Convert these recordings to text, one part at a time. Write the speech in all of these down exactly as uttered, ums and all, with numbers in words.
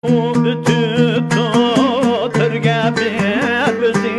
ئۆتۈپتۇ تۆرگە بىر ئۆزى.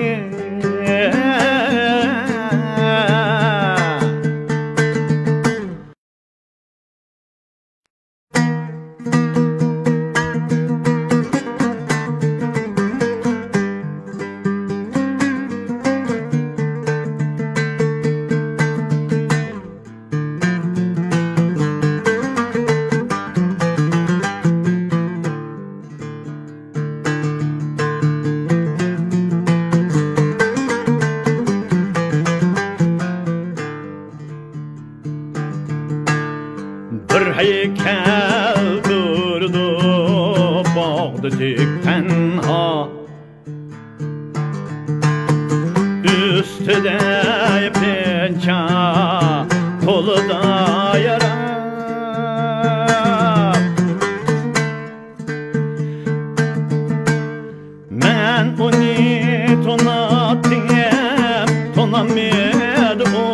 بىر ھەيكەل تۇرىدۇ باغدا تىك تەنھا. ئۈستىدە يېپىنچا، قولىدا يارا. مەن ئۇنى توناتتىم، تونامىدى ئۇ.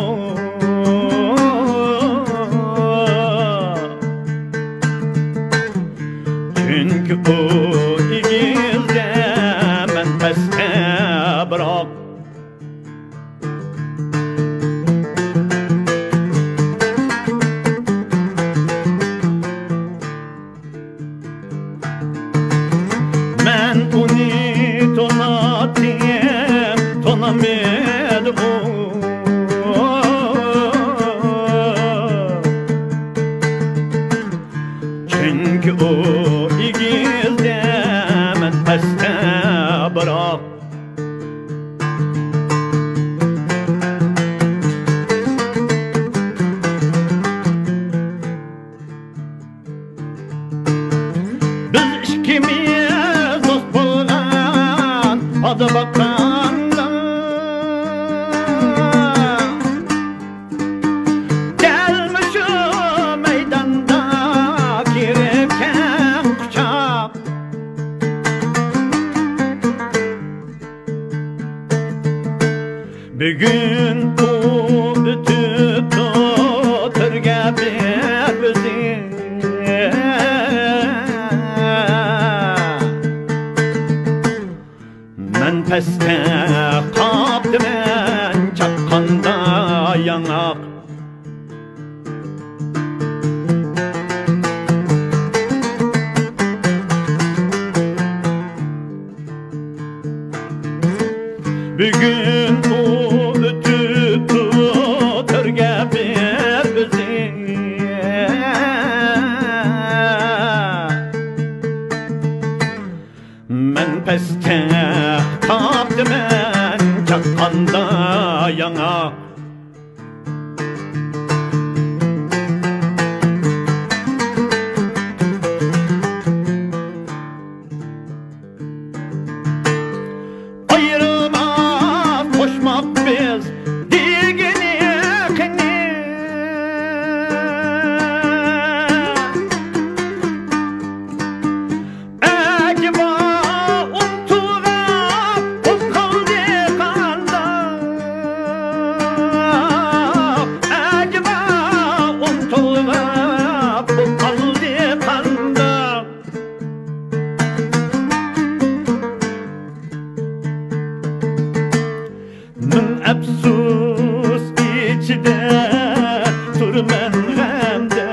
چۈنكى ئۇ ئېگىزدە، مەن پەستە بىراق. مەن ئۇنى توناتتىم، تونامىدى ئۇ. چۈنكى ئۇ ئېگىزدە، مەن پەستە بىراق. بىز ئىككىمىز دوست بولغان، پادا باققاندا، دەل مۇشۇ مەيداندا كىرىپ كەڭ قۇچاق. بۈگۈن ئۇ ئۆتۈپتۇ تۆرگە بىر ئۆزى. مەن پەستە قاپتىمەن چاققاندا ياڭاق. بۈگۈن ئۇ ئۆتۈپتۇ تۆرگە بىر ئۆزى. مەن پەستە قاپتىمەن چاققاندا ياڭاق. ئايرىلماس، قوشماق بىز دېگىنى قېنى. ئەجەبا ئۇنتۇلغاپ بولۇپ قالدى قانداق؟ ئەجەبا ئۇنتۇلغاپ بولۇپ قالدى قانداق؟ مىڭ ئەپسۇس ئىچىدە تۇرىمەن غەمدە.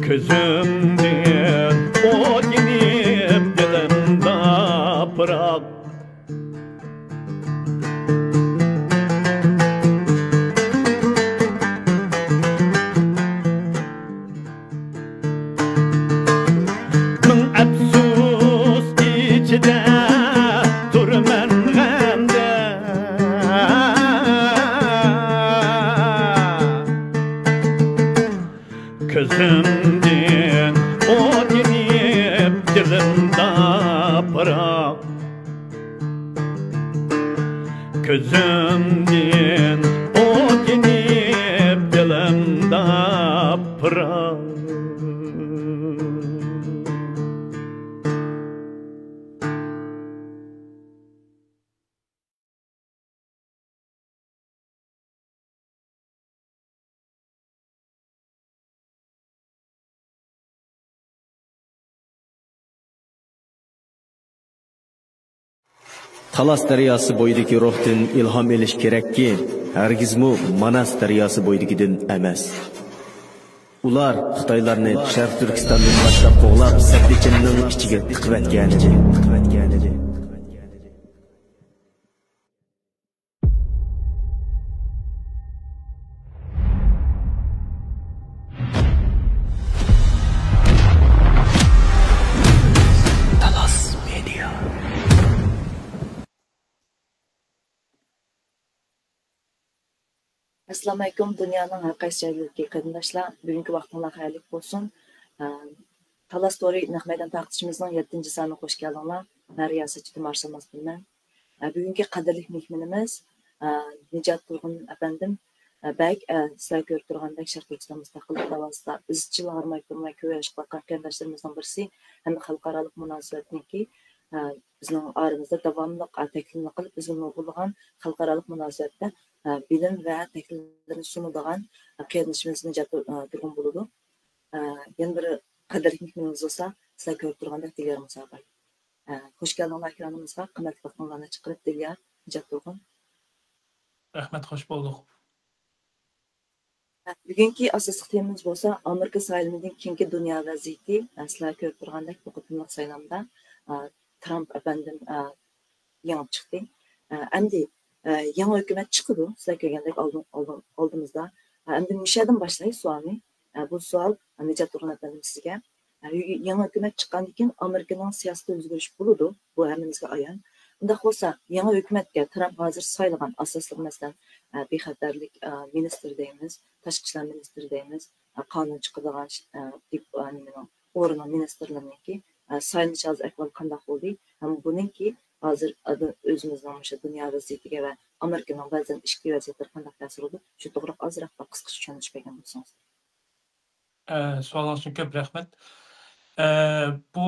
كۆزۈمدىن ئوت يېنىپ دىلىمدا پىراق. مىڭ ئەپسۇس ئىچىدە تۇرىمەن غەمدە. كۆزۈمدىن ئوت يېنىپ دىلىمدا پىراق. كۆزۈمدىن ئوت يېنىپ دىلىمدا پىراق. تالاس دەرياسى بويىدىكى روھتىن ئىلھام ئېلىش كېرەككى، ھەرگىزمۇ ماناس دەرياسى بويىدىكىدىن ئەمەس. ئۇلار خىتايلارنى شەرقىي تۈركىستاندىن باشلاپ قوغلاپ، سەددىچىننىڭ ئىچىگە تىقىۋەتكەنىدى. تالاس مېدىيا. ئەسسالامۇئەلەيكۇم، دۇنيانىڭ ھەر قايسى جايلىرىدىكى قېرىنداشلار، بۈگۈنكى ۋاقتىڭلار خەيرلىك بولسۇن. ئە، تالاس تورى نەق مەيدان تارقىتىشىمىزنىڭ يەتتىنچى سانىغا خوش كەلدىڭلار. مەن رىياسەتچى تىمارشىناز بىلمەن. ئە، بۈگۈنكى قەدىرلىك مېھمىنىمىز، ئە، نىجات تۇرغۇن ئەپەندىم، ئە، بەگ، ئە، سىلەر كۆرۈپ تۇرغاندەك شەرقىي تۈركىستان مۇستەقىللىق داۋاسىدا ئىزچىل ھارماي تۇرماي كۈرەش قىلىۋاتقان قېرىنداشلىرىمىزنىڭ بىرسى ھەمدە خەلقئارالىق مۇناسىۋەتنىڭكى، ئە، بىزنىڭ ئارىمىزدا داۋاملىق، ئە، تەكلىپنى قىلىپ، بىزگە نۇرغۇنلىغان خەلقئارالىق مۇناسىۋەتتە، ئە، بىلىم ۋە تەكلىپلىرىنى سۇنىدىغان، ئە، قېرىندىشىمىز نىجات، ئە، تۇرغۇن بولىدۇ. ئە، يەنە بىر قەدىرلىك مېھمىنىمىز بولسا، سىلەر كۆرۈپ تۇرغاندەك دىليار مۇسابىر. ئە، خوش كەلدىڭلار ئېكرانىمىزغا، قىممەتلىك ۋاقتىڭلارنى چىقىرىپ دىليار، نىجات تۇرغۇن. رەھمەت، خوش بولدۇق. بۈگۈنكى ئاساسلىق تېمىمىز بولسا ئامېرىكا سايلىمىدىن كېيىنكى دۇنيا ۋەزىيىتى. سىلەر كۆرۈپ تۇرغاندەك، بۇ قېتىملىق سايلامدا، ئا، ترامپ ئەپەندىم، ئا، يېڭىپ چىقتى. ئا، ئەمدى، ئا، يېڭى ھۆكۈمەت چىقىدۇ، سىلەر كۆرگەندەك ئالدىن، ئالدىن، ئالدىمىزدا. ئا، ئەمدى مۇشۇ يەردىن باشلايلى سوئالنى. ئا، بۇ سوئال، ئا، نىجات تۇرغۇن ئەپەندىم سىزگە. ئە، يېڭى ھۆكۈمەت چىققاندىن كېيىن ئامېرىكىنىڭ سىياسىتىدە ئۆزگىرىش بولىدۇ، بۇ ھەممىمىزگە ئايان. ئۇنداق بولسا، يېڭى ھۆكۈمەتكە ترامپ ھازىر سايلىغان ئاساسلىق، مەسىلەن، ئە، بىخەتەرلىك، ئە، مىنىستىرى دەيمىز، تاشقى ئىشلار مىنىستىرى دەيمىز، ئە، قانۇن چىقىدىغان، ئە، دېپ، ئە، نېمىنىڭ، ئورنىنىڭ مىنىستىرلىرىنىڭكى، ئە، سايلىنىش ھازىر ئەھۋالى قانداق بولدى؟ ھەم بۇنىڭكى ھازىر، ئە، ئۆزىمىزنىڭ مۇشۇ دۇنيا ۋەزىيىتىگە ۋە ئامېرىكىنىڭ بەزەن ئىچكى ۋەزىيەتلىرىگە قانداق تەسىرى بولىدۇ؟ شۇ توغرىلىق ئازراق قىسقىچە چۈشەندۈرۈش بەرگەن بولسىڭىز. ئە، سوئالىڭىز ئۈچۈن كۆپ رەھمەت. ئە، بۇ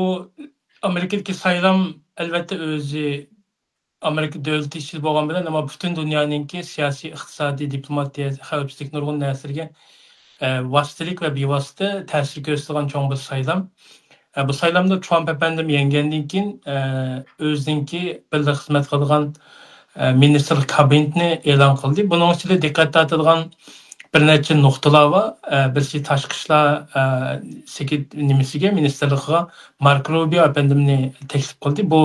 ئامېرىكىدىكى سايلام، ئەلۋەتتە، ئۆزى ئامېرىكا دۆلىتى ئىچىدە بولغان بىلەن، ئەمما پۈتۈن دۇنيانىڭكى سىياسىي، ئىقتىسادىي، دىپلوماتىيە، خەۋپسىزلىك، نۇرغۇن نەرسىلەرگە، ئە، ۋاسىتىلىك ۋە بىۋاسىتە تەسىر كۆرسىتىدىغان چوڭ بىر سايلام. ئە، بۇ سايلامدا ترامپ ئەپەندىم يەڭگەندىن كېيىن، ئە، ئۆزىنىڭكى بىللە خىزمەت قىلىدىغان، ئە، مىنىستىرلىق كابىنېتىنى ئېلان قىلدى. بۇنىڭ ئىچىدە دىققەت تارتىدىغان بىر نەچچە نۇقتىلار بار. ئە، بىرسى تاشقى ئىشلار، ئە، سېكرېت-، نېمىسىگە، مىنىستىرلىقىغا ماركو روبىيو ئەپەندىمنى تەكلىپ قىلدى. بۇ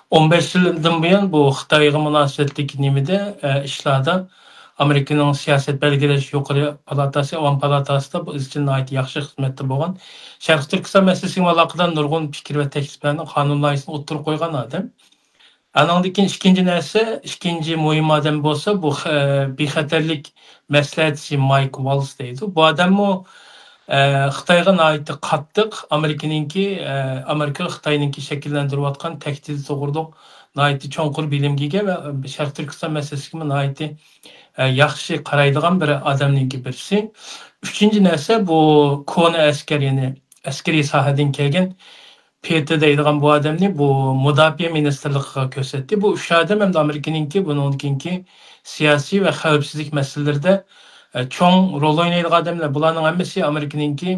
ئون بەش يىلدىن بۇيان بۇ خىتايغا مۇناسىۋەتلىك نېمىدە، ئە، ئىشلاردا ئامېرىكىنىڭ سىياسەت بەلگىلەش يۇقىرى پالاتاسى، ئاۋام پالاتاسىدا بۇ ئىزچىل ناھايىتى ياخشى خىزمەتتە بولغان. شەرقىي تۈركىستان مەسىلىسىگە ئالاقىدار نۇرغۇن پىكىر ۋە تەكلىپلەرنى، قانۇن لايىھەسىنى ئوتتۇرىغا قويغان ئادەم. ئانىڭدىن كېيىن ئىككىنچى نەرسە، ئىككىنچى مۇھىم ئادەم بولسا، بۇ خ-، بىخەتەرلىك مەسلىھەتچىسى مايك ۋالس دەيدۇ. بۇ ئادەممۇ، ئە، خىتايغا ناھايىتى قاتتىق، ئامېرىكىنىڭكى، ئە، ئامېرىكا خىتاينىڭكى شەكىللەندۈرۈۋاتقان تەھدىتى توغرۇلۇق ناھايىتى چوڭقۇر بىلىمگە ئىگە ۋە شەرقىي تۈركىستان مەسىلىسىگىمۇ ناھايىتى، ئە، ياخشى قارايدىغان بىر ئادەمنىڭكى بىرسى. ئۈچىنچى نەرسە، بۇ كونا ئەسكەر، يەنى ئەسكىرىي ساھەدىن كەلگەن پېتى دەيدىغان بۇ ئادەمنى بۇ مۇداپىئە مىنىستىرلىقىغا كۆرسەتتى. بۇ ئۈچ ئادەم ئەمدى ئامېرىكىنىڭكى بۇنىڭدىن كېيىنكى سىياسىي ۋە خەۋپسىزلىك مەسىلىلىرىدە، ئە، چوڭ رول ئوينايدىغان ئادەملەر. بۇلارنىڭ ھەممىسى ئامېرىكىنىڭكى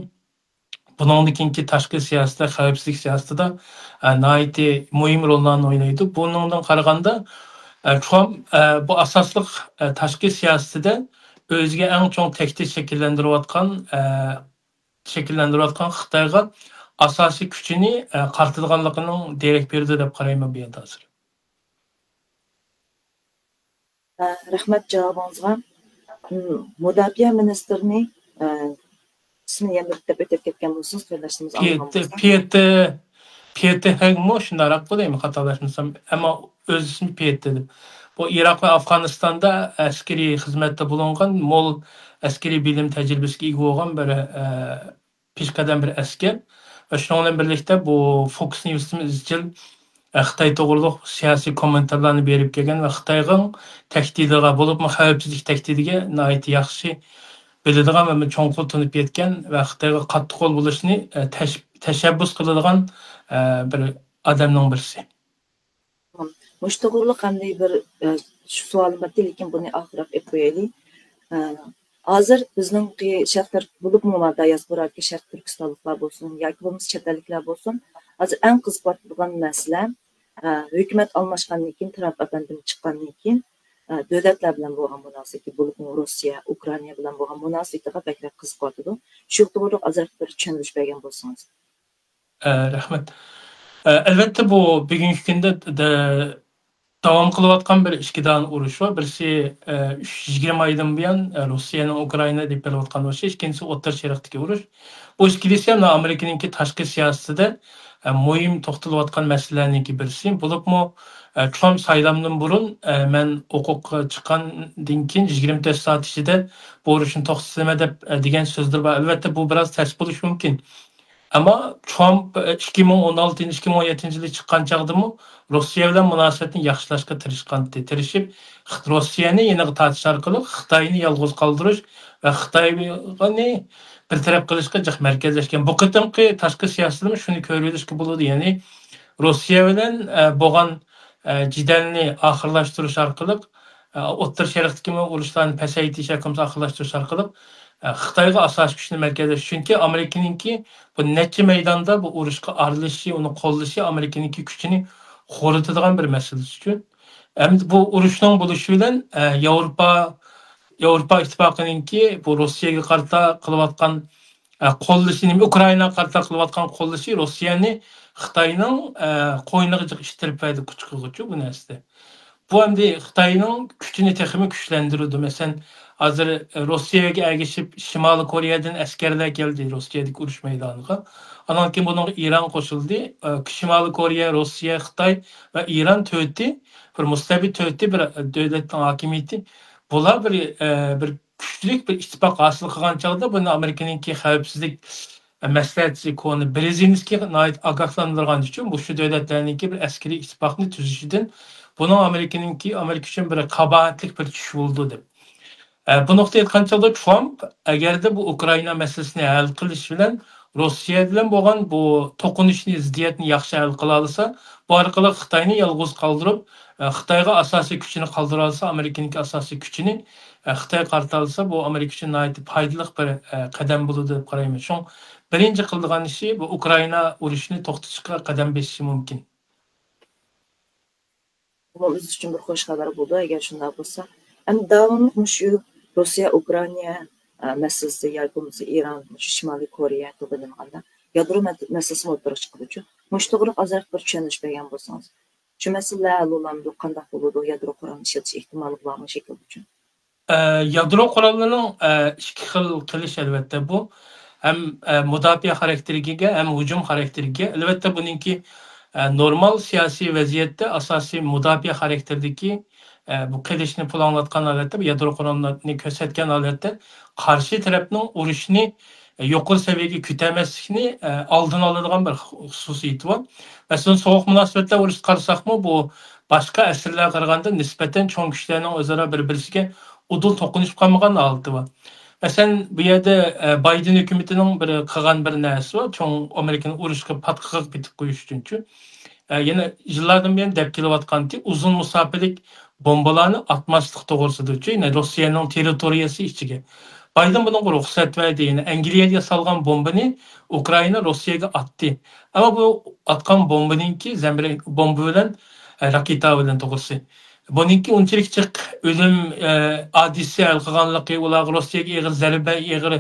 بۇنىڭدىن كېيىنكى تاشقى سىياسىتى، خەۋپسىزلىك سىياسىتىدا، ئە، ناھايىتى مۇھىم روللارنى ئوينايدۇ. بۇنىڭدىن قارىغاندا، ئە، ترامپ، ئە، بۇ ئاساسلىق، ئە، تاشقى سىياسىتىدە ئۆزىگە ئەڭ چوڭ تەھدىت شەكىللەندۈرۈۋاتقان، ئە، شەكىللەندۈرۈۋاتقان خىتايغا ئاساسىي كۈچىنى، ئە، قارىتىدىغانلىقىنىڭ دېرەك بېرىدۇ دەپ قارايمەن بۇ يەردە ھازىر. ئە، رەھمەت جاۋابىڭىزغا. م، مۇداپىئە مىنىستىرىنى، ئە، ئىسمىنى يەنە بىر دەپ ئۆتۈپ كەتكەن بولسىڭىز، قېرىنداشلىرىمىز ئاڭلىغان پېتى، بولسا. پېتى، پېتى ھېڭمۇ شۇنداقراق بولدى، خاتالاشمىسام، ئەمما ئۆز ئىسمى پېتى. بۇ ئىراق ۋە ئافغانىستاندا ئەسكىرىي خىزمەتتە بولۇنغان، مول ئەسكىرىي بىلىم تەجرىبىسىگە ئىگە بولغان بىر، ئە، پېشقەدەم بىر ئەسكەر. ۋە شۇنىڭ بىلەن بىرلىكتە بۇ فوكس نيۇسمۇ ئىزچىل، ئە، خىتاي توغرۇلۇق سىياسىي كوممېنتارلارنى بېرىپ كەلگەن ۋە خىتاينىڭ تەھدىتىگە، بولۇپمۇ خەۋپسىزلىك تەھدىتىگە ناھايىتى ياخشى بىلىدىغان ۋە چوڭقۇر تونۇپ يەتكەن ۋە خىتايغا قاتتىق قول بولۇشنى، ئە، تەش-، تەشەببۇس قىلىدىغان، ئە، بىر ئادەمنىڭ بىرسى. مۇشۇ توغرۇلۇق ئەمدى بىر، ئە، شۇ سوئالىم بار ئىدى، لېكىن بۇنى ئاخىرراق ئېلىپ قويايلى. ئە، ھازىر بىزنىڭكى شەرق تەرەپ بولۇپمۇ دىياسپورادىكى شەرقىي تۈركىستانلىقلار بولسۇن ياكى بولمىسا چەت ئەللىكلەر بولسۇن، ھازىر ئەڭ قىزىقىۋاتىدىغان مەسىلە، ئە، ھۆكۈمەت ئالماشقاندىن كېيىن، ترامپ ئەپەندىم چىققاندىن كېيىن، ئە، دۆلەتلەر بىلەن بولغان مۇناسىۋىتى، بولۇپمۇ روسىيە، ئۇكرائىنا بىلەن بولغان مۇناسىۋىتىگە بەكرەك قىزىقىۋاتىدۇ. شۇ توغرىلىق ئازراق بىر چۈشەندۈرۈش بەرگەن بولسىڭىز. ئە، رەھمەت. ئە، ئەلۋەتتە، بۇ بۈگۈنكى كۈندە دە-، داۋام قىلىۋاتقان بىر ئىككى دانە ئۇرۇش بار. بىرسى، ئە، ئۈچ، يىگىرمە ئايدىن بۇيان، ئە، روسىيەنىڭ ئۇكرائىنادا ئېلىپ بېرىۋاتقان ئۇرۇشى، ئىككىنچىسى ئوتتۇرا شەرقتىكى ئۇرۇش. بۇ ئىككىلىسى ھەم ئامېرىكىنىڭكى تاشقى سىياسىتىدە، ئە، مۇھىم توختىلىۋاتقان مەسىلىلەرنىڭكى بىرسى. بولۇپمۇ، ئە، ترامپ سايلامدىن بۇرۇن، ئە، مەن ھوقۇققا چىققاندىن كېيىن يىگىرمە تۆت سائەت ئىچىدە بۇ ئۇرۇشنى توختىتىمەن دەپ، ئە، دېگەن سۆزلىرى بار. ئەلۋەتتە، بۇ بىراز تەس بولۇشى مۇمكىن. ئەمما ترامپ، ئە، ئىككى مىڭ ئون ئالتىنچى، ئىككى مىڭ ئون يەتتىنچى يىلى چىققان چاغدىمۇ روسىيە بىلەن مۇناسىۋەتنى ياخشىلاشقا تىرىشقانتى. تىرىشىپ، خىت-، روسىيەنى يېنىغا تارتىش ئارقىلىق خىتاينى يالغۇز قالدۇرۇش ۋە خىتاينى بىر تەرەپ قىلىشقا جىق مەركەزلەشكەن. بۇ قېتىمقى تاشقى سىياسىتىدىمۇ شۇنى كۆرۈۋېلىشقا بولىدۇ. يەنى روسىيە بىلەن، ئە، بولغان، ئە، جېدەلنى ئاخىرلاشتۇرۇش ئارقىلىق، ئە، ئوتتۇرا شەرقتىكىمۇ ئۇرۇشلارنى پەسەيتىش ياكى بولمىسا ئاخىرلاشتۇرۇش ئارقىلىق، ئە، خىتايغا ئاساسىي كۈچنى مەركەزلەش. چۈنكى ئامېرىكىنىڭكى بۇ نەچچە مەيداندا بۇ ئۇرۇشقا ئارىلىشىشى، ئۇنى قوللىشى ئامېرىكىنىڭكى كۈچىنى خورىتىدىغان بىر مەسىلىسى ئۈچۈن. ئەمدى بۇ ئۇرۇشنىڭ بولۇشى بىلەن، ئە، ياۋروپا، ياۋروپا ئىتتىپاقىنىڭكى بۇ روسىيەگە قارىتا قىلىۋاتقان، ئە، قوللىشى، نېمە، ئۇكرائىناغا قارىتا قىلىۋاتقان قوللىشى روسىيەنى خىتاينىڭ، ئە، قوينىغا جىق ئىتتىرىپ بەردى، قۇچىقىغىچۇ بۇ نەرسىدە. بۇ ئەمدى خىتاينىڭ كۈچىنى تېخىمۇ كۈچلەندۈرىدۇ. مەسىلەن، ھازىر، ئە، روسىيەگە ئەگىشىپ شىمالىي كورېيەدىن ئەسكەرلەر كەلدى روسىيەدىكى ئۇرۇش مەيدانىغا. ئانان كېيىن بۇنىڭغا ئىران قوشۇلدى. ئە، شىمالىي كورېيە، روسىيە، خىتاي ۋە ئىران تۆتى، بىر مۇستەبىت تۆتى، بىر، ئە، دۆلەتنىڭ ھاكىمىيىتى. بۇلار بىر، ئە، بىر كۈچلۈك بىر ئىتتىپاق ھاسىل قىلغان چاغدا بۇنى ئامېرىكىنىڭكى خەۋپسىزلىك مەسلىھەتچىسى كونى برېزىنسكىي ناھايىتى ئاگاھلاندۇرغان ئۈچۈن مۇشۇ دۆلەتلەرنىڭكى بىر ئەسكىرىي ئىتتىپاقنى تۈزۈشىدىن، بۇنىڭ ئامېرىكىنىڭكى، ئامېرىكا ئۈچۈن بىر قاباھەتلىك بىر چۈش بولىدۇ دەپ. ئە، بۇ نۇقتىدا ئېيتقان چاغدا ترامپ ئەگەردە بۇ ئۇكرائىنا مەسىلىسىنى ھەل قىلىش بىلەن روسىيە بىلەن بولغان بۇ توقۇنۇشنى، زىددىيەتنى ياخشى ھەل قىلالىسا، بۇ ئارقىلىق خىتاينى يالغۇز قالدۇرۇپ، ئە، خىتايغا ئاساسىي كۈچىنى قالدۇرالىسا، ئامېرىكىنىڭكى ئاساسىي كۈچىنى، ئە، خىتايغا قارىتالىسا، بۇ ئامېرىكا ئۈچۈن ناھايىتى پايدىلىق بىر، ئە، قەدەم بولىدۇ دەپ قارايمەن. شۇڭا بىرىنچى قىلىدىغان ئىشى بۇ ئۇكرائىنا ئۇرۇشىنى توختىتىشقا قەدەم بېسىشى مۇمكىن. بۇمۇ بىز ئۈچۈن بىر خوش خەۋەر بولىدۇ، ئەگەر شۇنداق بولسا. ئەمدى داۋاملىق مۇشۇ روسىيە، ئۇكرائىنا، ئە، مەسىلىسى ياكى بولمىسا ئىران، مۇشۇ شىمالىي كورېيە توغرىلانغاندا يادرو مەت-، مەسىلىسىمۇ ئوتتۇرىغا چىقىدۇچۇ. مۇشۇ توغرىلىق ئازراق بىر چۈشەندۈرۈش بەرگەن بولسىڭىز. شۇ مەسىلىلەر ھەل بولامدۇ، قانداق بولىدۇ، يادرو قورالنى ئىشلىتىش ئېھتىمالى بارمۇ شەكىلدىچۇ؟ ئە، يادرو قوراللىرىنىڭ، ئە، ئىككى خىل قىلىش ئەلۋەتتە بۇ. ھەم، ئە، مۇداپىئە خاراكتېرىگە ئىگە، ھەم ھۇجۇم خاراكتېرىگە ئىگە. ئەلۋەتتە بۇنىڭكى، ئە، نورمال سىياسىي ۋەزىيەتتە ئاساسىي مۇداپىئە خاراكتېرىدىكى، ئە، بۇ قىلىشنى پۇلانلاتقان ھالەتتە، بۇ يادرو قوراللىرىنى كۆرسەتكەن ھالەتتە قارشى تەرەپنىڭ ئۇرۇشنى، ئە، يۇقىرى سەۋىيەگە كۆتەرمەسلىكنى، ئە، ئالدىنى ئالىدىغان بىر خۇسۇسىيىتى بار. مەسىلەن، سوغۇق مۇناسىۋەتلەر ئۇرۇشىغا قارىساقمۇ، بۇ باشقا ئەسىرلەرگە قارىغاندا نىسبەتەن چوڭ كۈچلەرنىڭ ئۆزئارا بىر-بىرسىگە ئۇدۇل توقۇنۇشۇپ قالمىغان ھالىتى بار. مەسىلەن، بۇ يەردە، ئە، بايدېن ھۆكۈمىتىنىڭ بىر قىلغان بىر نەرسىسى بار، چوڭ ئامېرىكىنى ئۇرۇشقا پاتقىقىغا پېتىپ قويۇش ئۈچۈنچۇ. ئە، يەنە يىللاردىن بۇيان دەپ كېلىۋاتقانتى، ئۇزۇن مۇساپىلىك بومبىلارنى ئاتماسلىق توغرىسىدىچۇ، يەنە روسىيەنىڭ تېررىتورىيەسى ئىچىگە. بايدېن بۇنىڭغا رۇخسەت بەردى، يەنى ئەنگلىيەدە ياسالغان بومبىنى ئۇكرائىنا روسىيەگە ئاتتى. ئەمما بۇ ئاتقان بومبىنىڭكى زەمبىرەك بومبا بىلەن، ئە، راكېتا بىلەن توغرىسى. بۇنىڭكى ئۇنچىلىك جىق ئۆلۈم، ئە، ھادىسىسى ھەل قىلغانلىقى، ئۇلارغا روسىيەگە ئېغىر زەربە، ئېغىر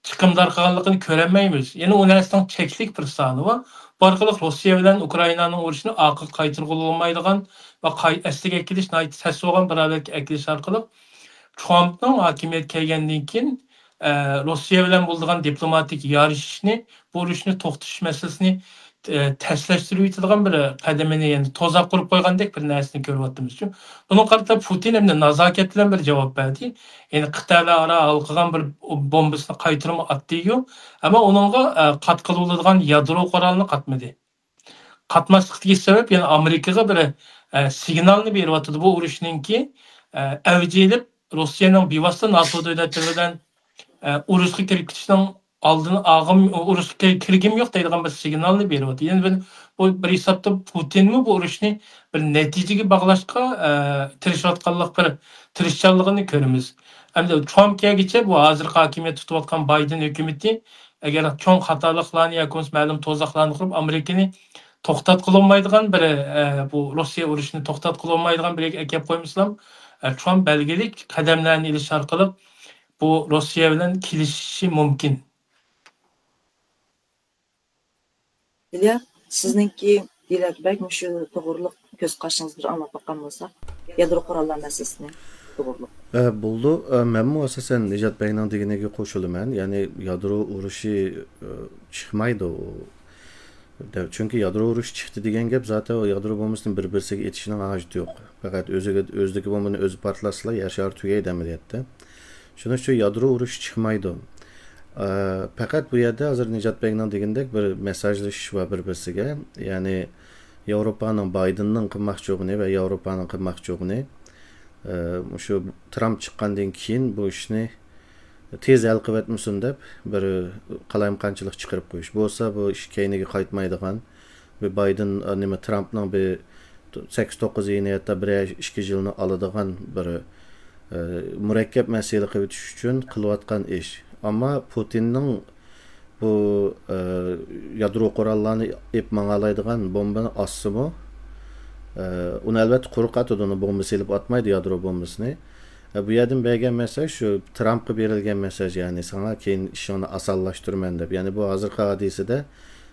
چىقىمدار قىلغانلىقىنى كۆرەلمەيمىز. يەنە ئۇ نەرسىنىڭ چەكلىك بىر سانى بار. بۇ ئارقىلىق روسىيە بىلەن ئۇكرائىنانىڭ ئۇرۇشىنى ئارقىغا قايتۇرغىلى بولمايدىغان ۋە قاي-، ئەسلىگە ئەكېلىش ناھايىتى تەس بولغان بىر ھالەتكە ئەكېلىش ئارقىلىق ترامپنىڭ ھاكىمىيەتكە كەلگەندىن كېيىن، ئە، روسىيە بىلەن بولىدىغان دىپلوماتىك يارىشىشنى، بۇ ئۇرۇشنى توختىتىش مەسىلىسىنى، ئە، تەسلەشتۈرۈۋېتىدىغان بىر قەدىمىنى، يەنى توزاق قۇرۇپ قويغاندەك بىر نەرسىنى كۆرۈۋاتىمىز. بۇنىڭغا قارىتا پۇتىن ئەمدى نازاكەت بىلەن بىر جاۋاب بەردى. يەنى قىتئەلەر ئارا ھالقىغان بىر بومبىسىنى قايتۇرما ئاتتى-يۇ. ئەمما ئۇنىڭغا، ئە، قاتقىلى بولىدىغان يادرو قورالىنى قاتمىدى. قاتماسلىقتىكى سەۋەب يەنە ئامېرىكىغا بىر، ئە، سىگنالنى بېرىۋاتىدۇ. بۇ ئۇرۇشنىڭكى، ئە، ئەۋج ئېلىپ، روسىيەنىڭ بىۋاسىتە ناتو دۆلەتلىرى بىلەن، ئە، ئۇرۇشقا كىرىپ كېتىشنىڭ ئالدىنى ئاغىم، ئۇرۇشقا كىر-، كىرگۈم يوق دەيدىغان بىر سىگنالنى بېرىۋاتىدۇ. يەنى بىر، بۇ بىر ھېسابتا پۇتىنمۇ بۇ ئۇرۇشنى بىر نەتىجىگە باغلاشقا، ئە، تىرىشىۋاتقانلىق بىر تىرىشچانلىقىنى كۆرىمىز. ئەمدى ترامپ كەلگۈچە بۇ ھازىرقى ھاكىمىيەت تۇتۇۋاتقان بايدېن ھۆكۈمىتى ئەگەر چوڭ خاتالىقلارنى ياكى بولمىسا مەلۇم توزاقلارنى قۇرۇپ، ئامېرىكىنى توختاتقىلى بولمايدىغان بىر، ئە، بۇ روسىيە ئۇرۇشىنى توختاتقىلى بولمايدىغان بىر يەرگە ئەكەپ قويمىسىلام، ئە، ترامپ بەلگىلىك قەدەملەرنى ئېلىش ئارقىلىق بۇ روسىيە بىلەن كېلىشىشى مۇمكىن. دىليار، سىزنىڭكى دىليار بەگ مۇشۇ توغرۇلۇق كۆز قارىشىڭىز بىر ئاڭلاپ باققان بولساق، يادرو قوراللار مەسىلىسىنى توغرۇلۇق. ئە، بولدى. ئە، مەنمۇ ئاساسەن نىجات بەگنىڭ دېگىنىگە قوشۇلىمەن. يەنى يادرو ئۇرۇشى ئە، چىقمايدۇ. دە-، چۈنكى يادرو ئۇرۇشى چىقتى دېگەن گەپ زاتەن يادرو بومبىسىنى بىر-بىرسىگە ئېتىشنىڭ ھاجىتى يوق. پەقەت ئۆزىگە، ئۆزىدىكى بومبىنى ئۆزى پارتلاتسىلا يەر شارى تۈگەيدۇ ئەمەلىيەتتە. شۇنىڭ ئۈچۈن يادرو ئۇرۇشى چىقمايدۇ. ئە، پەقەت بۇ يەردە ھازىر نىجات بەگنىڭ دېگىنىدەك بىر مەساجلىشىش بار بىر-بىرسىگە. يەنى ياۋروپانىڭ بايدېننىڭ قىلماقچى بولغىنى ۋە ياۋروپانىڭ قىلماقچى بولغىنى، ئە، مۇشۇ ترامپ چىققاندىن كېيىن بۇ ئىشنى تېز ھەل قىلىۋەتمىسۇن دەپ بىر قالايمىقانچىلىق چىقىرىپ قويۇش. بولسا بۇ ئىش كەينىگە قايتمايدىغان، بۇ بايدېن، ئە، نېمە، ترامپنىڭ بىر سەككىز توققۇز يىلىنى، ھەتتا بىرەر ئىككى يىلنى ئالىدىغان بىر، ئە، مۇرەككەپ مەسىلە قىلىۋېتىش ئۈچۈن قىلىۋاتقان ئىش. ئەمما پۇتىننىڭ بۇ، ئە، يادرو قوراللارنى ئېلىپ ماڭالايدىغان بومبىنى ئاتسىمۇ، ئە، ئۇنى ئەلۋەتتە قۇرۇق ئاتىدۇ، ئۇنى بومبا سېلىپ ئاتمايدۇ يادرو بومبىسىنى. ئە، بۇ يەردىن بەرگەن مەساج شۇ، ترامپقا بېرىلگەن مەساج، يەنى ساڭا كېيىن ئىشىڭنى ئاسانلاشتۇرىمەن دەپ. يەنى بۇ ھازىرقى ھادىسىدە،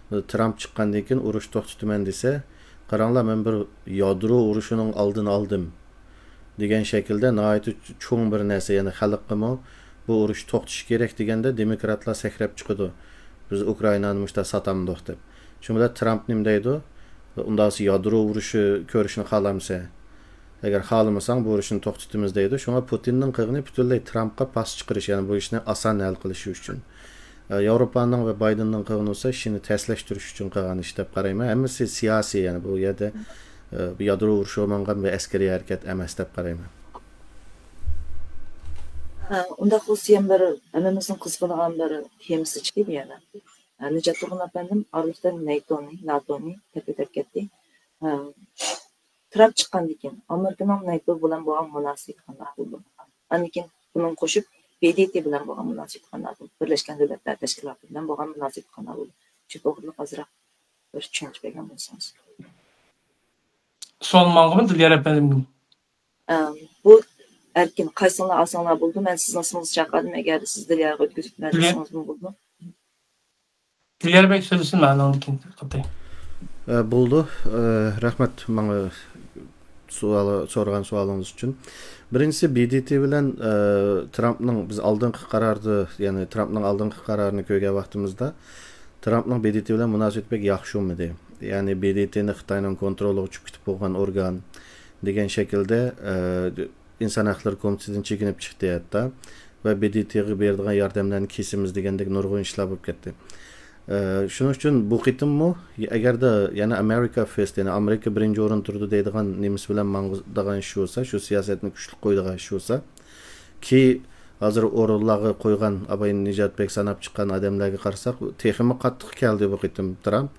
ئە، ترامپ چىققاندىن كېيىن ئۇرۇش توختىتىمەن دېسە، قاراڭلار، مەن بىر يادرو ئۇرۇشىنىڭ ئالدىنى ئالدىم دېگەن شەكىلدە ناھايىتى چوڭ بىر نەرسە، يەنى خەلققىمۇ بۇ ئۇرۇش توختىشى كېرەك دېگەندە دېموكراتلار سەكرەپ چىقىدۇ، بىز ئۇكرائىنانى مۇشۇنداق ساتامدۇق دەپ. شۇ بىلەن ترامپ نېمە دەيدۇ؟ ئۇنداقسا يادرو ئۇرۇشى كۆرۈشنى خالامسەن؟ ئەگەر خالىمىساڭ بۇ ئۇرۇشنى توختىتىمىز دەيدۇ. شۇڭا پۇتىننىڭ قىلغىنى پۈتۈنلەي ترامپقا پاس چىقىرىش، يەنى بۇ ئىشنى ئاسان ھەل قىلىشى ئۈچۈن. ئە، ياۋروپانىڭ ۋە بايدېننىڭ قىلغىنى بولسا ئىشنى تەسلەشتۈرۈش ئۈچۈن قىلغان ئىش دەپ قارايمەن. ھەممىسى سىياسىي، يەنى بۇ يەردە، ئە، بۇ يادرو ئۇرۇشىغا ماڭغان بىر ئەسكىرىي ھەرىكەت ئەمەس دەپ قارايمەن. ھە، ئۇنداق بولسا يەنە بىر ھەممىمىزنىڭ قىزىقىدىغان بىر تېمىسى چىقتى بۇ يەردە. ھە، نىجات تۇرغۇن ئەپەندىم ئارىلىقتا نەيتونى، ناتونى تەكلىپ ئەتكەتتى. ھە، ترامپ چىققاندىن كېيىن ئامېرىكىنىڭ نەيتو بىلەن بولغان مۇناسىۋىتى قانداق بولىدۇ؟ ئاندىن كېيىن بۇنىڭغا قوشۇپ ب د ت بىلەن بولغان مۇناسىۋىتى قانداق بولىدۇ؟ بىرلەشكەن دۆلەتلەر تەشكىلاتى بىلەن بولغان مۇناسىۋىتى قانداق بولىدۇ؟ شۇ توغرىلىق ئازراق بىر چۈشەنچە بەرگەن بولسىڭىز. سوئال ماڭغىمۇ دىليار ئەپەندىمگىمۇ؟ ئەم، بۇ ئەركىن، قايسىڭلار ئالساڭلار بولىدۇ. مەن سىزنىڭ ئىسمىڭىزنى چاقىردىم. ئەگەر سىز دىليارغا ئۆتكۈزۈپ بېرىسىڭىزمۇ بولىدۇ. دىليار بەگ سۆزلىسۇن، مەن ئاندىن كېيىن قاتاي. ئە، بولىدۇ. ئە، رەھمەت ماڭا سوئال، سورىغان سوئالىڭىز ئۈچۈن. بىرىنچىسى، ب د ت بىلەن، ئە، ترامپنىڭ، بىز ئالدىنقى قاراردا، يەنى ترامپنىڭ ئالدىنقى قارارىنى كۆرگەن ۋاقتىمىزدا، ترامپنىڭ ب د ت بىلەن مۇناسىۋىتى بەك ياخشى بولمىدى. يەنى ب د ت نى خىتاينىڭ كونترولىغا چۈشۈپ كېتىپ بولغان ئورگان دېگەن شەكىلدە، ئە، ئىنسان ھەقلىرى كومىتېتىدىن چېكىنىپ چىقتى ھەتتا. ۋە ب د ت غا بېرىدىغان ياردەملەرنى كېسىمىز دېگەندەك نۇرغۇن ئىشلار بولۇپ كەتتى. ئە، شۇنىڭ ئۈچۈن بۇ قېتىممۇ ئەگەردە يەنە ئامېرىكا فىرست، يەنى ئامېرىكا بىرىنچى ئورۇندا تۇرىدۇ دەيدىغان نېمىسى بىلەن ماڭىدىغان ئىش بولسا، شۇ سىياسەتنى كۈچلۈك قويىدىغان ئىش بولسا، كى ھازىر ئورۇنلارغا قويغان ئاباي نىجات بەگ ساناپ چىققان ئادەملەرگە قارىساق، تېخىمۇ قاتتىق كەلدى بۇ قېتىم ترامپ.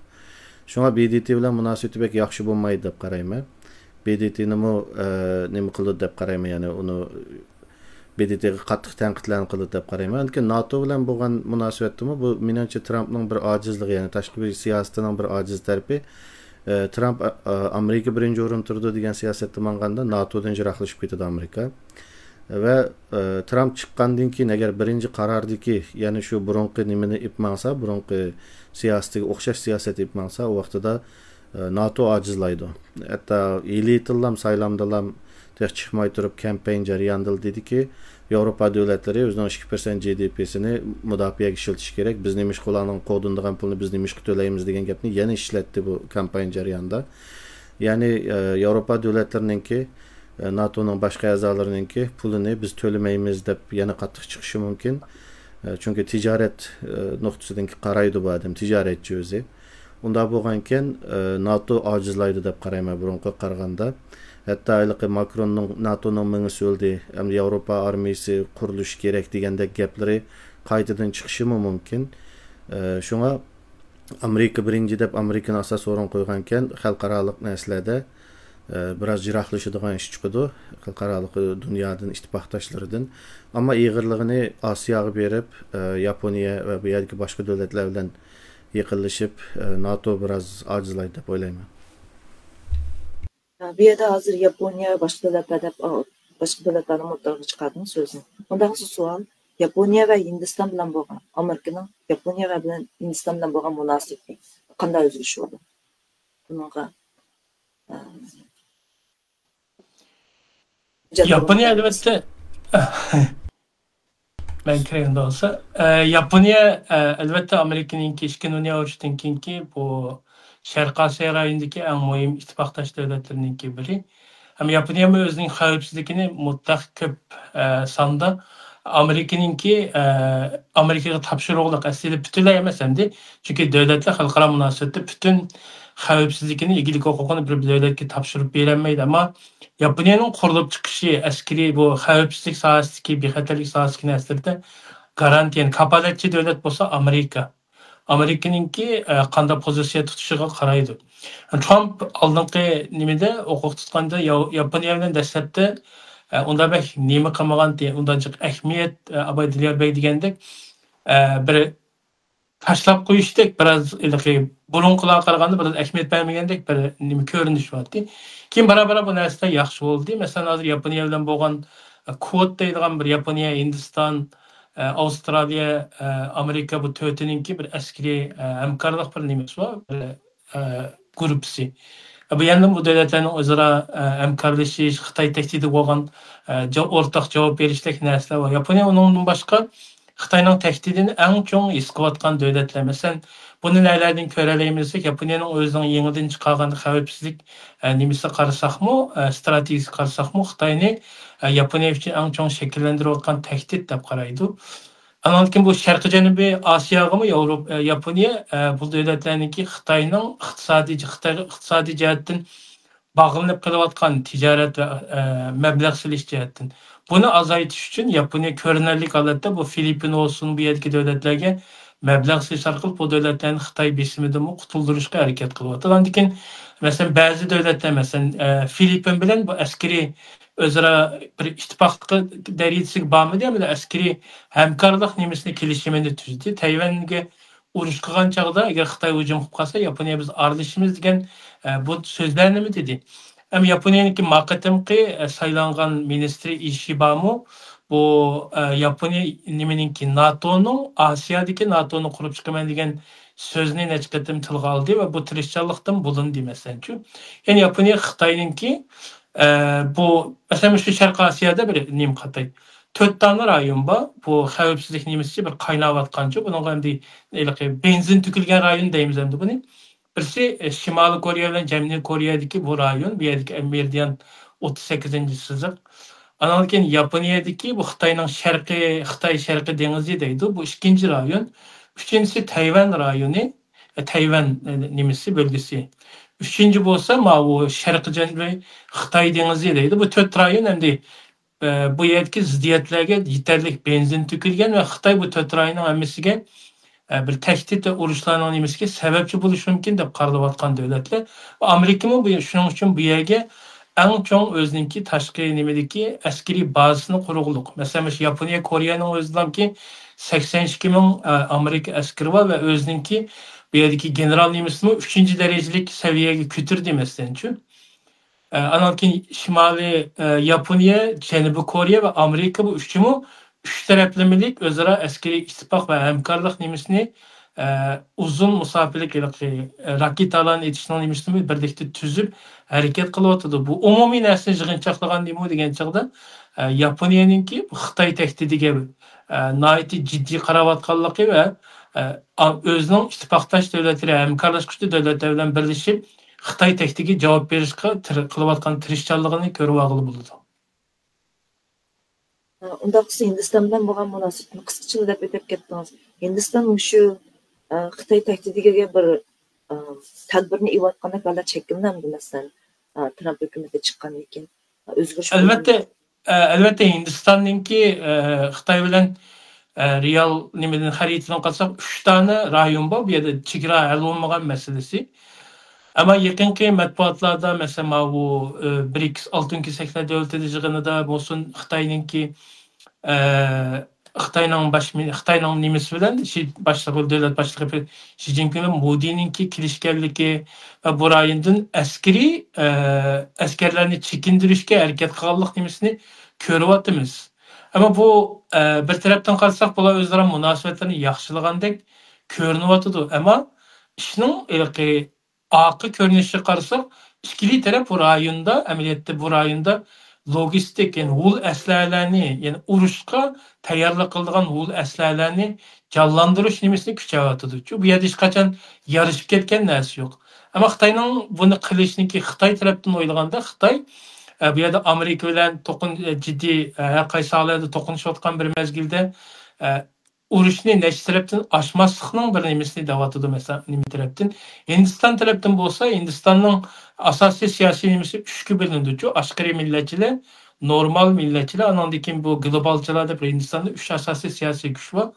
شۇڭا ب د ت بىلەن مۇناسىۋىتى بەك ياخشى بولمايدۇ دەپ قارايمەن. ب د ت نىمۇ، ئە، نېمە قىلىدۇ دەپ قارايمەن، يەنى ئۇنى ب د ت غا قاتتىق تەنقىدلەرنى قىلىدۇ دەپ قارايمەن. ئاندىن كېيىن ناتو بىلەن بولغان مۇناسىۋەتتىمۇ بۇ، مېنىڭچە، ترامپنىڭ بىر ئاجىزلىقى، يەنى تاشقى بىر سىياسىتىنىڭ بىر ئاجىز تەرىپى. ئە، ترامپ، ئە، ئامېرىكا بىرىنچى ئورۇندا تۇرىدۇ دېگەن سىياسەتتە ماڭغاندا ناتودىن يىراقلىشىپ كېتىدۇ ئامېرىكا. ۋە، ئە، ترامپ چىققاندىن كېيىن ئەگەر بىرىنچى قارارىدىكى، يەنى شۇ بۇرۇنقى نېمىنى ئېلىپ ماڭسا، بۇرۇنقى سىياسىتىگە ئوخشاش سىياسەت ئېلىپ ماڭسا، ئۇ ۋاقتىدا، ئە، ناتو ئاجىزلايدۇ. ھەتتا ھېلىتىنلام سايلامدىلام تېخى چىقماي تۇرۇپ، كامپاين جەريانىدىلا دېدىكى، ياۋروپا دۆلەتلىرى ئۆزىنىڭ ئىككى پىرسەنت جى دى پىسىنى مۇداپىئەگە ئىشلىتىشى كېرەك، بىز نېمىشقا ئۇلارنىڭ قوغدىنىدىغان پۇلىنى بىز نېمىشقا تۆلەيمىز دېگەن گەپنى يەنە ئىشلەتتى بۇ كامپاين جەريانىدا. يەنى، ئە، ياۋروپا دۆلەتلىرىنىڭكى، ئە، ناتونىڭ باشقا ئەزالىرىنىڭكى پۇلىنى بىز تۆلىمەيمىز دەپ يەنە قاتتىق چىقىشى مۇمكىن. ئە، چۈنكى تىجارەت، ئە، نۇقتىسىدىن قارايدۇ بۇ ئادەم، تىجارەتچى ئۆزى. ئۇنداق بولغانىكەن، ئە، ناتو ئاجىزلايدۇ دەپ قارايمەن بۇرۇنقىغا قارىغاندا. ھەتتا ھېلىقى ماكروننىڭ ناتونىڭ مېڭىسى ئۆلدى، ئەمدى ياۋروپا ئارمىيىسى قۇرۇلۇشى كېرەك دېگەندەك گەپلىرى قايتىدىن چىقىشىمۇ مۇمكىن. ئە، شۇڭا ئامېرىكا بىرىنچى دەپ ئامېرىكىنى ئاساس ئورۇن قويغانىكەن، خەلقئارالىق نەرسىلەردە، ئە، بىراز يىراقلىشىدىغان ئىش چىقىدۇ. خەلقئارالىق، ئە، دۇنيادىن، ئىتتىپاقداشلىرىدىن. ئەمما ئېغىرلىقىنى ئاسىياغا بېرىپ، ئە، ياپونىيە ۋە بۇ يەردىكى باشقا دۆلەتلەر بىلەن يېقىنلىشىپ، ناتو بىراز ئاجىزلايدۇ دەپ ئويلايمەن. بۇ يەردە ھازىر ياپونىيە، باشقا دۆلەتلەر دەپ، باشقا دۆلەتلەرنىڭ ئوتتۇرىغا چىقاردىڭىز سۆزنى. مۇنداق سوئال، ياپونىيە ۋە ھىندىستان بىلەن بولغان، ئامېرىكىنىڭ ياپونىيە ۋە بىلەن ھىندىستان بىلەن بولغان مۇناسىۋىتى قانداق ئۆزگىرىش بولدى؟ بۇنىڭغا، ئە، ياپونىيە ئەلۋەتتە مەن كىرەيدە بولسا، ئە، ياپونىيە، ئە، ئەلۋەتتە ئامېرىكىنىڭكى ئىككىنچى دۇنيا ئۇرۇشىدىن كېيىنكى بۇ شەرقىي ئاسىيا رايونىدىكى ئەڭ مۇھىم ئىتتىپاقداش دۆلەتلىرىنىڭكى بىرى. ھەم ياپونىيەمۇ ئۆزىنىڭ خەۋپسىزلىكىنى مۇتلەق كۆپ، ئە، ساندا ئامېرىكىنىڭكى، ئە، ئامېرىكىغا تاپشۇرۇقلۇق ئەسلىدە پۈتۈنلەي ئەمەس ئەمدى. چۈنكى دۆلەتلەر خەلقئارا مۇناسىۋەتتە پۈتۈن خەۋپسىزلىكىنى، ئىگىلىك ھوقۇقىنى بىر دۆلەتكە تاپشۇرۇپ بېرەلمەيدۇ. ئەمما ياپونىيەنىڭ قۇرۇلۇپ چىقىشى، ئەسكىرىي بۇ خەۋپسىزلىك ساھەسىدىكى، بىخەتەرلىك ساھەسىدىكى نەرسىلەردە گارانتىيە، يەنى كاپالەتچى دۆلەت بولسا ئامېرىكا. ئامېرىكىنىڭكى، ئە، قانداق پوزىتسىيە تۇتۇشىغا قارايدۇ. ترامپ ئالدىنقى نېمىدە ھوقۇق تۇتقاندا يا-، ياپونىيە بىلەن دەسلەپتە، ئە، ئۇنداق بەك نېمە قىلمىغانتى، ئۇنداق جىق ئەھمىيەت، ئە، ئاباي دىليار بەگ دېگەندەك، ئە، بىر تاشلاپ قويۇشتەك، بىراز ھېلىقى بۇرۇنقىلارغا قارىغاندا بىراز ئەھمىيەت بەرمىگەندەك بىر نېمە كۆرۈنۈش بارتى. كېيىن بارا-بارا بۇ نەرسىلەر ياخشى بولدى. مەسىلەن، ھازىر ياپونىيە بىلەن بولغان، ئە، كوت دەيدىغان بىر ياپونىيە، ھىندىستان، ئە، ئاۋسترالىيە، ئە، ئامېرىكا بۇ تۆتىنىڭكى بىر ئەسكىرىي، ئە، ھەمكارلىق بىر نېمىسى بار، بىر، ئە، گۇرۇپپىسى. بۇ يەنىمۇ بۇ دۆلەتلەرنىڭ ئۆزئارا، ئە، ھەمكارلىشىش، خىتاي تەھدىتىگە بولغان، ئە، جا-، ئورتاق جاۋاب بېرىشتەك نەرسىلەر بار. ياپونىيە ئۇنىڭدىن باشقا خىتاينىڭ تەھدىتىنى ئەڭ چوڭ ھېس قىلىۋاتقان دۆلەتلەر. مەسىلەن، بۇنى نەلەردىن كۆرەلەيمىز دېسەك، ياپونىيەنىڭ ئۆزىنىڭ يېڭىدىن چىقارغان خەۋپسىزلىك، ئە، نېمىسىگە قارىساقمۇ، ئە، ستراتېگىيىسىگە قارىساقمۇ، خىتاينى، ئە، ياپونىيە ئۈچۈن ئەڭ چوڭ شەكىللەندۈرۈۋاتقان تەھدىت دەپ قارايدۇ. ئانان كېيىن بۇ شەرقىي جەنۇبىي ئاسىياغىمۇ ياۋروپ-، ئە، ياپونىيە، ئە، بۇ دۆلەتلەرنىڭكى خىتاينىڭ ئىقتىسادىي، خىتايغا ئىقتىسادىي جەھەتتىن باغلىنىپ قېلىۋاتقان تىجارەت ۋە، ئە، مەبلەغ سېلىش جەھەتتىن. بۇنى ئازايتىش ئۈچۈن ياپونىيە كۆرۈنەرلىك ھالەتتە بۇ فىلىپپىن بولسۇن، بۇ يەردىكى دۆلەتلەرگە مەبلەغ سېلىش ئارقىلىق بۇ دۆلەتلەرنى خىتاي بېسىمىدىنمۇ قۇتۇلدۇرۇشقا ھەرىكەت قىلىۋاتىدۇ. ئاندىن كېيىن، مەسىلەن، بەزى دۆلەتلەر، مەسىلەن، ئە، فىلىپپىن بىلەن بۇ ئەسكىرىي ئۆزئارا بىر ئىتتىپاقلىق دەرىجىسىگە بارمىدى، ئەمدى ئەسكىرىي ھەمكارلىق نېمىسىنى، كېلىشىمىنى تۈزدى. تەيۋەنگە ئۇرۇش قىلغان چاغدا، ئەگەر خىتاي ھۇجۇم قىلىپ قالسا، ياپونىيە بىز ئارىلىشىمىز دېگەن، ئە، بۇ سۆزلەرنىمۇ دېدى. ھەم ياپونىيەنىڭكى ما قېتىمقى، ئە، سايلانغان مىنىستىرى ئىشىبامۇ بۇ، ئە، ياپونىيە نېمىنىڭكى، ناتونىڭ، ئاسىيادىكى ناتونى قۇرۇپ چىقىمەن دېگەن سۆزنى نەچچە قېتىم تىلغا ئالدى ۋە بۇ تىرىشچانلىقتىن بۇلۇندى، مەسىلەنچۇ. يەنى ياپونىيە خىتاينىڭكى، ئە، بۇ، مەسىلەن، مۇشۇ شەرقىي ئاسىيادا بىر نېمە قاتاي. تۆت دانە رايون بار. بۇ خەۋپسىزلىك نېمىسىچە بىر قايناۋاتقانچۇ. بۇنىڭغا ئەمدى ھېلىقى بېنزىن تۆكۈلگەن رايون دەيمىز ئەمدى بۇنى. بىرسى، ئە، شىمالىي كورېيە بىلەن جەنۇبىي كورېيەدىكى بۇ رايون، بۇ يەردىكى مېرىدىان ئوتتۇز سەككىزىنچى سىزىق. ئانان كېيىن ياپونىيەدىكى بۇ خىتاينىڭ شەرقىي، خىتاي شەرقىي دېڭىزى دەيدۇ، بۇ ئىككىنچى رايون. ئۈچىنچىسى تەيۋەن رايونى، ئە، تەيۋەن، ئە، نېمىسى، بۆلگىسى. ئۈچىنچى بولسا ماۋۇ شەرقىي جەنۇبىي خىتاي دېڭىزى دەيدۇ. بۇ تۆت رايون ئەمدى، ئە، بۇ يەردىكى زىددىيەتلەرگە يېتەرلىك بېنزىن تۆكۈلگەن ۋە خىتاي بۇ تۆت رايوننىڭ ھەممىسىگە، ئە، بىر تەھدىت ۋە ئۇرۇشلارنىڭ نېمىسىگە سەۋەبچى بولۇشى مۇمكىن دەپ قارىلىۋاتقان دۆلەتلەر. ئامېرىكىمۇ بۇ، شۇنىڭ ئۈچۈن بۇ يەرگە ئەڭ چوڭ ئۆزىنىڭكى تاشقى نېمىدىكى ئەسكىرىي بازىسىنى قۇرغۇلۇق. مەسىلەن، مۇشۇ ياپونىيە كورېيەنىڭ ئۆزىدىلامكى سەكسەن ئىككى مىڭ، ئە، ئامېرىكا ئەسكىرى بار ۋە ئۆزىنىڭكى بۇ يەردىكى گېنېرال نېمىسىمۇ ئۈچىنچى دەرىجىلىك سەۋىيەگە كۆتۈردى، مەسىلەنچۇ. ئە، ئانان كېيىن شىمالىي، ئە، ياپونىيە، جەنۇبىي كورېيە ۋە ئامېرىكا بۇ ئۈچىمۇ ئۈچ تەرەپلىمىلىك ئۆزئارا ئەسكىرىي ئىتتىپاق ۋە ھەمكارلىق نېمىسىنى، ئە، ئۇزۇن مۇساپىلىك ھېلىقى، ئە، راكېتالارنى ئېتىشنىڭ نېمىسىنى بىرلىكتە تۈزۈپ ھەرىكەت قىلىۋاتىدۇ. بۇ ئومۇمىي نەرسىنى يىغىنچاقلىغان نېمە دېگەن چاغدا، ئە، ياپونىيەنىڭكى خىتاي تەھدىتىگە، ئە، ناھايىتى جىددىي قاراۋاتقانلىقى ۋە، ئە، ئا-، ئۆزىنىڭ ئىتتىپاقداش دۆلەتلىرى، ھەمكارلاشقۇچى دۆلەتلەر بىلەن بىرلىشىپ خىتاي تەھدىتىگە جاۋاب بېرىشقا تىر-، قىلىۋاتقان تىرىشچانلىقىنى كۆرۈۋالغىلى بولىدۇ. ئۇنداق بولسا ھىندىستان بىلەن بولغان مۇناسىۋىتىنى قىسقىچىلا دەپ ئۆتۈپ كەتتىڭىز. ھىندىستان مۇشۇ، ئە، خىتاي تەھدىتىگە بىر، ئە، تەدبىرنى ئېلىۋاتقاندەك ھالەت شەكىللەندى، مەسىلەن، ئە، ترامپ ھۆكۈمىتى چىققاندىن كېيىن، ئە، ئۆزگىرىش بولدىمۇ؟ ئەلۋەتتە، ئە، ئەلۋەتتە ھىندىستاننىڭكى، ئە، خىتاي بىلەن، ئە، رېئال نېمىدىن خەرىتىدىن قارىساق، ئۈچ دانە رايون بار، بۇ يەردە چېگرا ھەل بولمىغان مەسىلىسى. ئەمما يېقىنقى مەتبۇئاتلاردا، مەسىلەن، ماۋۇ، ئە، برىكس ئالتۇن كېسەكلەر دۆلىتىدە يىغىنىدا بولسۇن، خىتاينىڭكى، ئە، خىتاينىڭ باش مىنى-، خىتاينىڭ نېمىسى بىلەن، شى باشلىقى، دۆلەت باشلىقى شى جىنپىڭ بىلەن مودىنىڭكى كېلىشكەنلىكى ۋە بۇ رايوندىن ئەسكىرىي، ئە، ئەسكەرلەرنى چېكىندۈرۈشكە ھەرىكەت قىلغانلىق نېمىسىنى كۆرۈۋاتىمىز. ئەمما بۇ، ئە، بىر تەرەپتىن قارىساق، بۇلار ئۆزئارا مۇناسىۋەتلىرىنى ياخشىلىغاندەك كۆرۈنۈۋاتىدۇ. ئەمما ئىشنىڭ ھېلىقى ئارقا كۆرۈنۈشىگە قارىساق، ئىككىلى تەرەپ بۇ رايوندا، ئەمەلىيەتتە بۇ رايوندا لوگىستىك، يەنى ھۇل ئەسلىھەلەرنى، يەنى ئۇرۇشقا تەييارلىق قىلىدىغان ھۇل ئەسلىھەلەرنى جانلاندۇرۇش نېمىسىنى كۈچەۋاتىدۇ. چۈنكى بۇ يەردە ھېچقاچان يارىشىپ كەتكەن نەرسە يوق. ئەمما خىتاينىڭ بۇنى قىلىشنىكى، خىتاي تەرەپتىن ئويلىغاندا، خىتاي، ئە، بۇ يەردە ئامېرىكا بىلەن توقۇن-، ئە، جىددىي، ئە، ھەر قايسى ھالەتتە توقۇنۇشۇۋاتقان بىر مەزگىلدە، ئە، ئۇرۇشنى نەچچە تەرەپتىن ئاچماسلىقنىڭ بىر نېمىسىنى دەۋاتىدۇ، مەسىلەن، نېمە تەرەپتىن؟ ھىندىستان تەرەپتىن بولسا، ھىندىستاننىڭ ئاساسىي سىياسىي نېمىسى ئۈچكە بۆلۈنىدۇچۇ، ئاشقىرى مىللەتچىلەر، نورمال مىللەتچىلەر، ئانىڭدىن كېيىن بۇ گلوبالچىلار دەپ ھىندىستاندا ئۈچ ئاساسىي سىياسىي كۈچ بار.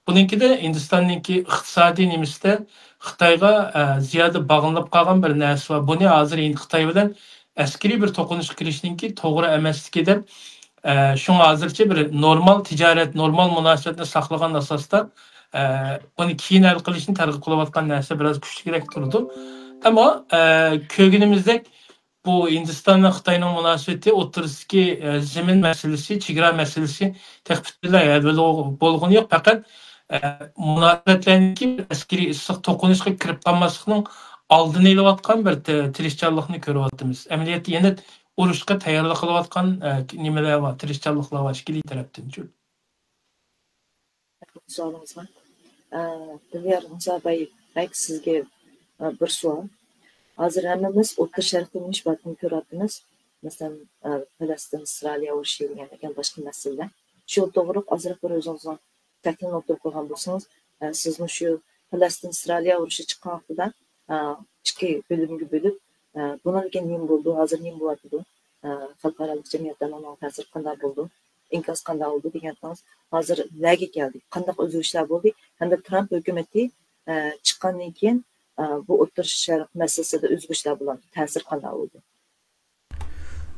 بۇنىڭكىدە ھىندىستاننىڭكى ئىقتىسادىي نېمىسىدە خىتايغا، ئە، زىيادە باغلىنىپ قالغان بىر نەرسە بار. بۇنى ھازىر ھىند-، خىتاي بىلەن ئەسكىرىي بىر توقۇنۇشقا كىرىشنىڭكى توغرا ئەمەسلىكى دەپ، ئە، شۇڭا ھازىرچە بىر نورمال تىجارەت، نورمال مۇناسىۋەتنى ساقلىغان ئاساستا، ئە، بۇنى كېيىن ھەل قىلىشنى تەرغىب قىلىۋاتقان نەرسە بىراز كۈچلۈكرەك تۇرىدۇ. ئەمما، ئە، كۆرگىنىمىزدەك، بۇ ھىندىستان ۋە خىتاينىڭ مۇناسىۋىتى ئوتتۇرىسىدىكى، ئە، زېمىن مەسىلىسى، چېگرا مەسىلىسى تېخى پۈتۈنلەي ھەل بول-، بولغىنى يوق. پەقەت، ئە، مۇناسىۋەتلەرنىڭكى بىر ئەسكىرىي ئىسسىق توقۇنۇشقا كىرىپ قالماسلىقنىڭ ئالدىنى ئېلىۋاتقان بىر تى-، تىرىشچانلىقنى كۆرۈۋاتىمىز. ئەمەلىيەتتە يەنە ئۇرۇشقا تەييارلىق قىلىۋاتقان، ئە، نېمىلەر بار، تىرىشچانلىقلار بار ئىككىلى تەرەپتىنچۇ. سوئالىڭىزغا. ئە، دىليار مۇسابايېۋ، بەك سىزگە، ئە، بىر سوئال. ھازىر ھەممىمىز ئوتتۇرا شەرقتە نېمە ئىش بارلىقىنى كۆرۈۋاتىمىز. مەسىلەن، ئە، پەلەستىن، ئىسرائىلىيە ئۇرۇشى دېگەندەك يەنە باشقا مەسىلىلەر. شۇ توغرىلىق ئازراق بىر ئۆزىڭىزنىڭ تەھلىلىنى ئوتتۇرىغا قويغان بولسىڭىز، ئە، سىزمۇ شۇ پەلەستىن ئىسرائىلىيە ئۇرۇشى چىققان ۋاقتىدا، ئە، ئىككى بۆلۈمگە بۆلۈپ، ئە، بۇنىڭدىن كېيىن نېمە بولىدۇ، ھازىر نېمە بولۇۋاتىدۇ، ئە، خەلقئارالىق جەمئىيەتتە ئۇنىڭ تەسىرى قانداق بولىدۇ، ئىنكاس قانداق بولىدۇ دېگەن، ھازىر نەگە كەلدى، قانداق ئۆزگىرىشلەر بولدى ھەمدە ترامپ ھۆكۈمىتى، ئە، چىققاندىن كېيىن، ئە، بۇ ئوتتۇرا شەرق مەسىلىسىدە ئۆزگىرىشلەر بولامدۇ، تەسىرى قانداق بولىدۇ؟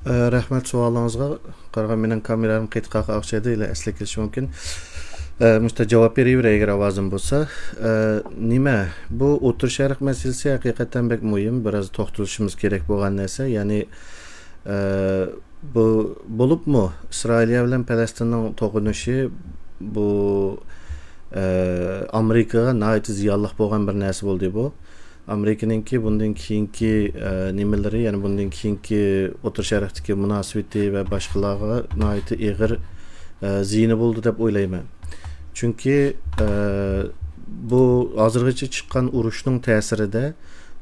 ئە، رەھمەت سوئالىڭىزغا. قارىغان مېنىڭ كامېرام قېتىق قاقا ئوخشايدۇ، ئىلى ئەسلىگە كېلىشى مۇمكىن. ئە، مۇشتا جاۋاب بېرىۋېرەي، ئەگەر ئاۋازىم بولسا. ئە، نېمە، بۇ ئوتتۇرا شەرق مەسىلىسى ھەقىقەتەن بەك مۇھىم، بىراز توختىلىشىمىز كېرەك بولغان نەرسە. يەنى، ئە، بۇ، بولۇپمۇ ئىسرائىلىيە بىلەن پەلەستىننىڭ توقۇنۇشى بۇ، ئە، ئامېرىكىغا ناھايىتى زىيانلىق بولغان بىر نەرسە بولدى بۇ. ئامېرىكىنىڭكى بۇندىن كېيىنكى، ئە، نېمىلىرى، يەنى بۇندىن كېيىنكى ئوتتۇرا شەرقتىكى مۇناسىۋىتى ۋە باشقىلارغا ناھايىتى ئېغىر، ئە، زىيىنى بولىدۇ دەپ ئويلايمەن. چۈنكى، ئە، بۇ ھازىرغىچە چىققان ئۇرۇشنىڭ تەسىرىدە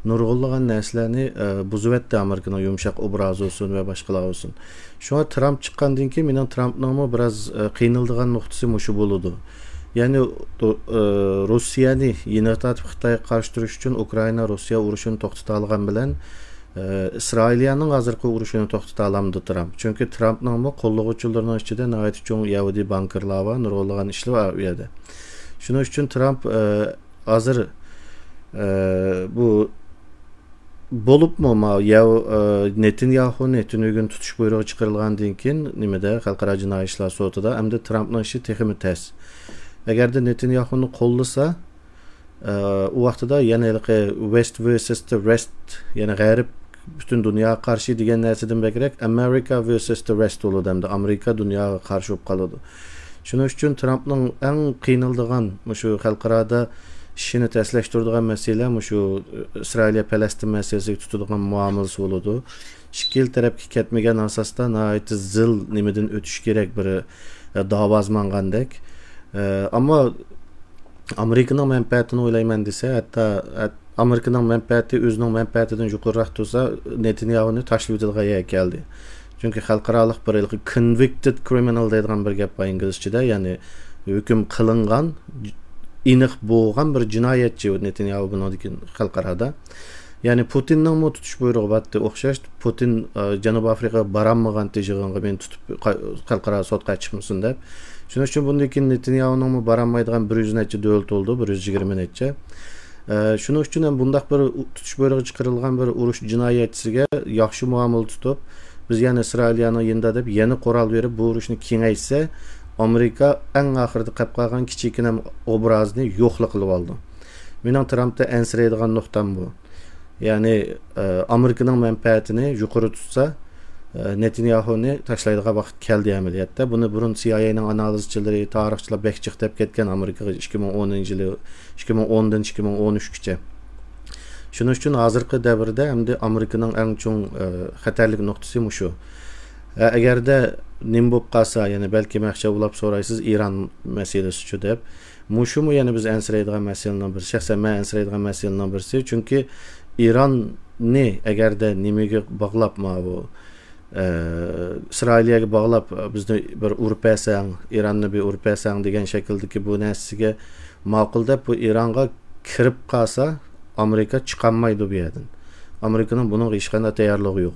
نۇرغۇنلىغان نەرسىلەرنى، ئە، بۇزۇۋەتتى ئامېرىكىنىڭ يۇمشاق ئوبرازى بولسۇن ۋە باشقىلار بولسۇن. شۇڭا ترامپ چىققاندىن كېيىن مېنىڭ ترامپنىڭمۇ بىراز، ئە، قىينىلىدىغان نۇقتىسى مۇشۇ بولىدۇ. يەنى، ئە، روسىيەنى يېنىغا تارتىپ خىتايغا قارشى تۇرۇش ئۈچۈن ئۇكرائىنا روسىيە ئۇرۇشىنى توختىتالىغان بىلەن، ئە، ئىسرائىلىيەنىڭ ھازىرقى ئۇرۇشىنى توختىتالامدۇ ترامپ. چۈنكى ترامپنىڭمۇ قوللىغۇچىلىرىنىڭ ئىچىدە ناھايىتى چوڭ يەھۇدىي بانكىرلار بار، نۇرغۇنلىغان ئىشلار بار ئۇ يەردە. شۇنىڭ ئۈچۈن ترامپ، ئە، ھازىر، ئە، بۇ بولۇپمۇ ما يەۋ-، ئە، نېتىنياھۇنى تۈنۈگۈن تۇتۇش بۇيرۇغى چىقىرىلغاندىن كېيىن نېمىدە، خەلقئارا جىنايى ئىشلار سوتىدا، ئەمدى ترامپنىڭ ئىشى تېخىمۇ تەس. ئەگەردە نېتىنياھۇنى قوللىسا، ئە، ئۇ ۋاقتىدا يەنە ھېلىقى West versus the Rest، يەنى غەرب پۈتۈن دۇنياغا قارشى دېگەن نەرسىدىن بەكرەك America versus the Rest بولىدۇ ھەمدە ئامېرىكا دۇنياغا قارشى بولۇپ قالىدۇ. شۇنىڭ ئۈچۈن ترامپنىڭ ئەڭ قىينىلىدىغان، مۇشۇ خەلقئارادا ئىشىنى تەسلەشتۈرىدىغان مەسىلە مۇشۇ ئىسرائىلىيە پەلەستىن مەسىلىسىگە تۇتىدىغان مۇئامىلىسى بولىدۇ. ئىككىلا تەرەپكە كەتمىگەن ئاساستا ناھايىتى زىل نېمىدىن ئۆتۈش كېرەك بىر، ئە، داۋا ماڭغاندەك. ئە، ئەمما ئامېرىكىنىڭ مەنپەئەتىنى ئويلايمەن دېسە، ھەتتا، ھەت-، ئامېرىكىنىڭ مەنپەئەتى ئۆزىنىڭ مەنپەئەتىدىن يۇقىرىراق تۇرسا، نېتانياھۇنى تاشلىۋېتىدىغان يەرگە كەلدى. چۈنكى خەلقئارالىق بىر ھېلىقى convicted criminal دەيدىغان بىر گەپ بار ئىنگلىزچىدە، يەنى ھۆكۈم قىلىنغان، ئېنىق بولغان بىر جىنايەتچى نېتانياھۇ بۇنىڭدىن كېيىن خەلقئارادا. يەنى پۇتىننىڭمۇ تۇتۇش بۇيرۇغى بارتتى ئوخشاش. پۇتىن، ئە، جەنۇبىي ئافرىقىغا بارالمىغانتى يىغىنغا مېنى تۇتۇپ قا-، خەلقئارا سوتقا چىقمىسۇن دەپ. شۇنىڭ ئۈچۈن بۇندىن كېيىن نېتانياھۇنىڭمۇ بارالمايدىغان بىر يۈز نەچچە دۆلىتى بولدى، بىر يۈز يىگىرمە نەچچە. ئە، شۇنىڭ ئۈچۈن ھەم بۇنداق بىر ئۇ-، تۇتۇش بۇيرۇغى چىقىرىلغان بىر ئۇرۇش جىنايەتچىسىگە ياخشى مۇئامىلە تۇتۇپ، بىز يەنە ئىسرائىلىيەنىڭ يېنىدا دەپ يەنە قورال بېرىپ، بۇ ئۇرۇشنى كېڭەيتسە، ئامېرىكا ئەڭ ئاخىرىدا قېلىپ قالغان كىچىككىنە ئوبرازنى يوقلا قىلىۋالىدۇ. مېنىڭ ترامپتا ئەنسىرەيدىغان نۇقتام بۇ. يەنى، ئە، ئامېرىكىنىڭ مەنپەئەتىنى يۇقىرى تۇتسا، ئە، نېتانياھۇنى تاشلايدىغان ۋاقىت كەلدى ئەمەلىيەتتە. بۇنى بۇرۇن سىئايئېينىڭ ئانالىزچىلىرى، تارىخچىلار بەك جىق دەپ كەتكەن ئامېرىكىغا ئىككى مىڭ ئونىنچى يىلى، ئىككى مىڭ ئوندىن ئىككى مىڭ ئون ئۈچكىچە. شۇنىڭ ئۈچۈن ھازىرقى دەۋردە ئەمدى ئامېرىكىنىڭ ئەڭ چوڭ، ئە، خەتەرلىك نۇقتىسى مۇشۇ. ئە، ئەگەردە نېمە بولۇپ قالسا، يەنى بەلكىم ياخشى ئۇلاپ سورايسىز، ئىران مەسىلىسىچۇ دەپ. مۇشۇمۇ يەنە بىز ئەنسىرەيدىغان مەسىلىنىڭ بىرى. شەخسەن مەن ئەنسىرەيدىغان مەسىلىنىڭ بىرسى. چۈنكى ئىراننى ئەگەردە نېمىگە باغلاپ، ماۋۇ، ئە، ئىسرائىلىيەگە باغلاپ، بىزنى بىر ئۇرۇپ بەرسەڭ، ئىراننى بىر ئۇرۇپ بەرسەڭ دېگەن شەكىلدىكى بۇ نەرسىگە ماقۇل دەپ، بۇ ئىرانغا كىرىپ قالسا، ئامېرىكا چىقالمايدۇ بۇ يەردىن. ئامېرىكىنىڭ بۇنىڭغا ھېچقانداق تەييارلىقى يوق.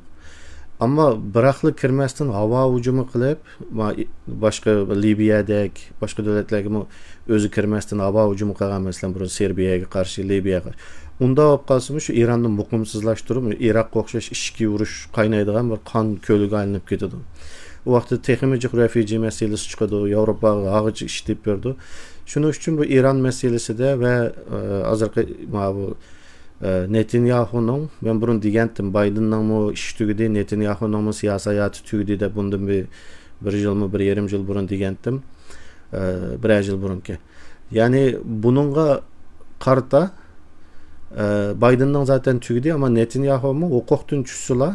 ئەمما بىراقلا كىرمەستىن ھاۋا ھۇجۇمى قىلىپ، ما-، باشقا لىبىيەدەك، باشقا دۆلەتلەرگىمۇ ئۆزى كىرمەستىن ھاۋا ھۇجۇمى قىلغان، مەسىلەن، بۇرۇن سېربىيەگە قارشى، لىبىيەگە قارشى. ئۇنداق بولۇپ قالسىمۇ، شۇ ئىراننى مۇقىمسىزلاشتۇرۇپ، ئىراققا ئوخشاش ئىچكى ئۇرۇش قاينايدىغان بىر قان كۆلىگە ئايلىنىپ كېتىدۇ. ئۇ ۋاقىتتا تېخىمۇ جىق رېفۇجى مەسىلىسى چىقىدۇ، ياۋروپاغا ھاغىچە ئىشلىتىپ بېرىدۇ. شۇنىڭ ئۈچۈن بۇ ئىران مەسىلىسىدە ۋە، ئە، ھازىرقى ماۋۇ، ئە، نېتانياھۇنىڭ، مەن بۇرۇن دېگەنتىم، بايدېننىڭمۇ ئىشى تۈگىدى، نېتانياھۇنىڭمۇ سىياسىي ھاياتى تۈگىدى دەپ، بۇندىن بىر، بىر يىلمۇ، بىر يېرىم يىل بۇرۇن دېگەنتىم. ئە، بىرەر يىل بۇرۇنكى. يەنى بۇنىڭغا قارىتا، ئە، بايدېننىڭ زاتەن تۈگىدى، ئەمما نېتانياھۇمۇ ھوقۇقتىن چۈشسىلا،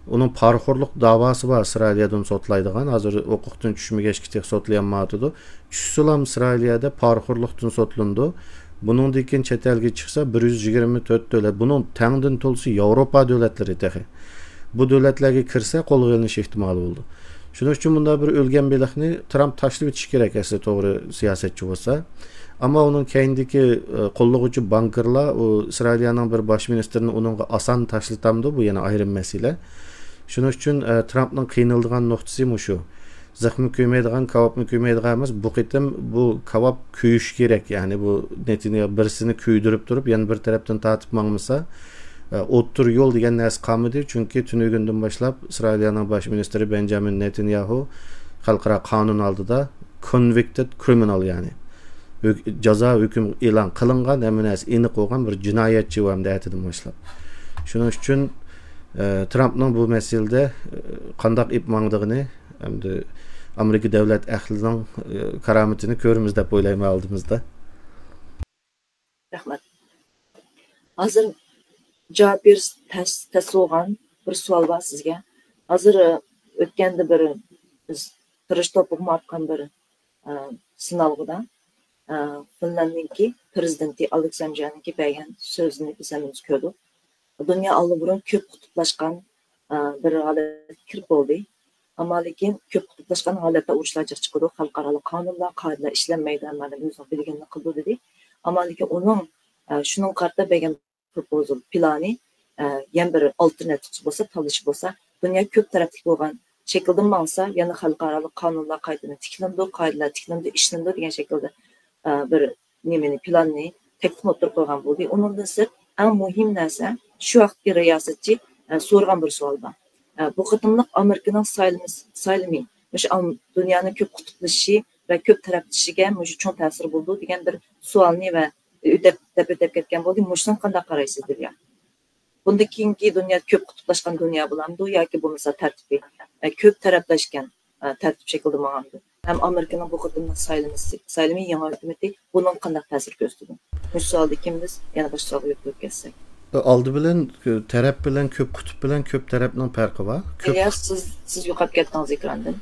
ئۇنىڭ پارىخورلۇق داۋاسى بار ئىسرائىلىيەدىن سوتلايدىغان. ھازىر ھوقۇقتىن چۈشمىگەچكە تېخى سوتلىيالمايۋاتىدۇ. چۈشسىلا ئىسرائىلىيەدە پارىخورلۇقتىن سوتلىنىدۇ. بۇنىڭدىن كېيىن چەت ئەلگە چىقسا، بىر يۈز يىگىرمە تۆت دۆلەت، بۇنىڭ تەڭدىن تولىسى ياۋروپا دۆلەتلىرى تېخى. بۇ دۆلەتلەرگە كىرسە، قولغا ئېلىنىش ئېھتىمالى بولىدۇ. شۇنىڭ ئۈچۈن بۇنداق بىر ئۆلگەن بېلىقنى ترامپ تاشلىۋېتىشى كېرەك، ئەسلى توغرا سىياسەتچى بولسا. ئەمما ئۇنىڭ كەينىدىكى، ئە، قوللىغۇچى بانكىرلار ئۇ ئىسرائىلىيەنىڭ بىر باش مىنىستىرىنى ئۇنىڭغا ئاسان تاشلىتامدۇ، بۇ يەنە ئايرىم مەسىلە. شۇنىڭ ئۈچۈن، ئە، ترامپنىڭ قىينىلىدىغان نۇقتىسى مۇشۇ. زىخمۇ كۆيمەيدىغان، كاۋاپمۇ كۆيمەيدىغان ئەمەس، بۇ قېتىم بۇ كاۋاپ كۆيۈشى كېرەك. يەنى بۇ نېتانياھۇ بىرسىنى كۆيدۈرۈپ تۇرۇپ، يەنە بىر تەرەپتىن تارتىپ ماڭمىسا، ئە، ئوتتۇرا يول دېگەن نەرسە قالمىدى. چۈنكى تۈنۈگۈندىن باشلاپ ئىسرائىلىيەنىڭ باش مىنىستىرى بەنجامىن نېتانياھۇ خەلقئارا قانۇن ئالدىدا convicted criminal، يەنى ھۆك-، جازا ھۆكۈم ئېلان قىلىنغان، ھەممە نەرسە ئېنىق بولغان بىر جىنايەتچى ئەمدى ئەتىدىن باشلاپ. شۇنىڭ ئۈچۈن، ئە، ترامپنىڭ بۇ مەسىلىدە، ئە، قانداق ئېلىپ ماڭىدىغىنى ئەمدى ئامېرىكا دۆلەت ئەھلىنىڭ، ئە، كارامىتىنى كۆرىمىز دەپ ئويلايمەن ئالدىمىزدا. رەھمەت. ھازىر جاۋاب بېرىش تەس، تەس بولغان بىر سوئال بار سىزگە. ھازىر، ئە، ئۆتكەندە بىر بىز تىرىش توپىغىمۇ ئاتقان بىر، ئە، سىنالغۇدا، ئە، فىنلاندنىڭكى پىرېزىدېنتى ئالېكساندېرنىڭكى بەرگەن سۆزىنى بىز ھەممىمىز كۆردۇق. دۇنيا ئاللىبۇرۇن كۆپ قۇتۇپلاشقان، ئە، بىر ھالەتكە كىرىپ بولدى. ئەمما لېكىن كۆپ قۇتۇپلاشقان ھالەتتە ئۇرۇشلار جىق چىقىدۇ، خەلقئارالىق قانۇنلار، قائىدىلەر ئىشلەنمەيدۇ، ھەممە ئادەم ئۆزىنىڭ بىلگىنىنى قىلىدۇ دېدى. ئەمما لېكىن ئۇنىڭ، ئە، شۇنىڭغا قارىتا بەرگەن پروپوزال پىلانى، ئە، يەنە بىر ئالتېرناتىپ بولسا، تاللىشى بولسا، دۇنيا كۆپ تەرەپلىك بولغان شەكىلدە ماڭسا، يەنە خەلقئارالىق قانۇنلار قايتىدىن تىكلىنىدۇ، قائىدىلەر تىكلىنىدۇ، ئىشلىنىدۇ دېگەن شەكىلدە، ئە، بىر نېمىنى، پىلاننى، تەكلىپنى ئوتتۇرىغا قويغان بولدى. ئۇنىڭدىن سىرت، ئەڭ مۇھىم نەرسە، شۇ ۋاقىتتىكى رىياسەتچى، ئە، سورىغان بىر سوئال بار. ئە، بۇ قېتىملىق ئامېرىكىنىڭ سايلىمىس-، سايلىمى مۇشۇ ئام-، دۇنيانىڭ كۆپ قۇتۇپلىشىشى ۋە كۆپ تەرەپلىشىشىگە مۇشۇ چوڭ تەسىرى بولىدۇ دېگەن بىر سوئالنى ۋە ئۆتەپ، دەپ ئۆتەپ كەتكەن بولدى. مۇشۇنىڭغا قانداق قارايسىز، دىليا؟ بۇندىن كېيىنكى دۇنيا كۆپ قۇتۇپلاشقان دۇنيا بولامدۇ ياكى بولمىسا تەرتىپى، ئە، كۆپ تەرەپلەشكەن، ئە، تەرتىپ شەكلىدە ماڭامدۇ؟ ھەم ئامېرىكىنىڭ بۇ قېتىملىق سايلىمىسى، سايلىمى يېڭى ھۆكۈمىتى بۇنىڭغا قانداق تەسىر كۆرسىتىدۇ؟ مۇشۇ سوئالدىن كېيىن بىز يەنە باشقا سوئالغا يۆتكىلىپ كەتسەك. ئالدى بىلەن، تەرەپ بىلەن كۆپ قۇتۇپ بىلەن كۆپ تەرەپنىڭ پەرقى بار. كۆپ ئىلياس، سىز، سىز يوقاپ كەتتىڭىز ئېكراندىن.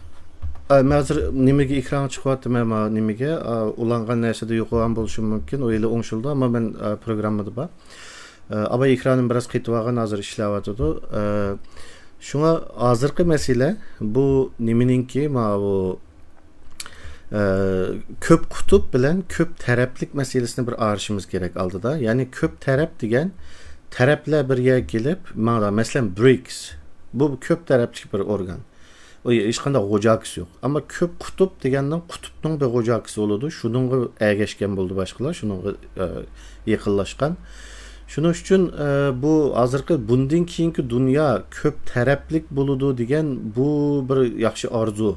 ئا، مەن ھازىر نېمىگە ئېكرانغا چىقىۋاتىمەن، ما نېمىگە، ئا، ئۇلانغان نەرسىدە يوقىغان بولۇشۇم مۇمكىن، ئۇ يىلى ئوڭشىلىدۇ، ئەمما مەن، ئا، پروگراممىدا بار. ئا، ئاباي ئېكرانىم بىراز قېتىۋالغان، ھازىر ئىشلەۋاتىدۇ. ئا، شۇڭا ھازىرقى مەسىلە بۇ نېمىنىڭكى، ماۋۇ، ئا، كۆپ قۇتۇپ بىلەن كۆپ تەرەپلىك مەسىلىسىنى بىر ئايرىشىمىز كېرەك ئالدىدا. يەنى كۆپ تەرەپ دېگەن تەرەپلەر بىر يەرگە كېلىپ، مانا، مەسىلەن، برىكس. بۇ كۆپ تەرەپلىك بىر ئورگان. ئۇ ھېچقانداق غوجاكىسى يوق. ئەمما كۆپ قۇتۇپ دېگەننىڭ قۇتۇپنىڭ بىر غوجاكىسى بولىدۇ. شۇنىڭغا ئەگەشكەن بولىدۇ باشقىلار، شۇنىڭغا، ئە، يېقىنلاشقان. شۇنىڭ ئۈچۈن، ئە، بۇ ھازىرقى بۇندىن كېيىنكى دۇنيا كۆپ تەرەپلىك بولىدۇ دېگەن بۇ بىر ياخشى ئارزۇ.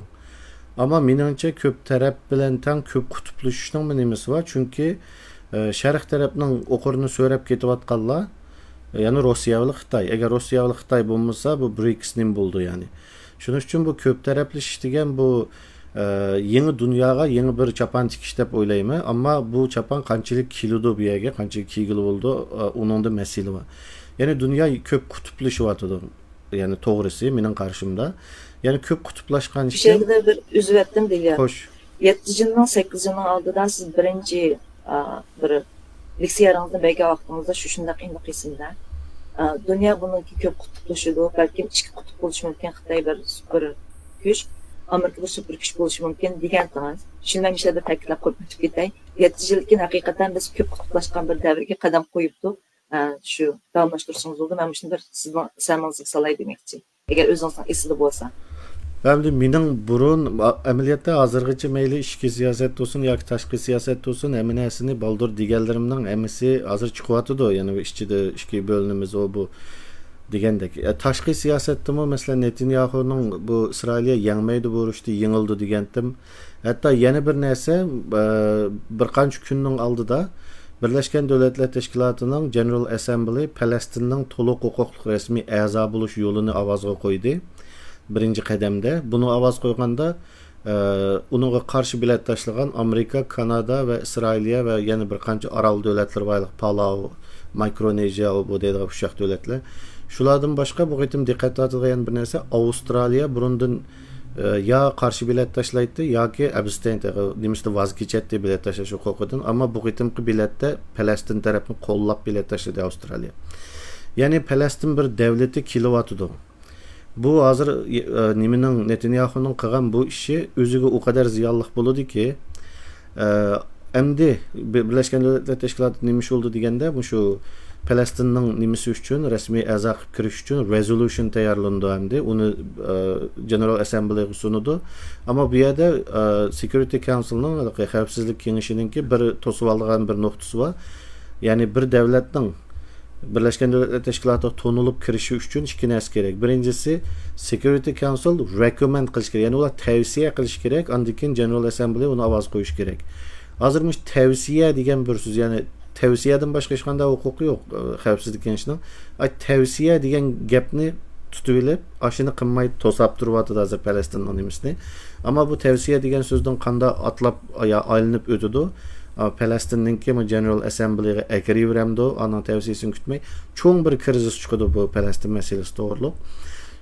ئەمما مېنىڭچە كۆپ تەرەپ بىلەن تەڭ كۆپ قۇتۇپلىشىشنىڭمۇ نېمىسى بار؟ چۈنكى، ئە، شەرق تەرەپنىڭ ئوقۇرىنى سۆرەپ كېتىۋاتقانلار، ئە، يەنى روسىيە بىلەن خىتاي. ئەگەر روسىيە بىلەن خىتاي بولمىسا، بۇ برىكس نېمە بولىدۇ يەنى؟ شۇنىڭ ئۈچۈن بۇ كۆپ تەرەپلىشىش دېگەن بۇ، ئە، يېڭى دۇنياغا يېڭى بىر چاپان تىكىش دەپ ئويلايمەن. ئەمما بۇ چاپان قانچىلىك كېلىدۇ بۇ يەرگە، قانچىلىك كىيگىلى بولىدۇ، ئە، ئۇنىڭدا مەسىلە بار. يەنى دۇنيا كۆپ قۇتۇپلىشىۋاتىدۇ. يەنى توغرىسى، مېنىڭ قارىشىمدا. يەنى كۆپ قۇتۇپلاشقان ئىكەن. شۇ يەردە بىر ئۈزۈۋەتتىم، دىليار. خوش. يەتتە يىلنىڭ، سەككىز يىلنىڭ ئالدىدا سىز بىرىنچى، ئا، بىر لېكسىيەڭىزنى بەرگەن ۋاقتىڭىزدا شۇ شۇنداق ئېنىق ئېسىمدە. ئا، دۇنيا بۇنىڭكى كۆپ قۇتۇپلىشىدۇ، بەلكىم ئىككى قۇتۇپ بولۇشى مۇمكىن، خىتاي بىر سۇپېر كۈچ، ئامېرىكا بىر سۇپېر كۈچ بولۇشى مۇمكىن دېگەنتىڭىز. شۇنى مەن مۇشۇ يەردە تەكىتلەپ قويۇپ ئۆتۈپ كېتەي. يەتتە يىل كېيىن ھەقىقەتەن بىز كۆپ قۇتۇپلاشقان بىر دەۋرگە قەدەم قويۇپتۇ. ئە، شۇ داۋاملاشتۇرسىڭىز بولىدۇ. مەن مۇشۇنى بىر سىزنىڭ ئېسىڭىزگە سالاي دېمەكچى. ئەگەر ئۆزىڭىزنىڭ ئېسىدە بولسا. ئەمدى مېنىڭ بۇرۇن، ئەمەلىيەتتە ھازىرغىچە مەيلى ئىچكى سىياسەت بولسۇن ياكى تاشقى سىياسەت بولسۇن، ھەممە نەرسىنى بالدۇر دېگەنلىرىمنىڭ ھەممىسى ھازىر چىقىۋاتىدۇ. يەنە ئىچىدە ئىككى بۆلۈنىمىز، ئۇ بۇ دېگەندەك. ئە، تاشقى سىياسەتتىمۇ، مەسىلەن، نېتانياھۇنىڭ بۇ ئىسرائىلىيە يەڭمەيدۇ، بۇ ئۇرۇشتا يېڭىلىدۇ دېگەنتىم. ھەتتا يەنە بىر نەرسە، ئە، بىر قانچە كۈننىڭ ئالدىدا بىرلەشكەن دۆلەتلەر تەشكىلاتىنىڭ جېنېرال ئەسسەمبلى پەلەستىننىڭ تولۇق ھوقۇقلۇق رەسمىي ئەزا بولۇش يولىنى ئاۋازغا قويدى. بىرىنچى قەدەمدە. بۇنى ئاۋاز قويغاندا، ئە، ئۇنىڭغا قارشى بېلەت تاشلىغان ئامېرىكا، كانادا ۋە ئىسرائىلىيە ۋە يەنە بىر قانچە ئارال دۆلەتلىرى بار، پالاۋ، مايكرونېزىيە، بۇ دەيدىغان ئۇششاق دۆلەتلەر. شۇلاردىن باشقا بۇ قېتىم دىققەت تارتىدىغان يەنە بىر نەرسە، ئاۋسترالىيە بۇرۇندىن، ئە، يا قارشى بېلەت تاشلايتتى ياكى ئەبستېين، نېمىسىدە ۋاز كېچەتتى بېلەت تاشلاش ھوقۇقىدىن. ئەمما بۇ قېتىمقى بېلەتتە پەلەستىن تەرەپنى قوللاپ بېلەت تاشلىدى ئاۋسترالىيە. يەنى پەلەستىن بىر دەۋلىتى كېلىۋاتىدۇ. بۇ ھازىر، ئە، نېمىنىڭ، نېتانياھۇنىڭ قىلغان بۇ ئىشى ئۆزىگە ئۇ قەدەر زىيانلىق بولىدۇكى، ئە، ئەمدى بىر-، بىرلەشكەن دۆلەتلەر تەشكىلاتى نېمە ئىش بولدى دېگەندە، مۇشۇ پەلەستىننىڭ نېمىسى ئۈچۈن، رەسمىي ئەزا قىلىپ كىرىش ئۈچۈن رېزولۇشن تەييارلىنىدۇ ئەمدى. ئۇنى، ئە، جېنېرال ئەسسەمبلىغا سۇنىدۇ. ئەمما بۇ يەردە، ئە، سېكيۇرىتى كاونسىلنىڭ، خەۋپسىزلىك كېڭىشىنىڭكى بىر توسۇۋالىدىغان بىر نۇقتىسى بار. يەنى بىر دەۋلەتنىڭ بىرلەشكەن دۆلەتلەر تەشكىلاتىغا تونۇلۇپ كىرىشى ئۈچۈن ئىككى نەرسە كېرەك. بىرىنچىسى، سېكيۇرىتى كاونسىل رېكوممېند قىلىش كېرەك. يەنى ئۇلار تەۋسىيە قىلىشى كېرەك، ئاندىن كېيىن جېنېرال ئەسسەمبلى ئۇنى ئاۋاز قويۇشى كېرەك. ھازىر مۇشۇ تەۋسىيە دېگەن بىر سۆز، يەنى تەۋسىيەدىن باشقا ھېچقانداق ھوقۇقى يوق، ئە، خەۋپسىزلىك كېڭىشىنىڭ. ئاي، تەۋسىيە دېگەن گەپنى تۇتۇۋېلىپ، ئاشۇنى قىلماي توساپ تۇرۇۋاتىدۇ ھازىر پەلەستىننىڭ نېمىسىنى. ئەمما بۇ تەۋسىيە دېگەن سۆزدىن قانداق ئاتلاپ يا ئايلىنىپ ئۆتىدۇ؟ ئا، پەلەستىننىڭكى جېنېرال ئەسسەمبلىغا ئەكىرىۋېرەمدۇ؟ ئانىڭ تەۋسىيىسىنى كۈتمەي، چوڭ بىر كىرىزىس چىقىدۇ بۇ پەلەستىن مەسىلىسى توغرۇلۇق.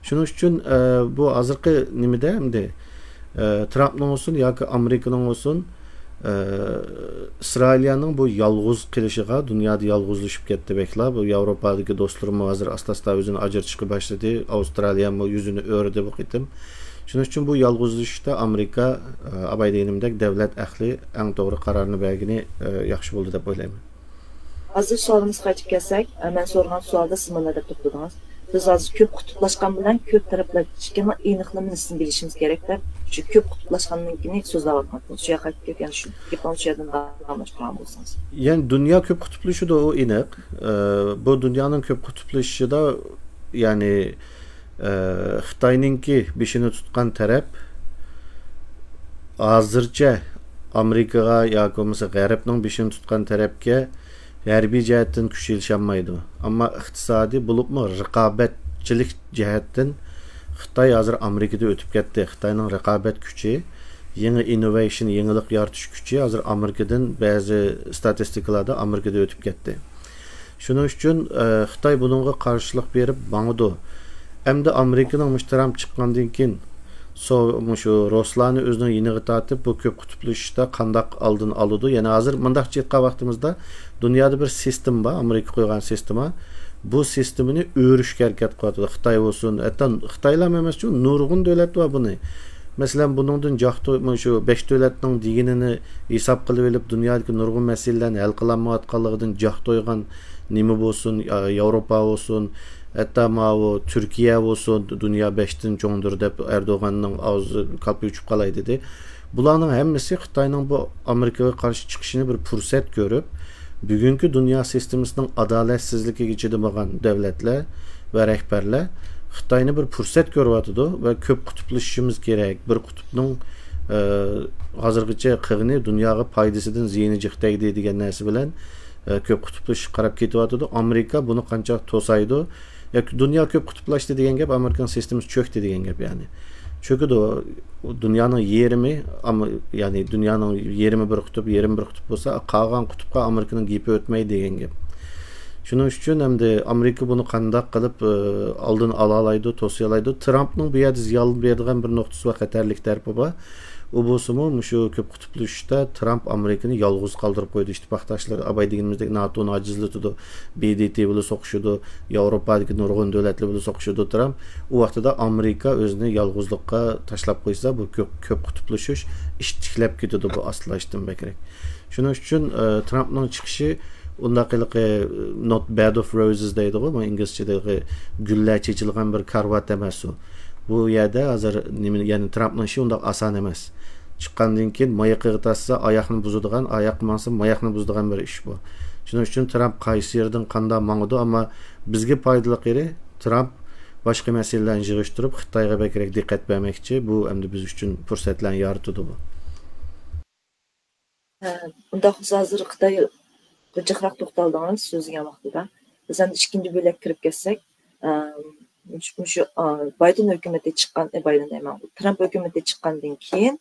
شۇنىڭ ئۈچۈن، ئە، بۇ ھازىرقى نېمىدە ئەمدى، ئە، ترامپنىڭ بولسۇن ياكى ئامېرىكىنىڭ بولسۇن، ئە، ئىسرائىلىيەنىڭ بۇ يالغۇز قېلىشىغا، دۇنيادا يالغۇزلىشىپ كەتتى بەكلا. بۇ ياۋروپادىكى دوستلىرىمۇ ھازىر ئاستا-ئاستا ئۆزىنى ئاجرىتىشقا باشلىدى. ئاۋسترالىيەمۇ يۈزىنى ئۆرۈدى بۇ قېتىم. شۇنىڭ ئۈچۈن بۇ يالغۇزلىشىشتا ئامېرىكا، ئە، ئاباي دېگىنىمدەك دەۋلەت ئەھلى ئەڭ توغرا قارارنى بەرگىنى، ئە، ياخشى بولدى دەپ ئويلايمەن. ھازىر سوئالىمىزغا قايتىپ كەلسەك، ئە، مەن سورىغان سوئالدا سىز مۇنداق دەپ توختىدىڭىز. بىز ھازىر كۆپ قۇتۇپلاشقان بىلەن كۆپ تەرەپلەشكەننىڭ ئېنىقلىمىسىنى بىلىشىمىز كېرەك دەپ، شۇ كۆپ قۇتۇپلاشقاننىڭكىنى سۆزلەۋاتقانتىڭىز. شۇ يەرگە قايتىپ كەلگەن شۇ گېپىڭىزنى شۇ يەردىن داۋاملاشتۇرغان بولسىڭىز. يەنى دۇنيا كۆپ قۇتۇپلىشىدۇ، ئۇ ئېنىق. ئە، بۇ دۇنيانىڭ كۆپ قۇتۇپلىشىشىدا، يەنى، ئە، خىتاينىڭكى بېشىنى تۇتقان تەرەپ ھازىرچە ئامېرىكىغا ياكى بولمىسا غەربنىڭ بېشىنى تۇتقان تەرەپكە ھەربىي جەھەتتىن كۈچ ئېلىشالمايدۇ. ئەمما ئىقتىسادىي بولۇپمۇ رىقابەتچىلىك جەھەتتىن خىتاي ھازىر ئامېرىكىدا ئۆتۈپ كەتتى. خىتاينىڭ رىقابەت كۈچى، يېڭى ئىننوۋېيشن، يېڭىلىق يارىتىش كۈچى ھازىر ئامېرىكىدىن، بەزى ستاتىستىكىلاردا ئامېرىكىدا ئۆتۈپ كەتتى. شۇنىڭ ئۈچۈن، ئە، خىتاي بۇنىڭغا قارشىلىق بېرىپ ماڭىدۇ. ئەمدى ئامېرىكىنىڭ مۇشۇ ترامپ چىققاندىن كېيىن سو-، مۇشۇ رۇسلارنى ئۆزىنىڭ يېنىغا تارتىپ، بۇ كۆپ قۇتۇپلىشىشتا قانداق ئالدىنى ئالىدۇ؟ يەنى ھازىر مۇنداقچە ئېيتقان ۋاقتىمىزدا، دۇنيادا بىر سىستېما بار، ئامېرىكا قويغان سىستېما. بۇ سىستېمىنى ئۆرۈشكە ھەرىكەت قىلىۋاتىدۇ. خىتاي بولسۇن، ھەتتا خىتايلارمۇ ئەمەسچۇ، نۇرغۇن دۆلەت بار بۇنى. مەسىلەن، بۇنىڭدىن جاق توي-، مۇشۇ بەش دۆلەتنىڭ دېگىنىنى ھېساب قىلىۋېلىپ، دۇنيادىكى نۇرغۇن مەسىلىلەرنى ھەل قىلالمايۋاتقانلىقىدىن جاق تويغان نېمە بولسۇن، يا-، ياۋروپا بولسۇن، ھەتتا ماۋۇ تۈركىيە بولسۇن، دۇنيا بەشتىن چوڭدۇر دەپ ئەردوغاننىڭ ئاغزى كالپۇك ئۇچۇپ قالاي دېدى. بۇلارنىڭ ھەممىسى خىتاينىڭ بۇ ئامېرىكىغا قارشى چىقىشىنى بىر پۇرسەت كۆرۈپ، بۈگۈنكى دۇنيا سىستېمىسىنىڭ ئادالەتسىزلىكىگە چىدىمىغان دۆلەتلەر ۋە رەھبەرلەر خىتاينى بىر پۇرسەت كۆرۈۋاتىدۇ ۋە كۆپ قۇتۇپلىشىشىمىز كېرەك، بىر قۇتۇپنىڭ، ئە، ھازىرغىچە قىلغىنى دۇنياغا پايدىسىدىن زىيىنى جىق تەگدى دېگەن نەرسە بىلەن، ئە، كۆپ قۇتۇپلىشىشقا قاراپ كېتىۋاتىدۇ. ئامېرىكا بۇنى قانچە توسايدۇ؟ ياكى دۇنيا كۆپ قۇتۇپلاشتى دېگەن گەپ، ئامېرىكىنىڭ سىستېمىسى چۆكتى دېگەن گەپ، يەنى. چۆكىدۇ. دۇنيانىڭ يېرىمى، ئام-، يەنى دۇنيانىڭ يېرىمى بىر قۇتۇپ، يېرىمى بىر قۇتۇپ بولسا، قالغان قۇتۇپقا ئامېرىكىنىڭ گېپى ئۆتمەيدۇ دېگەن گەپ. شۇنىڭ ئۈچۈن ئەمدى ئامېرىكا بۇنى قانداق قىلىپ، ئە، ئالدىنى ئالالايدۇ، توسىيالايدۇ؟ ترامپنىڭ بۇ يەردە زىيان بېرىدىغان بىر نۇقتىسى ۋە خەتەرلىك تەرىپى بار. ئۇ بولسىمۇ مۇشۇ كۆپ قۇتۇپلىشىشتا ترامپ ئامېرىكىنى يالغۇز قالدۇرۇپ قويدى. ئىتتىپاقداشلىرى، ئاباي دېگىنىمىزدەك، ناتونى ئاجىزلىتىدۇ، ب د ت بىلەن سوقۇشىدۇ، ياۋروپادىكى نۇرغۇن دۆلەتلەر بىلەن سوقۇشىدۇ ترامپ. ئۇ ۋاقتىدا ئامېرىكا ئۆزىنى يالغۇزلۇققا تاشلاپ قويسا، بۇ كۆپ، كۆپ قۇتۇپلىشىش ئىتتىكلەپ كېتىدۇ بۇ ئاستىلاشتىن بەكرەك. شۇنىڭ ئۈچۈن، ئە، ترامپنىڭ چىقىشى ئۇنداق ھېلىقى، not bed of roses دەيدىغۇ، بۇ ئىنگلىزچىدىكى گۈللەر چېچىلغان بىر كارىۋات ئەمەس ئۇ. بۇ يەردە ھازىر نېمە، يەنى ترامپنىڭ ئىشى ئۇنداق ئاسان ئەمەس. چىققاندىن كېيىن مايىقىغا تارتسا ئاياقنى بۇزىدىغان، ئاياققا ماڭسا ماياقنى بۇزىدىغان بىر ئىش بۇ. شۇنىڭ ئۈچۈن ترامپ قايسى يېرىدىن قانداق ماڭىدۇ، ئەمما بىزگە پايدىلىق يېرى ترامپ باشقا مەسىلىلەرنى يىغىشتۇرۇپ خىتايغا بەكرەك دىققەت بەرمەكچى. بۇ ئەمدى بىز ئۈچۈن پۇرسەتلەرنى يارىتىدۇ بۇ. ئە، ئۇنداق بولسا ھازىر خىتاي جىقراق توختالدىڭىز سۆزلىگەن ۋاقتىدا. بىز ئەمدى ئىككىنچى بۆلەككە كىرىپ كەتسەك، ئە، مۇشۇ، مۇشۇ، ئە، بايدېن ھۆكۈمىتى چىققان، ئە، بايدېن دەيمەن، ترامپ ھۆكۈمىتى چىققاندىن كېيىن،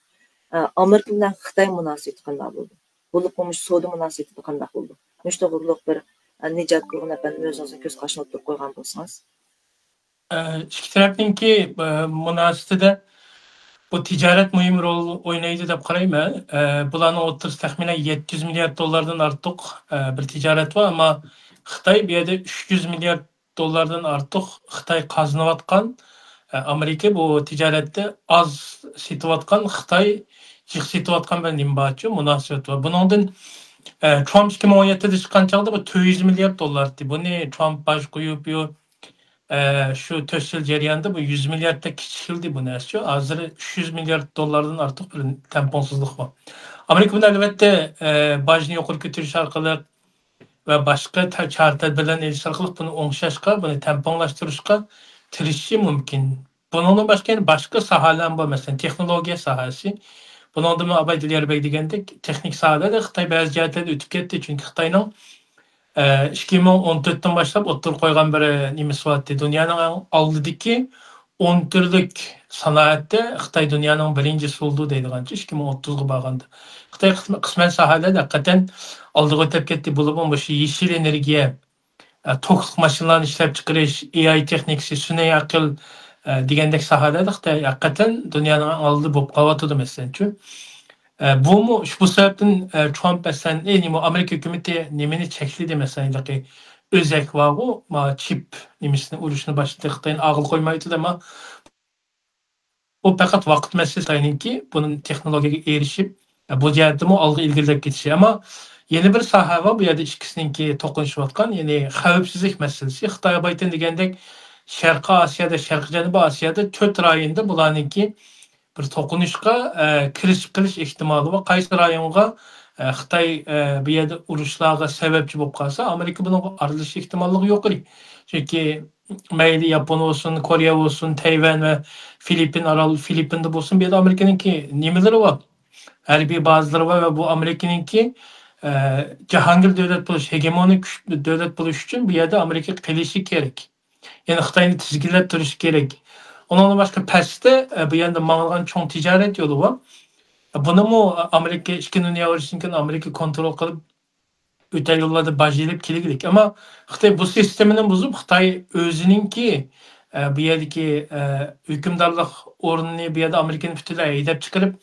ئە، ئامېرىكا بىلەن خىتاي مۇناسىۋىتى قانداق بولىدۇ؟ بولۇپمۇ مۇشۇ سودا مۇناسىۋىتى قانداق بولىدۇ؟ مۇشۇ توغرۇلۇق بىر، ئە، نىجات قىلغۇن ئەپەندىم ئۆزىڭىزنىڭ كۆز قارىشىنى ئوتتۇرىغا قويغان بولسىڭىز. ئىككى تەرەپنىڭكى مۇناسىۋىتىدە بۇ تىجارەت مۇھىم رول ئوينايدۇ دەپ قارايمەن. بۇلارنىڭ ئوتتۇرىسى تەخمىنەن يەتتە يۈز مىليارد دوللاردىن ئارتۇق بىر تىجارەت بار، ئەمما خىتاي بۇ يەردە ئۈچ يۈز مىليارد دوللاردىن ئارتۇق خىتاي قازىنىۋاتقان، ئامېرىكا بۇ تىجارەتتە ئاز سېتىۋاتقان، خىتاي جىق سېتىۋاتقان بىر نېمە بارچۇ، مۇناسىۋەت بار. بۇنىڭدىن ترامپ ئىككى مىڭ ئون يەتتىدە چىققان چاغدا بۇ تۆت يۈز مىليارد دوللاردى. بۇنى ترامپ باش قويۇپ، يو-، ئە، شۇ تۆت يىل جەريانىدا بۇ يۈز مىلياردتەك كىچىكلىدى بۇ نەرسىچۇ. ھازىر ئۈچ يۈز مىليارد دوللاردىن ئارتۇق بىر تەڭپۇڭسىزلىق بار. ئامېرىكا بۇنى ئەلۋەتتە، ئە، باجنى يۇقىرى كۆتۈرۈش ئارقىلىق ۋە باشقا تە-، چارە تەدبىرلەرنى ئېلىش ئارقىلىق بۇنى ئوڭشاشقا، بۇنى تەڭپۇڭلاشتۇرۇشقا تىرىشىشى مۇمكىن. بۇنىڭدىن باشقا يەنە باشقا ساھەلەرمۇ بار، مەسىلەن، تېخنولوگىيە ساھەسى. بۇنىڭدىمۇ ئاباي دىليار بەگ دېگەندەك، تېخنىك ساھەلەردە خىتاي بەزى جەھەتلەردە ئۆتۈپ كەتتى، چۈنكى خىتاينىڭ ئىككى مىڭ ئون تۆتتىن باشلاپ ئوتتۇرىغا قويغان بىر نېمىسى بارتتى. دۇنيانىڭ ئەڭ ئالدىدىكى ئون تۈرلۈك سانائەتتە خىتاي دۇنيانىڭ بىرىنچىسى بولىدۇ دەيدىغانچە، ئىككى مىڭ ئوتتۇزغا بارغاندا. خىتاي قىسمەن، قىسمەن ساھەلەردە ھەقىقەتەن ئالدىغا ئۆتۈپ كەتتى. بولۇپمۇ مۇشۇ يېشىل ئېنېرگىيە، توكلۇق ماشىنىلارنى ئىشلەپچىقىرىش، ئېئاي تېخنىكىسى، سۈنئىي ئەقىل دېگەندەك ساھەلەردە خىتاي ھەقىقەتەن دۇنيانىڭ ئەڭ ئالدىدا بولۇپ قېلىۋاتىدۇ، مەسىلەنچۇ. ئە، بۇمۇ، شۇ، بۇ سەۋەبتىن، ئە، ترامپ، مەسىلەن، ئەي، نېمە، ئامېرىكا ھۆكۈمىتى نېمىنى چەكلىدى، مەسىلەن، ھېلىقى ئۆزەك بارغۇ، ما، چىپ نېمىسىنى ئۇرۇشنى باشلىدى، خىتاينى ئالغىلى قويمايۋاتىدۇ، ئەمما بۇ پەقەت ۋاقىت مەسىلىسى خىتاينىڭكى، بۇنىڭ تېخنولوگىيەگە ئېرىشىپ، بۇ جەھەتتىمۇ ئالغا ئىلگىرىلەپ كېتىشى. ئەمما يەنە بىر ساھە بار، بۇ يەردە ئىككىسىنىڭكى توقۇنۇشۇۋاتقان، يەنى خەۋپسىزلىك مەسىلىسى. خىتاي بايتىن دېگەندەك، شەرقىي ئاسىيادا، شەرقىي جەنۇبىي ئاسىيادا تۆت رايوندا بۇلارنىڭكى بىر توقۇنۇشقا، ئە، كىرىشىپ قېلىش ئېھتىمالى بار. قايسى رايونغا، ئە، خىتاي، ئە، بۇ يەردە ئۇرۇشلارغا سەۋەبچى بولۇپ قالسا، ئامېرىكا بۇنىڭغا ئارىلىشىش ئېھتىماللىقى يۇقىرى. چۈنكى مەيلى ياپون بولسۇن، كورېيە بولسۇن، تەيۋەن ۋە فىلىپپىن ئارال، فىلىپپىندا بولسۇن، بۇ يەردە ئامېرىكىنىڭكى نېمىلىرى بار؟ ھەربىي بازىلىرى بار ۋە بۇ ئامېرىكىنىڭكى، ئە، جاھانگىر دۆلەت بولۇش، ھېگېمونىك كۈچ، دۆلەت بولۇش ئۈچۈن بۇ يەردە ئامېرىكا قېلىشى كېرەك. يەنى خىتاينى تىزگىنلەپ تۇرۇشى كېرەك. ئۇنىڭدىن باشقا پەستە، ئە، بۇ يەردە ماڭىدىغان چوڭ تىجارەت يولى بار. بۇنىمۇ ئامېرىكا، ئىككىنچى دۇنيا ئۇرۇشىدىن كېيىن ئامېرىكا كونترول قىلىپ، ئۆتە يوللاردا باج ئېلىپ كېلگۈدەك. ئەمما خىتاي بۇ سىستېمىنى بۇزۇپ، خىتاي ئۆزىنىڭكى، ئە، بۇ يەردىكى، ئە، ھۆكۈمدارلىق ئورنىنى بۇ يەردە ئامېرىكىنى پۈتۈنلەي ھەيدەپ چىقىرىپ،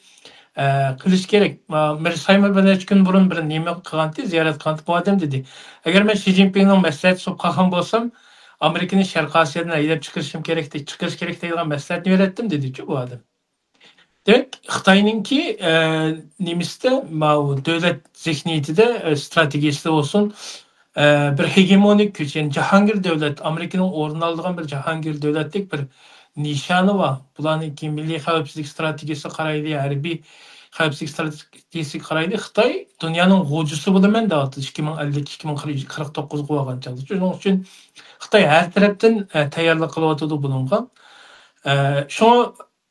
ئە، قىلىش كېرەك. ئە، مىر سايمون بىر نەچچە كۈن بۇرۇن بىر نېمە قىلغانتى، زىيارەت قىلغانتى. بۇ ئادەم دېدى، ئەگەر مەن شى جىنپىڭنىڭ مەسلىھەتچىسى بولۇپ قالغان بولسام، ئامېرىكىنى شەرقىي ئاسىيادىن ھەيدەپ چىقىرىشىم كېرەك، چىقىرىش كېرەك دەيدىغان مەسلىھەتنى بېرەتتىم، دېدىچۇ بۇ ئادەم. دېمەك، خىتاينىڭكى، ئە، نېمىسىدە، ماۋۇ دۆلەت زېھنىيىتىدە، ئە، ئىستراتېگىيىسىدە بولسۇن، ئە، بىر ھېگېمونىك كۈچ، يەنى جاھانگىر دۆلەت، ئامېرىكىنىڭ ئورنىنى ئالىدىغان بىر جاھانگىر دۆلەتلىك بىر نىشانى بار. بۇلارنىڭكى مىللىي خەۋپسىزلىك ئىستراتېگىيىسىگە قارايلى، ھەربىي خەۋپسىزلىك ئىستراتېگىيىسىگە قارايلى، خىتاي دۇنيانىڭ غۇلجىسى بولىمەن دەۋاتىدۇ. ئىككى مىڭ ئەللىك، ئىككى مىڭ قىرىق توققۇزغا بارغان چاغدا. شۇنىڭ ئۈچۈن خىتاي ھەر تەرەپتىن، ئە، تەييارلىق قىلىۋاتىدۇ بۇنىڭغا. ئە، شۇڭا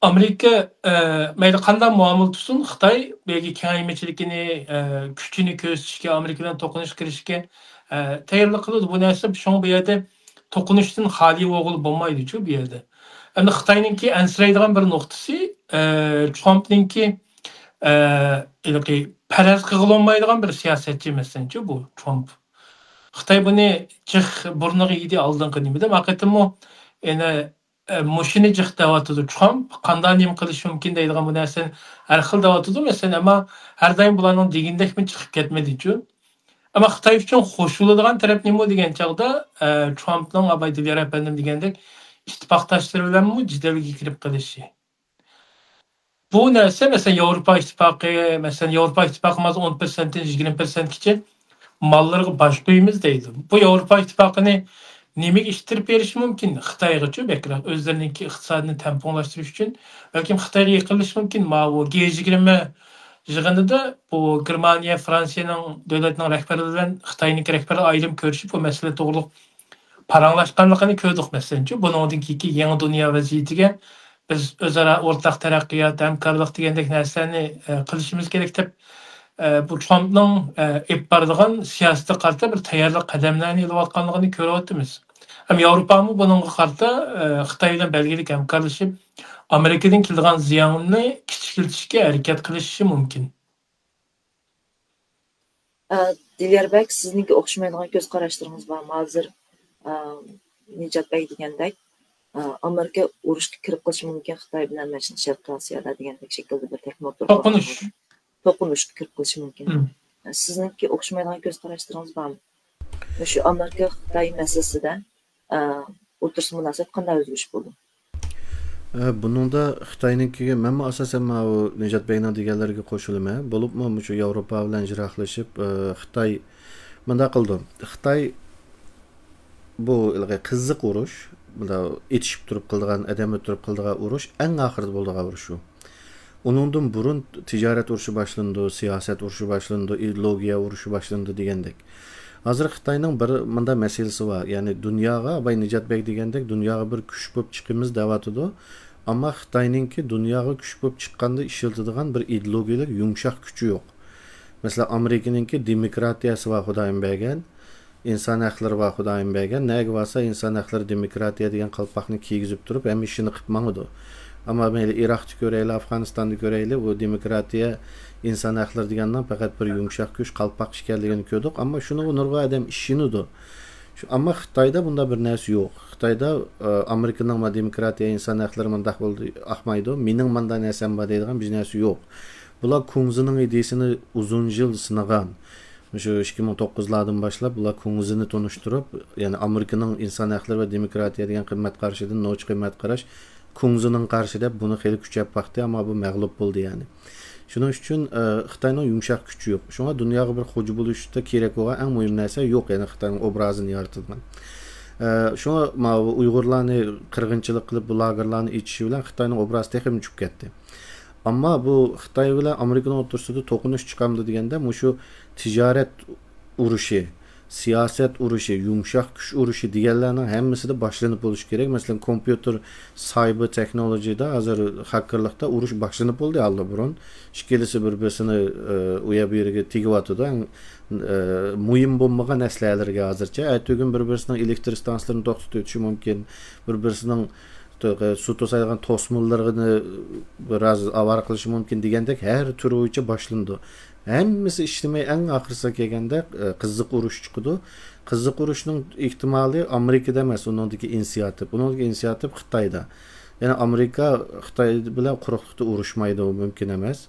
ئامېرىكا، ئە، مەيلى قانداق مۇئامىلە تۇتسۇن، خىتاي بۇ يەرگە كېڭەيمىچىلىكىنى، ئە، كۈچىنى كۆرسىتىشكە، ئامېرىكا بىلەن توقۇنۇش قىلىشقا، ئە، تەييارلىق قىلىدۇ. بۇ نەرسە شۇڭا بۇ يەردە توقۇنۇشتىن خالىي بولغىلى بولمايدۇچۇ بۇ يەردە. ئەمدى خىتاينىڭكى ئەنسىرەيدىغان بىر نۇقتىسى، ئە، ترامپنىڭكى، ئە، ھېلىقى پەرەز قىلغىلى بولمايدىغان بىر سىياسەتچى، مەسىلەنچۇ، بۇ ترامپ. خىتاي بۇنى جىق بۇرنىغا يېدى ئالدىنقى نېمىدە. ما قېتىممۇ يەنە ئە، مۇشۇنى جىق دەۋاتىدۇ ترامپ، قانداق نېمە قىلىشى مۇمكىن دەيدىغان بۇ نەرسىنى ھەر خىل دەۋاتىدۇ. مەسىلەن، ئەمما ھەر دائىم بۇلارنىڭ دېگىنىدەكمۇ چىقىپ كەتمىدىچۇ. ئەمما خىتاي ئۈچۈن خوش بولىدىغان تەرەپ نېمە دېگەن چاغدا، ئە، ترامپنىڭ ئاباي دىليار ئەپەندىم دېگەندەك ئىتتىپاقداشلىرى بىلەنمۇ جېدەلگە كىرىپ قېلىشى. بۇ نەرسە، مەسىلەن، ياۋروپا ئىتتىپاقى، مەسىلەن، ياۋروپا ئىتتىپاقى مانا ئون پىرسەنتتىن يىگىرمە پىرسەنتكىچە ماللىرىغا باج قويىمىز دەيدۇ. بۇ ياۋروپا ئىتتىپاقىنى نېمىگە ئىتتىرىپ بېرىشى مۇمكىن؟ خىتايغىچۇ بەكرەك، ئۆزلىرىنىڭكى ئىقتىسادىنى تەڭپۇڭلاشتۇرۇش ئۈچۈن، بەلكىم خىتايغا يېقىنلىشىشى مۇمكىن. ماۋۇ جى يىگىرمە يىغىنىدا بۇ گېرمانىيە، فرانسىيەنىڭ دۆلەتنىڭ رەھبەرلىرى بىلەن خىتاينىڭكى رەھبەرلىرى ئايرىم كۆرۈشۈپ، بۇ مەسىلە توغرۇلۇق پاراڭلاشقانلىقىنى كۆردۇق، مەسىلەنچۇ، بۇنىڭدىن كېيىنكى يېڭى دۇنيا ۋەزىيىتىگە بىز ئۆزئارا ئورتاق تەرەققىيات، ھەمكارلىق دېگەندەك نەرسىلەرنى، ئە، قىلىشىمىز كېرەك دەپ، ئە، بۇ ترامپنىڭ، ئە، ئېلىپ بارىدىغان سىياسىتىگە قارىتا بىر تەييارلىق قەدەملەرنى ئېلىۋاتقانلىقىنى كۆرۈۋاتىمىز. ھەم ياۋروپامۇ بۇنىڭغا قارىتا، ئە، خىتاي بىلەن بەلگىلىك ھەمكارلىشىپ، ئامېرىكىدىن كېلىدىغان زىياننى كىچىكلىتىشكە ھەرىكەت قىلىشى مۇمكىن. ئە، دىليار بەگ، سىزنىڭكى ئوخشىمايدىغان كۆز قاراشلىرىڭىز بارمۇ؟ ھازىر، ئە، نىجات بەگ دېگەندەك، ئە، ئامېرىكا ئۇرۇشقا كىرىپ قېلىشى مۇمكىن خىتاي بىلەن، مەسىلەن، شەرقىي ئاسىيادا دېگەندەك شەكىلدە بىر تەكلىمات ئوتتۇرىغا توقۇنۇش. توقۇنۇشقا كىرىپ قېلىشى مۇمكىن. مم. سىزنىڭكى ئوخشىمايدىغان كۆز قاراشلىرىڭىز بارمۇ؟ مۇشۇ ئامېرىكا خىتاي مەسىلىسىدە، ئە، ئوتتۇرىسىدا مۇناسىۋەت قانداق ئۆزگىرىش بولدى؟ ئە، بۇنىڭدا خىتاينىڭكىگە مەنمۇ ئاساسەن ماۋۇ نىجات بەگنىڭ دېگەنلىرىگە قوشۇلىمەن. بولۇپمۇ مۇشۇ ياۋروپا بىلەن يىراقلىشىپ، ئە، خىتاي مۇنداق قىلىدۇ. خىتاي بۇ ھېلىقى قىزىق ئۇرۇش، مۇنداق ئېتىشىپ تۇرۇپ قىلىدىغان، ئادەم ئۆلتۈرۈپ قىلىدىغان ئۇرۇش، ئەڭ ئاخىرىدا بولىدىغان ئۇرۇش ئۇ. ئۇنىڭدىن بۇرۇن تىجارەت ئۇرۇشى باشلىنىدۇ، سىياسەت ئۇرۇشى باشلىنىدۇ، ئىدېئولوگىيە ئۇرۇشى باشلىنىدۇ دېگەندەك. ھازىر خىتاينىڭ بىر مۇنداق مەسىلىسى بار، يەنى دۇنياغا، باي نىجات بەگ دېگەندەك، دۇنياغا بىر كۈچ بولۇپ چىقىمىز دەۋاتىدۇ. ئەمما خىتاينىڭكى دۇنياغا كۈچ بولۇپ چىققاندا ئىشلىتىدىغان بىر ئىدېئولوگىيەلىك يۇمشاق كۈچى يوق. مەسىلەن، ئامېرىكىنىڭكى دېموكراتىيەسى بار، خۇدايىم بەرگەن. ئىنسان ھەقلىرى بار، خۇدايىم بەرگەن. نەگە بارسا ئىنسان ھەقلىرى، دېموكراتىيە دېگەن قالپاقنى كىيگۈزۈپ تۇرۇپ، ھەممە ئىشىنى قىپ ماڭىدۇ. ئەمما مەيلى ئىراقتا كۆرەيلى، ئافغانىستاندا كۆرەيلى، بۇ دېموكراتىيە، ئىنسان ھەقلىرى دېگەننىڭ پەقەت بىر يۇمشاق كۈچ، قالپاق ئىكەنلىكىنى كۆردۇق. ئەمما شۇنىڭغا نۇرغۇن ئادەم ئىشىنىدۇ. شۇ، ئەمما خىتايدا بۇنداق بىر نەرسە يوق. خىتايدا، ئە، ئامېرىكىنىڭ ما دېموكراتىيە، ئىنسان ھەقلىرى مۇنداق بولدى، ئاقمايدۇ، مېنىڭ مانداق نەرسەم بار دەيدىغان بىر نەرسە يوق. بۇلار كۇڭزىنىڭ ئىدىيىسىنى ئۇزۇن يىل سىنىغان. مۇشۇ ئىككى مىڭ توققۇزلاردىن باشلاپ بۇلار كۇڭزىنى تونۇشتۇرۇپ، يەنى ئامېرىكىنىڭ ئىنسان ھەقلىرى ۋە دېموكراتىيە دېگەن قىممەت قارىشىدىن نوچى قىممەت قاراش كۇڭزىنىڭ قارىشى دەپ بۇنى خېلى كۈچەپ باقتى، ئەمما بۇ مەغلۇپ بولدى يەنى. شۇنىڭ ئۈچۈن، ئە، خىتاينىڭ يۇمشاق كۈچى يوق. شۇڭا دۇنياغا بىر خوجا بولۇشتا كېرەك بولغان ئەڭ مۇھىم نەرسە يوق، يەنى خىتاينىڭ ئوبرازىنى يارىتىدىغان. ئە، شۇڭا ماۋۇ ئۇيغۇرلارنى قىرغىنچىلىق قىلىپ، بۇ لاگېرلارنى ئېچىشى بىلەن خىتاينىڭ ئوبرازى تېخىمۇ چۈشۈپ كەتتى. ئەمما بۇ خىتاي بىلەن ئامېرىكىنىڭ ئوتتۇرىسىدا توقۇنۇش چىقامدۇ دېگەندە، مۇشۇ تىجارەت ئۇرۇشى، سىياسەت ئۇرۇشى، يۇمشاق كۈچ ئۇرۇشى دېگەنلەرنىڭ ھەممىسىدە باشلىنىپ بولۇشى كېرەك. مەسىلەن، كومپيۇتېر، سايبېر تېخنولوگىيىدا ھازىر خاكېرلىقتا ئۇرۇش باشلىنىپ بولدى ئاللىبۇرۇن. ئىككىلىسى بىر-بىرسىنى، ئە، ئۇ يەر بۇ يەرگە تېگىۋاتىدۇ. ئەڭ، ئە، مۇھىم بولمىغان ئەسلىھەلەرگە ھازىرچە. ئەتىگۈن بىر-بىرسىنىڭ ئېلېكتىر ئىستانسىلىرىنى توختىتىۋېتىشى مۇمكىن. بىر-بىرسىنىڭ، ئە، سۇ توسايدىغان توسمىلىرىنى بىراز ئاۋارە قىلىشى مۇمكىن دېگەندەك ھەر تۈر بويىچە باشلىنىدۇ. ھەممىسى ئىشلىمەي، ئەڭ ئاخىرسىغا كەلگەندە، ئە، قىزىق ئۇرۇش چىقىدۇ. قىزىق ئۇرۇشنىڭ ئېھتىمالى ئامېرىكىدا ئەمەس، ئۇنىڭدىكى ئىنسىياتىپ. ئۇنىڭدىكى ئىنسىياتىپ خىتايدا. يەنى ئامېرىكا خىتاي بىلەن قۇرۇقلۇقتا ئۇرۇشمايدۇ، مۇمكىن ئەمەس.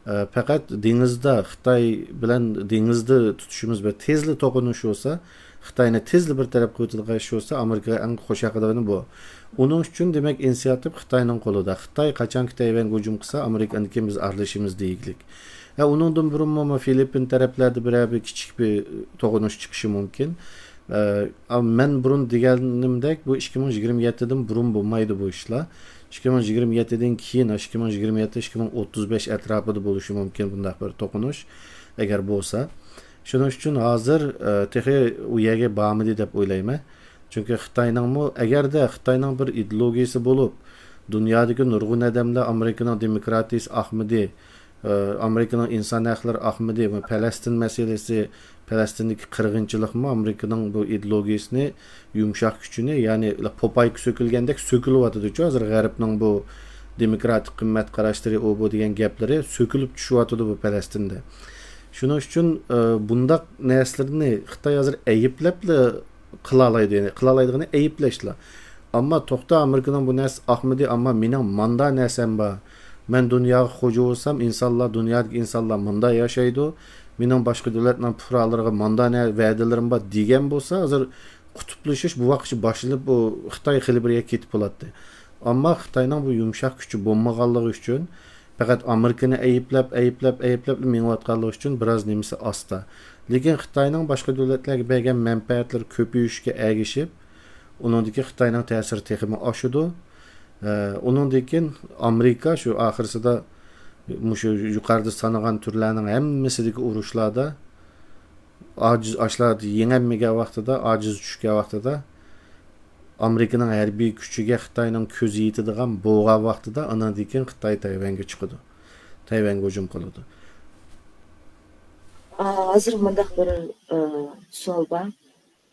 ئە، پەقەت دېڭىزدا خىتاي بىلەن دېڭىزدا تۇتۇشىمىز بىر تېزلا توقۇنۇش بولسا، خىتاينى تېزلا بىر تەرەپ قىلىۋېتىدىغان ئىش بولسا، ئامېرىكىغا ئەڭ خوش ھەقىدىغىنى بۇ. ئۇنىڭ ئۈچۈن، دېمەك، ئىنسىياتىپ خىتاينىڭ قولىدا. خىتاي قاچانكى تەيۋەنگە ھۇجۇم قىلسا، ئامېرىكا ئاندىن كېيىن بىز ئارىلىشىمىز دېگۈلۈك. ھە، ئۇنىڭدىن بۇرۇنمۇ، مۇ-، فىلىپپىن تەرەپلەردە بىرەر بىر كىچىك بىر توقۇنۇش چىقىشى مۇمكىن. ئە، ئا، مەن بۇرۇن دېگەنىمدەك، بۇ ئىككى مىڭ يىگىرمە يەتتىدىن بۇرۇن بولمايدۇ بۇ ئىشلار. ئىككى مىڭ يىگىرمە يەتتىدىن كېيىن، ئىككى مىڭ يىگىرمە يەتتە، ئىككى مىڭ ئوتتۇز بەش ئەتراپىدا بولۇشى مۇمكىن بۇنداق بىر توقۇنۇش، ئەگەر بولسا. شۇنىڭ ئۈچۈن ھازىر، ئە، تېخى ئۇ يەرگە بارمىدى دەپ ئويلايمەن. چۈنكى خىتاينىڭمۇ، ئەگەردە خىتاينىڭ بىر ئىدېئولوگىيىسى بولۇپ، دۇنيادىكى نۇرغۇن ئادەملەر ئامېرىكىنىڭ دېموكراتىيىسى ئاقمىدى، ئامېرىكىنىڭ ئىنسان ھەقلىرى ئاقمىدى، پەلەستىن مەسىلىسى، پەلەستىندىكى قىرغىنچىلىقمۇ ئامېرىكىنىڭ بۇ ئىدېئولوگىيىسىنى، يۇمشاق كۈچىنى، يەنى پوپايكا سۆكۈلگەندەك سۆكۈلۈۋاتىدۇچۇ. ھازىر غەربنىڭ بۇ دېموكراتىك قىممەت قاراشلىرى، ئۇ بۇ دېگەن گەپلىرى سۆكۈلۈپ چۈشۈۋاتىدۇ بۇ پەلەستىندە. شۇنىڭ ئۈچۈن، ئە، بۇنداق نەرسىلەرنى خىتاي ھازىر ئەيىبلەپلا قىلالايدۇ، يەنى قىلالايدىغىنى ئەيىبلەشلا. ئەمما توختا، ئامېرىكىنىڭ بۇ نەرسىسى ئاقمىدى، ئەمما مېنىڭ ماندا نەرسەم بار. مەن دۇنياغا خوجا بولسام، ئىنسانلار، دۇنيادىكى ئىنسانلار ماندا ياشايدۇ. مېنىڭ باشقا دۆلەتنىڭ پۇقرالىرىغا ماندا نە-، ۋەدىلىرىم بار دېگەن بولسا، ھازىر قۇتۇپلىشىش بۇ ۋاقىتقىچە باشلىنىپ، بۇ خىتاي خېلى بىر يەرگە كېتىپ بولاتتى. ئەمما خىتاينىڭ بۇ يۇمشاق كۈچى بولمىغانلىقى ئۈچۈن، پەقەت ئامېرىكىنى ئەيىبلەپ، ئەيىبلەپ، ئەيىبلەپ مېڭىۋاتقانلىقى ئۈچۈن بىراز نېمىسى ئاستا. لېكىن خىتاينىڭ باشقا دۆلەتلەرگە بەرگەن مەنپەئەتلىرى كۆپىيىشكە ئەگىشىپ، ئۇنىڭدىكى خىتاينىڭ تەسىرى تېخىمۇ ئاشىدۇ. ئە، ئۇنىڭدىن كېيىن ئامېرىكا شۇ ئاخىرسىدا مۇشۇ يۇقىرىدا سانىغان تۈرلەرنىڭ ھەممىسىدىكى ئۇرۇشلاردا ئاجىز، ئاشلار يېڭەلمىگەن ۋاقتىدا، ئاجىز چۈشكەن ۋاقتىدا، ئامېرىكىنىڭ ھەربىي كۈچىگە خىتاينىڭ كۆزى يېتىدىغان بولغان ۋاقتىدا، ئاناندىن كېيىن خىتاي تەيۋەنگە چىقىدۇ. تەيۋەنگە ھۇجۇم قىلىدۇ. ئا، ھازىر مۇنداق بىر، ئە، سوئال بار.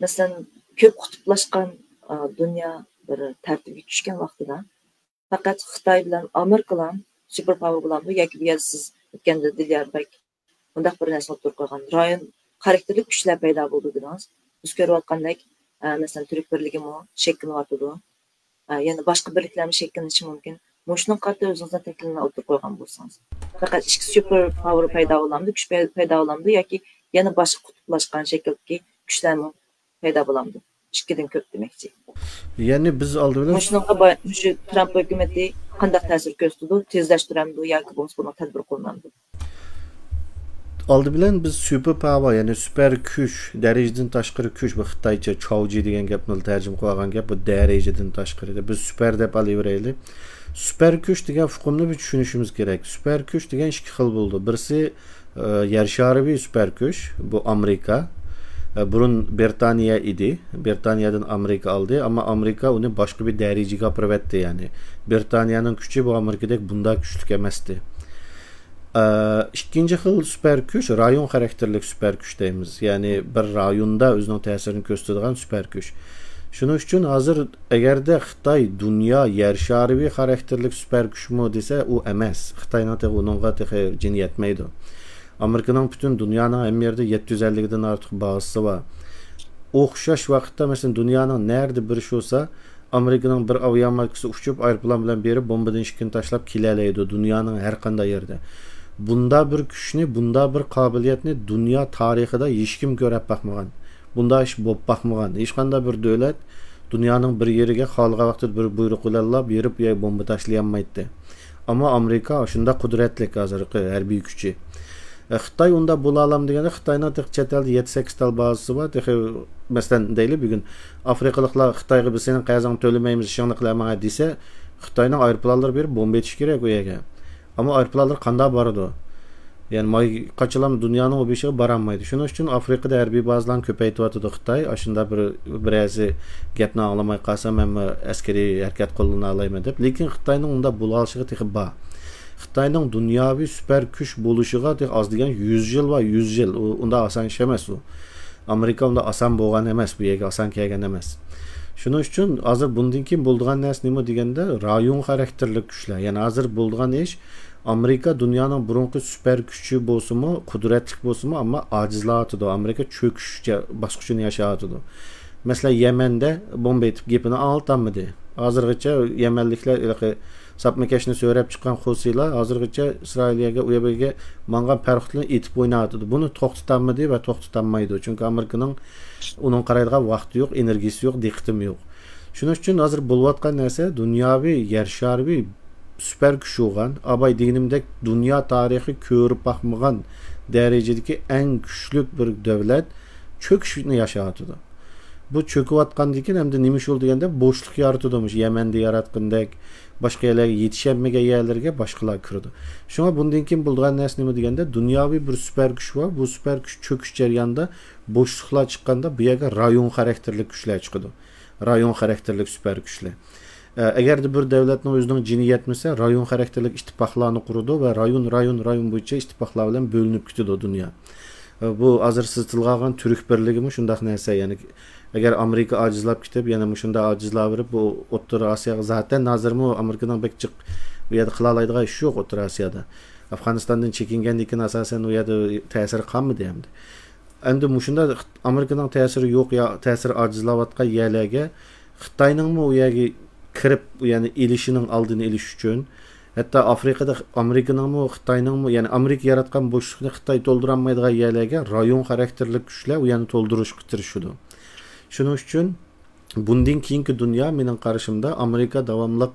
مەسىلەن، كۆپ قۇتۇپلاشقان، ئا، دۇنيا بىر تەرتىپكە چۈشكەن ۋاقتىدا، پەقەت خىتاي بىلەن ئامېرىكىلا سۇپېر پاۋېر بولامدۇ ياكى بۇ يەردە سىز ئۆتكەندە دىليار بەگ مۇنداق بىر نەرسىنى ئوتتۇرىغا قويغان، رايون خاراكتېرلىك كۈچلەر پەيدا بولىدۇ دېدىڭىز. بىز كۆرۈۋاتقاندەك، ئە، مەسىلەن، تۈرك بىرلىكىمۇ شەكىللىنىۋاتىدۇ. ئە، يەنە باشقا بىرلىكلەرمۇ شەكىللىنىشى مۇمكىن. مۇشۇنىڭغا قارىتا ئۆزىڭىزنىڭ تەھلىلىنى ئوتتۇرىغا قويغان بولسىڭىز. پەقەت ئىككى سۇپېر پاۋېر پەيدا بولامدۇ، كۈچ پەي-، پەيدا بولامدۇ ياكى يەنە باشقا قۇتۇپلاشقان شەكىلدىكى كۈچلەرمۇ پەيدا بولامدۇ؟ ئىككىدىن كۆپ دېمەكچى. يەنى بىز ئالدى بىلەن مۇشۇنىڭغا با-، مۇشۇ ترامپ ھۆكۈمىتى قانداق تەسىر كۆرسىتىدۇ؟ تېزلەشتۈرەمدۇ ياكى بولمىسا بۇنىڭ تەدبىر قوللىنامدۇ؟ ئالدى بىلەن بىز سۇپېر پاۋېر، يەنى سۈپەر كۈچ، دەرىجىدىن تاشقىرى كۈچ، بۇ خىتايچە چاۋجى دېگەن گەپنى تەرجىمە قىلىۋالغان گەپ، بۇ دەرىجىدىن تاشقىرى. بىز سۈپەر دەپ ئېلىۋېرەيلى. سۈپەر كۈچ دېگەن ئۇقۇمنى بىر چۈشىنىشىمىز كېرەك. سۈپەر كۈچ دېگەن ئىككى خىل بولىدۇ. بىرسى، ئە، يەر شارىۋى سۈپەر كۈچ، بۇ ئامېرىكا. ئە، بۇرۇن بىرىتانىيە ئىدى. بىرىتانىيەدىن ئامېرىكا ئالدى، ئەمما ئامېرىكا ئۇنى باشقا بىر دەرىجىگە ئاپىرىۋەتتى، يەنى بىرىتانىيەنىڭ كۈچى بۇ ئامېرىكىدەك بۇنداق كۈچلۈك ئەمەستى. ئە، ئىككىنچى خىل سۈپەر كۈچ رايون خاراكتېرلىك سۈپەر كۈچ دەيمىز. يەنى بىر رايوندا ئۆزىنىڭ تەسىرىنى كۆرسىتىدىغان سۈپەر كۈچ. شۇنىڭ ئۈچۈن ھازىر ئەگەردە خىتاي دۇنيا يەر شارىۋى خاراكتېرلىك سۈپەر كۈچمۇ دېسە، ئۇ ئەمەس. خىتاينىڭ تېخى ئۇنىڭغا تېخى جېنى يەتمەيدۇ. ئامېرىكىنىڭ پۈتۈن دۇنيانىڭ ھەممە يېرىدە يەتتە يۈز ئەللىكتىن ئارتۇق بازىسى بار. ئوخشاش ۋاقىتتا، مەسىلەن، دۇنيانىڭ نەرىدە بىر ئىش بولسا، ئامېرىكىنىڭ بىر ئاۋىياماركىسى ئۇچۇپ، ئايروپىلان بىلەن بېرىپ، بومبىدىن ئىككىنى تاشلاپ كېلەلەيدۇ دۇنيانىڭ ھەر قانداق يېرىدە. بۇندا بىر كۈچنى، بۇندا بىر قابىلىيەتنى دۇنيا تارىخىدا ھېچكىم كۆرەپ باقمىغان. بۇنداق ئىش بولۇپ باقمىغان. ھېچقانداق بىر دۆلەت دۇنيانىڭ بىر يېرىگە خالىغان ۋاقتىدا بىر بۇيرۇق بىلەنلا بېرىپ يا بومبا تاشلىيالمايتتى. ئەمما ئامېرىكا شۇنداق قۇدرەتلىك ھازىرقى ھەربىي كۈچى. ئە، خىتاي ئۇنداق بولالام دېگەندە، خىتاينىڭ تېخى چەت ئەلدە يەتتە سەككىز تال بازىسى بار. تېخى، مەسىلەن، دەيلى، بۈگۈن ئافرىقىلىقلار خىتايغا: «بىز سېنىڭ قەرزىڭنى تۆلىمەيمىز، ئىشىڭنى قىلە ماڭا» دېسە، خىتاينىڭ ئايروپىلانلىرى بېرىپ بومبا ئېتىشى كېرەك ئۇ يەرگە. ئەمما ئايروپىلانلار قانداق بارىدۇ؟ يەنى ماي قاچىلام دۇنيانىڭ ئۇ بېشىغا بارالمايدۇ. شۇنىڭ ئۈچۈن ئافرىقىدا ھەربىي بازىلارنى كۆپەيتىۋاتىدۇ خىتاي. ئاشۇنداق بىر، بىرەرسى گەپنى ئاڭلىماي قالسا، مەنمۇ ئەسكىرىي ھەرىكەت قوللىنالايمەن دەپ. لېكىن خىتاينىڭ ئۇنداق بولالىشىغا تېخى بار. خىتاينىڭ دۇنياۋى سۈپەر كۈچ بولۇشىغا تېخى ئاز دېگەن يۈز يىل بار، يۈز يىل. ئۇ ئۇنداق ئاسان ئىش ئەمەس ئۇ. ئامېرىكا ئۇنداق ئاسان بولغان ئەمەس، بۇ يەرگە ئاسان كەلگەن ئەمەس. شۇنىڭ ئۈچۈن ھازىر بۇندىن كېيىن بولىدىغان نەرسە نېمە دېگەندە، رايون خاراكتېرلىك كۈچلەر. يەنى ھازىر بولىدىغان ئىش، ئامېرىكا دۇنيانىڭ بۇرۇنقى سۈپەر كۈچى بولسىمۇ، قۇدرەتلىك بولسىمۇ، ئەمما ئاجىزلاۋاتىدۇ. ئامېرىكا چۆكۈش جە-، باسقۇچىنى ياشاۋاتىدۇ. مەسىلەن، يەمەندە بومبا ئېتىپ گېپىنى ئاڭلىتالمىدى. ھازىرغىچە يەمەنلىكلەر ھېلىقى ساپمىكەشنى سۆرەپ چىققان خۇسىلار ھازىرغىچە ئىسرائىلىيەگە، ئۇ يەرگە ماڭغان پاراخوتلىرىنى ئېتىپ ئويناۋاتىدۇ. بۇنى توختىتالمىدى ۋە توختىتالمايدۇ. چۈنكى ئامېرىكىنىڭ ئۇنىڭغا قارايدىغان ۋاقتى يوق، ئېنېرگىيىسى يوق، دىققىتىمۇ يوق. شۇنىڭ ئۈچۈن ھازىر بولۇۋاتقان نەرسە، دۇنياۋى يەر شارىۋى سۈپەر كۈچ بولغان، ئاباي دېگىنىمدەك دۇنيا تارىخى كۆرۈپ باقمىغان دەرىجىدىكى ئەڭ كۈچلۈك بىر دۆلەت چۆكۈشنى ياشاۋاتىدۇ. بۇ چۆكۈۋاتقاندىن كېيىن ئەمدى نېمە ئىش بولدى دېگەندە، بوشلۇق يارىتىدۇ. مۇشۇ يەمەندە ياراتقىنىدەك، باشقا يەرلەرگە يېتىشەلمىگەن يەرلەرگە باشقىلار كىرىدۇ. شۇڭا بۇندىن كېيىن بولىدىغان نەرسە نېمە دېگەندە، دۇنياۋى بىر سۈپەر كۈچ بار. بۇ سۈپەر كۈچ چۆكۈش جەريانىدا بوشلۇقلار چىققاندا، بۇ يەرگە رايون خاراكتېرلىك كۈچلەر چىقىدۇ. رايون خاراكتېرلىك سۈپەر كۈچلەر. ئە، ئەگەردە بىر دۆلەتنىڭ ئۆزىنىڭ جېنى يەتمىسە، رايون خاراكتېرلىك ئىتتىپاقلارنى قۇرىدۇ ۋە رايون، رايون، رايون بويىچە ئىتتىپاقلار بىلەن بۆلۈنۈپ كېتىدۇ دۇنيا. ئە، بۇ ھازىر سىز تىلغا ئالغان تۈرك بىرلىكىمۇ شۇنداق نەرسە. يەنى ئەگەر ئامېرىكا ئاجىزلاپ كېتىپ، يەنە مۇشۇنداق ئاجىزلاۋېرىپ، بۇ ئوتتۇرا ئاسىياغا زاتەن ھازىرمۇ ئامېرىكىنىڭ بەك جىق بۇ يەردە قىلالايدىغان ئىشى يوق ئوتتۇرا ئاسىيادا. ئافغانىستاندىن چېكىنگەندىن كېيىن ئاساسەن ئۇ يەردە تەسىرى قالمىدى ئەمدى. ئەمدى مۇشۇنداق ئامېرىكىنىڭ تەسىرى يوق يا تەسىرى ئاجىزلاۋاتقان يەرلەرگە خىتاينىڭمۇ ئۇ يەرگە كىرىپ، يەنى ئېلىشىنىڭ ئالدىنى ئېلىش ئۈچۈن، ھەتتا ئافرىقىدا ئامېرىكىنىڭمۇ، خىتاينىڭمۇ، يەنى ئامېرىكا ياراتقان بوشلۇقنى خىتاي تولدۇرالمايدىغان يەرلەرگە رايون خاراكتېرلىك كۈچلەر ئۇ يەرنى تولدۇرۇشقا تىرىشىدۇ. شۇنىڭ ئۈچۈن بۇندىن كېيىنكى دۇنيا، مېنىڭ قارىشىمدا، ئامېرىكا داۋاملىق،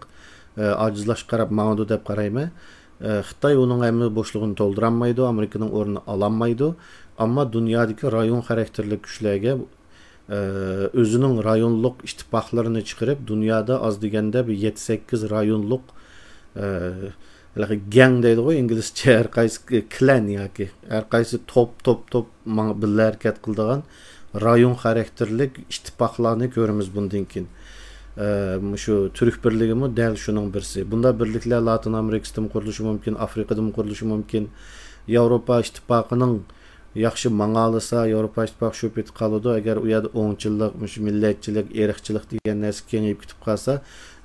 ئە، ئاجىزلاشقا قاراپ ماڭىدۇ دەپ قارايمەن. ئە، خىتاي ئۇنىڭ ھەممە بوشلۇقىنى تولدۇرالمايدۇ، ئامېرىكىنىڭ ئورنىنى ئالالمايدۇ. ئەمما دۇنيادىكى رايون خاراكتېرلىك كۈچلەرگە، ئە، ئۆزىنىڭ رايونلۇق ئىتتىپاقلىرىنى چىقىرىپ، دۇنيادا ئاز دېگەندە بىر يەتتە، سەككىز رايونلۇق، ئە، ھېلىقى گەڭ دەيدىغۇ ئىنگلىزچە، ھەر قايسى كلان ياكى ھەر قايسى توپ، توپ، توپ ماڭا بىللە ھەرىكەت قىلىدىغان رايون خاراكتېرلىك ئىتتىپاقلارنى كۆرىمىز بۇندىن كېيىن. ئە، مۇشۇ تۈرك بىرلىكىمۇ دەل شۇنىڭ بىرسى. بۇنداق بىرلىكلەر لاتىن ئامېرىكىسىدىمۇ قۇرۇلۇشى مۇمكىن، ئافرىقىدىمۇ قۇرۇلۇشى مۇمكىن. ياۋروپا ئىتتىپاقىنىڭ ياخشى ماڭالىسا، ياۋروپا ئىتتىپاقى شۇ پېتى قالىدۇ. ئەگەر ئۇ يەردە ئوڭچىللىق، مۇشۇ مىللەتچىلىك، ئىرقچىلىق دېگەن نەرسە كېڭىيىپ كېتىپ قالسا،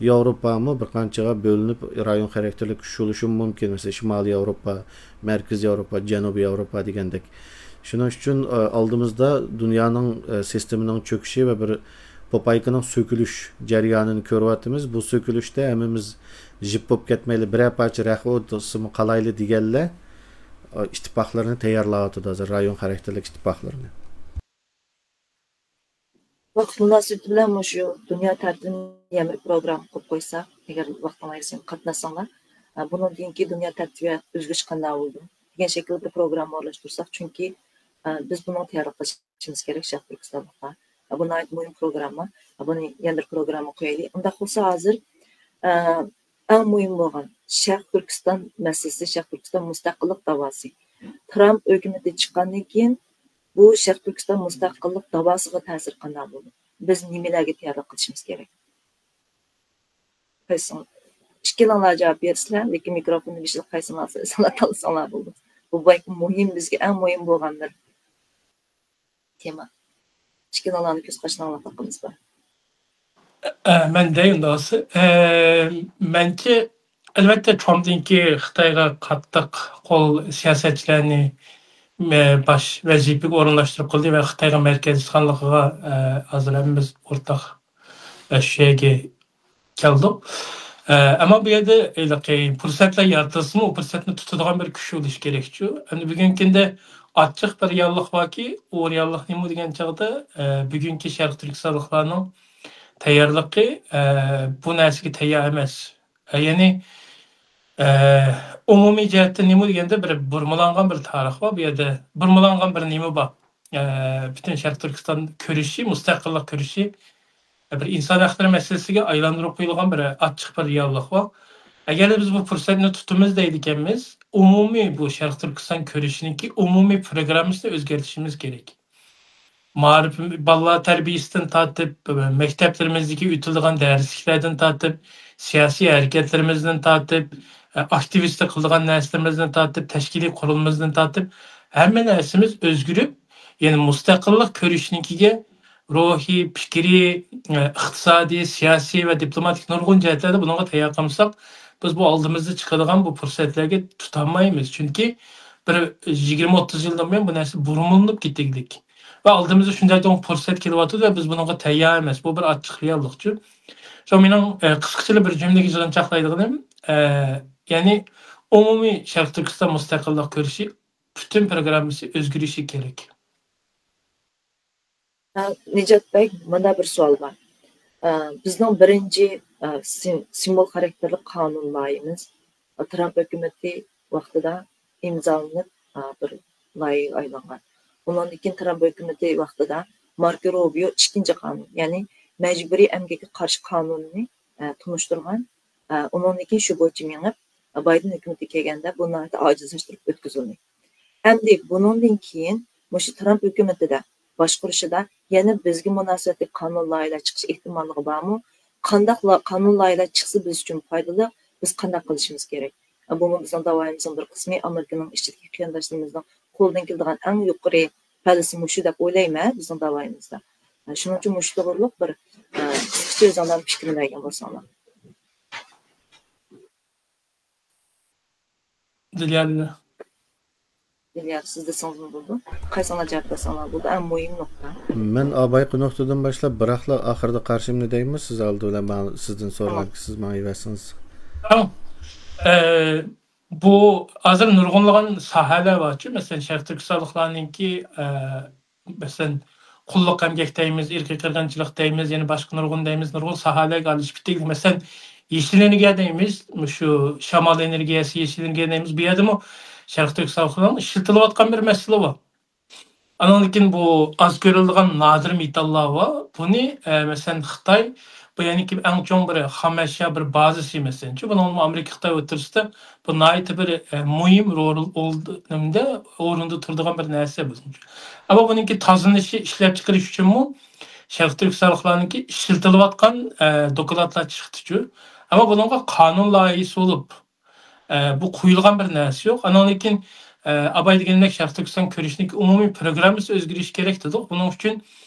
ياۋروپامۇ بىر قانچىغا بۆلۈنۈپ، رايون خاراكتېرلىك كۈچ بولۇشى مۇمكىن. مەسىلەن، شىمالىي ياۋروپا، مەركىزىي ياۋروپا، جەنۇبىي ياۋروپا دېگەندەك. شۇنىڭ ئۈچۈن، ئە، ئالدىمىزدا دۇنيانىڭ، ئە، سىستېمىنىڭ چۆكۈشى ۋە بىر پوپايكىنىڭ سۆكۈلۈش جەريانىنى كۆرۈۋاتىمىز. بۇ سۆكۈلۈشتە ھەممىمىز جىپ بولۇپ كەتمەيلى، بىرەر پارچە رەخ ئوتىسىمۇ قالايلى دېگەنلەر، ئە، ئىتتىپاقلىرىنى تەييارلاۋاتىدۇ ھازىر، رايون خاراكتېرلىك ئىتتىپاقلىرىنى. ۋاقىت مۇناسىۋىتى بىلەن مۇشۇ دۇنيا تەرتىپىنى يەنە بىر پروگرامما قىلىپ قويساق، ئەگەر ۋاقتىڭلار يەتسە قاتناشساڭلار، ئە، بۇنىڭدىن كېيىن دۇنيا تەرتىپى ئۆزگىرىش قانداق بولىدۇ دېگەن شەكىلدە پروگرامما ئورۇنلاشتۇرساق، چۈنكى، ئە، بىز بۇنىڭغا تەييارلىق قىلىشىمىز كېرەك، شەرقىي تۈركىستانلىقلار. ئە، بۇ ناھايىتى مۇھىم پروگرامما. ئە، بۇنى يەنە بىر پروگرامما قويايلى. ئۇنداق بولسا ھازىر، ئە، ئەڭ مۇھىم بولغان شەرقىي تۈركىستان مەسىلىسى، شەرقىي تۈركىستان مۇستەقىللىق داۋاسى. ترامپ ھۆكۈمىتى چىققاندىن كېيىن، بۇ شەرقىي تۈركىستان مۇستەقىللىق داۋاسىغا تەسىرى قانداق بولىدۇ؟ بىز نېمىلەرگە تەييارلىق قىلىشىمىز كېرەك؟ قايسىڭ-، ئىككىلىڭلار جاۋاب بېرىسىلەر، لېكىن مىكروفوننى بېشىدا قايسىڭلار سۆزلەڭلار تاللىساڭلار بولىدۇ. بۇ بەك مۇھىم، بىزگە ئەڭ مۇھىم بولغان بىر تېما. ئىككىلىڭلارنىڭ كۆز قارىشىنى ئاڭلاپ باققىنىمىز بار. ئە، مەن دەي ئۇنداق بولسا. ئە، مەنچە، ئەلۋەتتە، ترامپنىڭكى خىتايغا قاتتىق قول سىياسەتچىلەرنى، ئە، باش ۋەزىپىگە ئورۇنلاشتۇرۇپ قىلدى ۋە خىتايغا مەركەزلەشكەنلىكىگە، ئە، ھازىر ھەممىمىز ئورتاق، ئە، شۇ يەرگە كەلدۇق. ئە، ئەمما بۇ يەردە ھېلىقى پۇرسەتلەر يارىتىلسىمۇ، ئۇ پۇرسەتنى تۇتىدىغان بىر كۈچ بولۇش كېرەكچۇ. ئەمدى بۈگۈنكى كۈندە ئاچچىق بىر رېئاللىق باركى، ئۇ رېئاللىق نېمە دېگەن چاغدا، ئە، بۈگۈنكى شەرقىي تۈركىستانلىقلارنىڭ تەييارلىقى، ئە، بۇ نەرسىگە تەييار ئەمەس. ئە، يەنى، ئە، ئومۇمىي جەھەتتە نېمە دېگەندە بىر بۇرمىلانغان بىر تارىخ بار. بۇ يەردە بۇرمىلانغان بىر نېمە بار. ئە، پۈتۈن شەرقىي تۈركىستان كۈرىشى، مۇستەقىللىق كۈرىشى، ئە، بىر ئىنسان ھەقلىرى مەسىلىسىگە ئايلاندۇرۇپ قويۇلغان بىر ئاچچىق بىر رېئاللىق بار. ئەگەر بىز بۇ پۇرسەتنى تۇتىمىز دەيدىكەنمىز، ئومۇمىي بۇ شەرقىي تۈركىستان كۈرىشىنىڭكى ئومۇمىي پروگراممىسىنى ئۆزگەرتىشىمىز كېرەك. مائارىپ، بالىلار تەربىيەسىدىن تارتىپ، مەكتەپلىرىمىزدىكى ئۆتۈلىدىغان دەرسلىكلەردىن تارتىپ، سىياسىي ھەرىكەتلىرىمىزدىن تارتىپ، ئاكتىۋىستلىق قىلىدىغان نەرسىلىرىمىزدىن تارتىپ، تەشكىلىي قۇرۇلمىمىزدىن تارتىپ، ھەممە نەرسىمىز ئۆزگىرىپ، يەنى مۇستەقىللىق كۈرىشىنىڭكىگە روھىي، پىكرىي، ئىقتىسادىي، سىياسىي ۋە دىپلوماتىك نۇرغۇن جەھەتلەردە بۇنىڭغا تەييار قىلمىساق، بىز بۇ ئالدىمىزدا چىقىدىغان بۇ پۇرسەتلەرگە تۇتالمايمىز. چۈنكى بىر يىگىرمە، ئوتتۇز يىلدىن بۇيان بۇ نەرسە بۇرمىلىنىپ كېتىگلىك. ۋە ئالدىمىزدا شۇنداق چوڭ پۇرسەت كېلىۋاتىدۇ ۋە بىز بۇنىڭغا تەييار ئەمەس. بۇ بىر ئاچچىق رېئاللىقچۇ. شۇ مېنىڭ، ئە، قىسقىچىلا بىر جۈملىگە يىغىنچاقلايدىغىنىم، ئە، يەنى ئومۇمىي شەرقىي تۈركىستان مۇستەقىللىق كۈرىشى پۈتۈن پروگراممىسى ئۆزگىرىشى كېرەك. ئە، نىجات بەگ، مانا بىر سوئال بار. ئە، بىزنىڭ بىرىنچى، ئە، سىم-، سىمۋول خاراكتېرلىك قانۇن لايىھىمىز، ئە، ترامپ ھۆكۈمىتى ۋاقتىدا ئىمزالىنىپ، ئە، بىر لايىھەگە ئايلانغان. ئۇنىڭدىن كېيىن ترامپ ھۆكۈمىتى ۋاقتىدا ماركو روبىيو ئىككىنچى قانۇن، يەنى مەجبۇرىي ئەمگەككە قارشى قانۇننى، ئە، تونۇشتۇرغان. ئە، ئۇنىڭدىن كېيىن شۇ بويىچە مېڭىپ، بايدېن ھۆكۈمىتى كەلگەندە بۇ ناھايىتى ئاجىزلاشتۇرۇپ ئۆتكۈزۈلدى. ئەمدى بۇنىڭدىن كېيىن مۇشۇ ترامپ ھۆكۈمىتىدە باشقۇرۇشىدا يەنە بىزگە مۇناسىۋەتلىك قانۇن لايىھەلەر چىقىش ئېھتىماللىقى بارمۇ؟ قانداق لا-، قانۇن لايىھەلەر چىقسا بىز ئۈچۈن پايدىلىق، بىز قانداق قىلىشىمىز كېرەك؟ بۇمۇ بىزنىڭ داۋايىمىزنىڭ بىر قىسمى، ئامېرىكىنىڭ ئىچىدىكى قېرىنداشلىرىمىزنىڭ قولىدىن كېلىدىغان ئەڭ يۇقىرى پەللىسى مۇشۇ دەپ ئويلايمەن بىزنىڭ داۋايىمىزدا. شۇنىڭ ئۈچۈن مۇشۇ توغرۇلۇق بىر، ئە، قىسقىچە ئۆزۈڭلارنىڭ پىكرىنى بەرگەن بولساڭلار. دىليار، دىليار، سىز دېسىڭىزمۇ بولىدۇ. قايسىڭلار جاۋاب بەرسەڭلار بولىدۇ. ئەڭ مۇھىم نۇقتا. مەن بايىقى نۇقتىدىن باشلاپ، بىراقلا ئاخىرىدا قارىشىمنى دەيمۇ، سىز ئالدى بىلەن ماڭا، سىزدىن سورىغان، تامام. سىز ماڭا يۈبەرسىڭىز. تامام. ئە، بۇ ھازىر نۇرغۇنلىغان ساھەلەر بارچۇ، مەسىلەن، شەرقىي تۈركىستانلىقلارنىڭكى، ئە، مەسىلەن، قۇللۇق ئەمگەك دەيمىز، ئىرقىي قىرغىنچىلىق دەيمىز، يەنە باشقا نۇرغۇن دەيمىز، نۇرغۇن ساھەلەرگە ئارىلىشىپ كېتىلدى. مەسىلەن، يېشىل ئېنېرگىيە دەيمىز، مۇشۇ شامال ئېنېرگىيەسى، يېشىل ئېنېرگىيە دەيمىز، بۇ يەردىمۇ شەرقىي تۈركىستانلىقلارنىڭ ئىشلىتىلىۋاتقان بىر مەسىلە بار. ئانىڭدىن كېيىن بۇ ئاز كۆرۈلىدىغان نادىر مېتاللار بار. بۇنى، ئە، مەسىلەن، خىتاي، بۇ يەنىكى ئەڭ چوڭ بىر خام ئەشيا، بىر بازىسى، مەسىلەنچۇ. بۇنىڭ ئامېرىكا، خىتاي ئوتتۇرىسىدا بۇ ناھايىتى بىر، ئە، مۇھىم رول، ئول-، نېمىدە، ئورۇندا تۇرىدىغان بىر نەرسە بىزنىڭچۇ. ئەمما بۇنىڭكى تازىلىنىشى، ئىشلەپچىقىرىش ئۈچۈنمۇ شەرقىي تۈركىستانلىقلارنىڭكى ئىشلىتىلىۋاتقان، ئە، دوكلاتلار چىقتىچۇ. ئەمما بۇنىڭغا قانۇن لايىھىسى بولۇپ، ئە، بۇ قويۇلغان بىر نەرسە يوق. ئانان لېكىن، ئە، ئاباي دېگەندەك شەرقىي تۈركىستان كۈرىشىنىڭ ئومۇمىي پروگراممىسى ئۆزگىرىشى كېرەك دېدۇق. بۇنىڭ ئۈچۈن،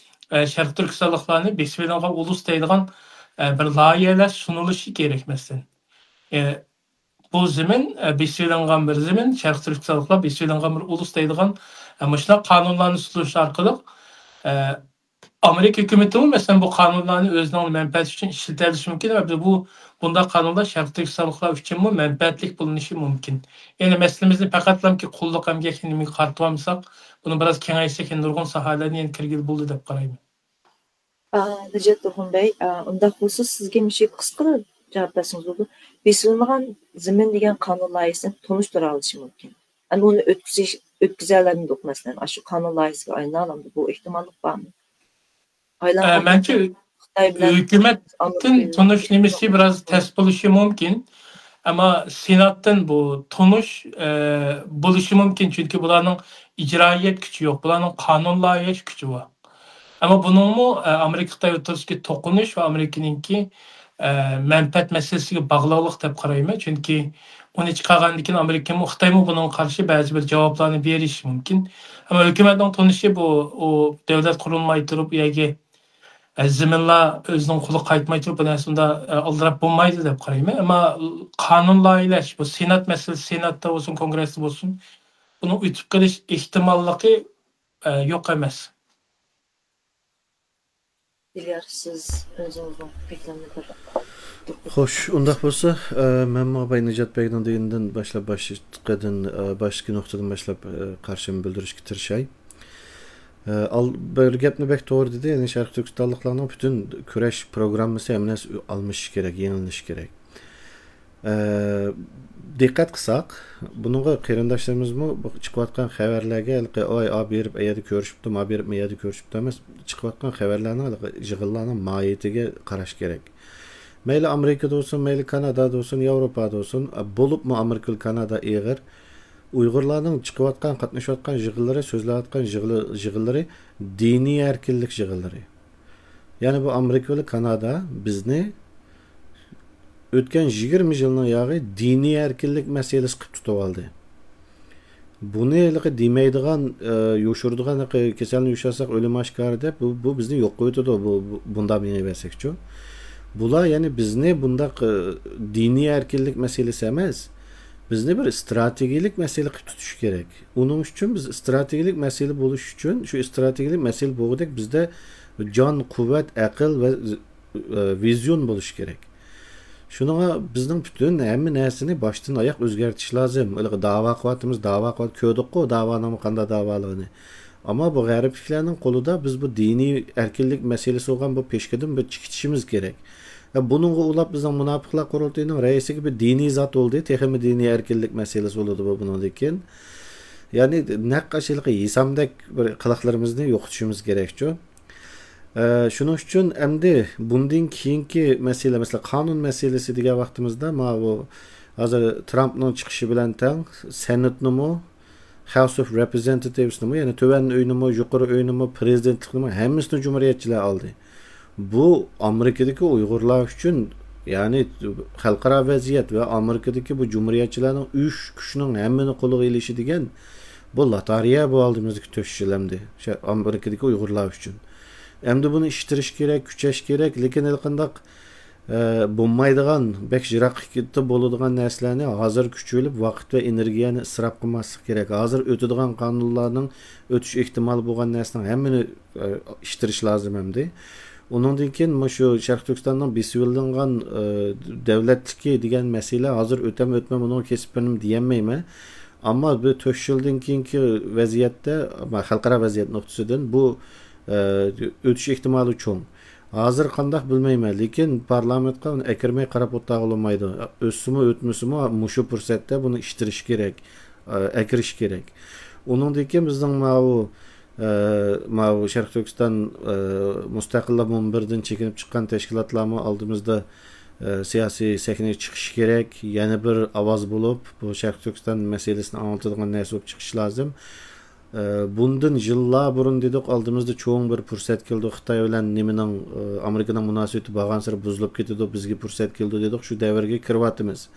ئە، شەرقىي تۈركىستانلىقلارنى بېسىۋېلىنغان ئۇلۇس دەيدىغان، ئە، بىر لايىھەلەر سۇنۇلۇشى كېرەك، مەسىلەن. ئە، بۇ زېمىن، ئە، بېسىۋېلىنغان بىر زېمىن، شەرقىي تۈركىستانلىقلار بېسىۋېلىنغان بىر ئۇلۇس دەيدىغان، ئە، مۇشۇنداق قانۇنلارنى سۇنۇش ئارقىلىق، ئە، ئامېرىكا ھۆكۈمىتىمۇ، مەسىلەن، بۇ قانۇنلارنى ئۆزىنىڭ مەنپەئەتى ئۈچۈن ئىشلىتەلىشى مۇمكىن ۋە بۇ، بۇنداق قانۇنلار شەرقىي تۈركىستانلىقلار ئۈچۈنمۇ مەنپەئەتلىك بولۇنۇشى مۇمكىن. يەنى مەسىلىمىزنى پەقەتلەمكى قۇللۇق ئەمگەكنىمىگە قارىتىۋالمىساق، بۇنى بىراز كېڭەيتسەك، يەنە نۇرغۇن ساھەلەرنى يەنە كىرگىلى بولىدۇ دەپ قارايمەن. ئا، نىجات تۇرغۇن بەي، ئا، ئۇنداق بولسا سىزگە مۇشۇ قىسقىلا جاۋاب بەرسىڭىز بولىدۇ. بېسىۋېلىنغان زېمىن دېگەن قانۇن لايىھەسىنى تونۇشتۇرالىشى مۇمكىن. ئەمما ئۇنى ئۆتكۈزۈش، ئۆتكۈزەلەمدۇق، مەسىلەن، ئاشۇ قانۇن لايىھەسىگە ئايلىنالامدۇ؟ بۇ ئېھتىماللىق بارمۇ؟ ئە، ئايلانغان مەنچە بولسا خىتاي بىلەن ھۆكۈمەتتىن ئامېرىكا تونۇش نېمىسى بىراز تەس بولۇشى مۇمكىن. ئەمما سېناتتىن بۇ تونۇش، ئە، بولۇشى مۇمكىن، چۈنكى بۇلارنىڭ ئىجرائىيەت كۈچى يوق، بۇلارنىڭ قانۇن لايىھەلەش كۈچى بار. ئەمما بۇنىڭمۇ، ئە، ئامېرىكا خىتاي ئوتتۇرىسىدىكى توقۇنۇش ۋە ئامېرىكىنىڭكى، ئە، مەنپەئەت مەسىلىسىگە باغلىقلىق دەپ قارايمەن. چۈنكى ئۇنى چىقارغاندىن كېيىن ئامېرىكىمۇ، خىتايمۇ بۇنىڭغا قارشى بەزى بىر جاۋابلارنى بېرىشى مۇمكىن. ئەمما ھۆكۈمەتنىڭ تونۇشى بۇ، ئۇ دۆلەت قۇرۇلماي تۇرۇپ، ئۇ يەرگە، ئە، زېمىنلار ئۆزىنىڭ قولىغا قايتماي تۇرۇپ، بۇ نەرسە ئۇنداق، ئە، ئالدىراپ بولمايدۇ دەپ قارايمەن. ئەمما قانۇن لايىھەلەش، بۇ سېنات مەسىلىسى، سېناتتا بولسۇن، كونگرېستا بولسۇن، بۇنىڭ ئۆتۈپ قېلىش ئېھتىماللىقى، ئە، يوق ئەمەس. دىليار، سىز ئۆزىڭىزنىڭ پىكرىڭىزنى بىر. خوش، ئۇنداق بولسا، ئە، مەنمۇ باي نىجات بەگنىڭ دېگىنىدىن باشلاپ، باشلىقىدىن، ئە، باشتىكى نۇقتىدىن باشلاپ، ئە، قارشىمنى بىلدۈرۈشكە تىرىشاي. ئە، ئال-، بىر گەپنى بەك توغرا دېدى، يەنى شەرقىي تۈركىستانلىقلارنىڭ پۈتۈن كۈرەش پروگراممىسى ھەممە نەرسە ئالمىشىش كېرەك، يېڭىلىنىشى كېرەك. ئە، دىققەت قىلساق، بۇنىڭغا قېرىنداشلىرىمىزمۇ بۇ چىقىۋاتقان خەۋەرلەرگە ھېلىقى، ئاي، ئا بېرىپ ئەيەردە كۆرۈشۈپتۇ، ما بېرىپ مەيەردە كۆرۈشۈپتۇ ئەمەس، چىقىۋاتقان خەۋەرلەرنىڭ ھېلىقى يىغىنلارنىڭ ماھىيىتىگە قاراش كېرەك. مەيلى ئامېرىكىدا بولسۇن، مەيلى كانادادا بولسۇن، ياۋروپادا بولسۇن، بولۇپمۇ ئامېرىكا بىلەن كانادا ئېغىر. ئۇيغۇرلارنىڭ چىقىۋاتقان، قاتنىشىۋاتقان يىغىنلىرى، سۆزلەۋاتقان يىغىلى-، يىغىنلىرى دىنىي ئەركىنلىك يىغىنلىرى. يەنى بۇ ئامېرىكا بىلەن كانادا بىزنى ئۆتكەن يىگىرمە يىلنىڭ ياغى دىنىي ئەركىنلىك مەسىلىسى قىلىپ تۇتۇۋالدى. بۇنى ھېلىقى دېمەيدىغان، ئە، يوشۇرىدىغان، ھېلىقى كېسەلنى يوشۇرساق ئۆلۈم ئاشكارا دەپ، بۇ، بۇ بىزنى يوق قىلىۋېتىدۇ، بۇ، بۇ، بۇنداق مېڭىۋەرسەكچۇ. بۇلار يەنى بىزنى بۇنداق، ئە، دىنىي ئەركىنلىك مەسىلىسى ئەمەس، بىزنى بىر ئىستراتېگىيەلىك مەسىلە قىلىپ تۇتۇشى كېرەك. ئۇنىڭ ئۈچۈن بىز ئىستراتېگىيەلىك مەسىلە بولۇش ئۈچۈن، شۇ ئىستراتېگىيەلىك مەسىلە بولغۇدەك بىزدە جان، قۇۋۋەت، ئەقىل ۋە، ئە، ۋىزيون بولۇشى كېرەك. شۇنىڭغا بىزنىڭ پۈتۈن ھەممە نەرسىنى باشتىن ئاياق ئۆزگەرتىش لازىم. ھېلىقى داۋا قىلىۋاتىمىز، داۋا قىلىۋات-، كۆردۇققۇ داۋانىڭمۇ قانداق داۋالىقىنى. ئەمما بۇ غەربلىكلەرنىڭ قولىدا بىز بۇ دىنىي ئەركىنلىك مەسىلىسى بولغان بۇ پىشكىدىن بىر چېكىتىشىمىز كېرەك. ۋە بۇنىڭغا ئۇلاپ بىزنىڭ مۇناپىقلار قۇرۇلتىيىنىڭ رەئىسىگە بىر دىنىي زات بولدى، تېخىمۇ دىنىي ئەركىنلىك مەسىلىسى بولىدۇ بۇ بۇنىڭدىن كېيىن. يەنى نەق ئاشۇ ھېلىقى ھېسامدەك بىر قىلىقلىرىمىزنى يوقىتىشىمىز كېرەكچۇ. ئە، شۇنىڭ ئۈچۈن ئەمدى بۇندىن كېيىنكى مەسىلە، مەسىلەن، قانۇن مەسىلىسى دېگەن ۋاقتىمىزدا، ماۋۇ ھازىر ترامپنىڭ چىقىشى بىلەن تەڭ سېناتنىمۇ، House of Representatives نىمۇ، يەنى تۆۋەن ئۆينىمۇ، يۇقىرى ئۆينىمۇ، پىرېزىدېنتلىقنىمۇ ھەممىسىنى جۇمھۇرىيەتچىلەر ئالدى. بۇ ئامېرىكىدىكى ئۇيغۇرلار ئۈچۈن، يەنى خەلقئارا ۋەزىيەت ۋە ئامېرىكىدىكى بۇ جۇمھۇرىيەتچىلەرنىڭ ئۈچ كۈچنىڭ ھەممىنى قولىغا ئېلىشى دېگەن، بۇ لاتارىيە بۇ ئالدىمىزدىكى تۆت يىل ئەمدى شە-، ئامېرىكىدىكى ئۇيغۇرلار ئۈچۈن. ئەمدى بۇنى ئىشتىرىش كېرەك، كۈچەش كېرەك، لېكىن ھېلىقانداق، ئە، بولمايدىغان، بەك يىراققا بولىدىغان نەرسىلەرنى ھازىر كۈچىۋېلىپ، ۋاقىت ۋە ئېنېرگىيەنى ئىسراپ قىلماسلىق كېرەك. ھازىر ئۆتىدىغان قانۇنلارنىڭ ئۆتۈش ئېھتىمالى بولغان نەرسىنىڭ ھەممىنى، ئە، ئىشتىرىش لازىم ئەمدى. ئۇنىڭدىن كېيىن مۇشۇ شەرقىي تۈركىستاننىڭ بېسىۋېلىنغان، ئە، دۆلەتلىكى دېگەن مەسىلە ھازىر ئۆتەم ئۆتمەي بۇنىڭغا كېسىپ بىرنېمە دېيەلمەيمەن. ئەمما بۇ تۆت يىلدىن كېيىنكى ۋەزىيەتتە، خەلقئارا ۋەزىيەت نۇقتىسىدىن بۇ، ئە، ئۆتۈش ئېھتىمالى چوڭ. ھازىر قانداق بىلمەيمەن، لېكىن پارلامېنتقا ئۇنى ئەكىرمەي قاراپ ئولتۇرغىلى بولمايدۇ. ئۆتسىمۇ ئۆتمىسىمۇ مۇشۇ پۇرسەتتە بۇنى ئىشتىرىش كېرەك، ئە، ئەكىرىش كېرەك. ئۇنىڭدىن كېيىن بىزنىڭ ماۋۇ، ئە، ماۋۇ شەرقىي تۈركىستان، ئە، مۇستەقىللىق مۇنبىرىدىن چېكىنىپ چىققان تەشكىلاتلارمۇ ئالدىمىزدا، ئە، سىياسىي سەھنىگە چىقىشى كېرەك. يەنە بىر ئاۋاز بولۇپ، بۇ شەرقىي تۈركىستان مەسىلىسىنى ئاڭلىتىدىغان نەرسە بولۇپ چىقىشى لازىم. ئە، بۇندىن يىللار بۇرۇن دېدۇق، ئالدىمىزدا چوڭ بىر پۇرسەت كېلىدۇ. خىتاي بىلەن نېمىنىڭ، ئە، ئامېرىكىنىڭ مۇناسىۋىتى بارغانسېرى بۇزۇلۇپ كېتىدۇ، بىزگە پۇرسەت كېلىدۇ دېدۇق، شۇ دەۋرگە كىرىۋاتىمىز.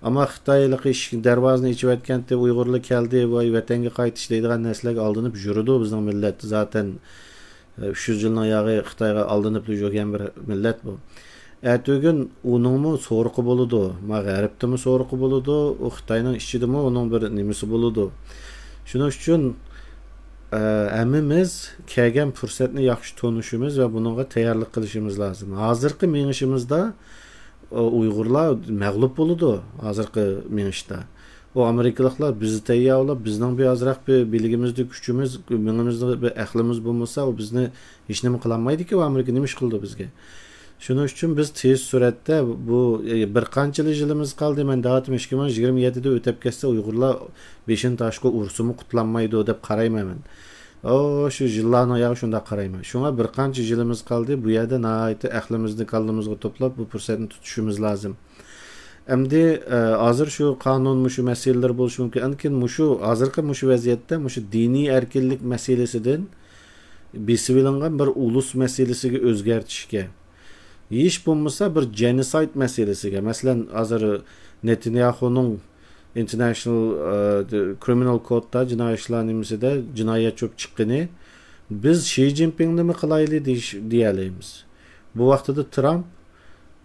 ئەمما خىتاي ھېلىقى ئىشىك دەرۋازىنى ئېچىۋەتكەنتى، ئۇيغۇرلار كەلدى، ۋاي، ۋەتەنگە قايتىش دەيدىغان نەرسىلەرگە ئالدىنىپ يۈرىدۇ بىزنىڭ مىللەت. زاتەن، ئە، ئۈچ يۈز يىلنىڭ ياغى خىتايغا ئالدىنىپلا يۈرگەن بىر مىللەت بۇ. ئەتىگۈن ئۇنىڭمۇ سورىقى بولىدۇ، ما غەربتىمۇ سورىقى بولىدۇ، ئۇ خىتاينىڭ ئىچىدىمۇ ئۇنىڭ بىر نېمىسى بولىدۇ. شۇنىڭ ئۈچۈن، ئە، ھەممىمىز كەلگەن پۇرسەتنى ياخشى تونۇشىمىز ۋە بۇنىڭغا تەييارلىق قىلىشىمىز لازىم. ھازىرقى مېڭىشىمىزدا، ئۇ، ئۇيغۇرلار مەغلۇپ بولىدۇ ھازىرقى مېڭىشتا. ئۇ ئامېرىكىلىقلار بىزنى تەييارلاپ، بىزنىڭ بىر ئازراق بىر بىلىكىمىزدە كۈچىمىز، مېڭىمىزدە بىر ئەقلىمىز بولمىسا، ئۇ بىزنى ھېچنېمە قىلالمايدىكى، ئۇ ئامېرىكا نېمە ئىش قىلىدۇ بىزگە؟ شۇنىڭ ئۈچۈن بىز تېز سۈرئەتتە بۇ، ئە، بىر قانچىلا يىلىمىز قالدى، مەن دەۋاتىمەن، ئىككى مىڭ يىگىرمە يەتتىدە ئۆتەپ كەتسە، ئۇيغۇرلار بېشىنى تاشقا ئۇرسىمۇ قۇتۇلالمايدۇ دەپ قارايمەن مەن. ئو، شۇ يىللارنىڭ ياغى شۇنداق قارايمەن. شۇڭا بىر قانچە يىلىمىز قالدى. بۇ يەردە ناھايىتى ئەقلىمىزنى كاللىمىزغا توپلاپ، بۇ پۇرسەتنى تۇتۇشىمىز لازىم. ئەمدى، ئە، ھازىر شۇ قانۇن، مۇشۇ مەسىلىلەر بولۇشى مۇمكىن. ئەنكىن مۇشۇ، ھازىرقى مۇشۇ ۋەزىيەتتە مۇشۇ دىنىي ئەركىنلىك مەسىلىسىدىن بېسىۋېلىنغان بىر ئۇلۇس مەسىلىسىگە ئۆزگەرتىشكە، ھېچ بولمىسا بىر جېنوسايد مەسىلىسىگە، مەسىلەن، ھازىر نېتانياخۇنىڭ ئىنتېرناشنال، ئە، كرىمىنال كودتا، جىنايى ئىشلار نېمىسىدە جىنايەتچى بولۇپ چىققىنى، بىز شى جىنپىڭنىمۇ قىلايلى دېيىش، دېيەلەيمىز. بۇ ۋاقتىدا ترامپ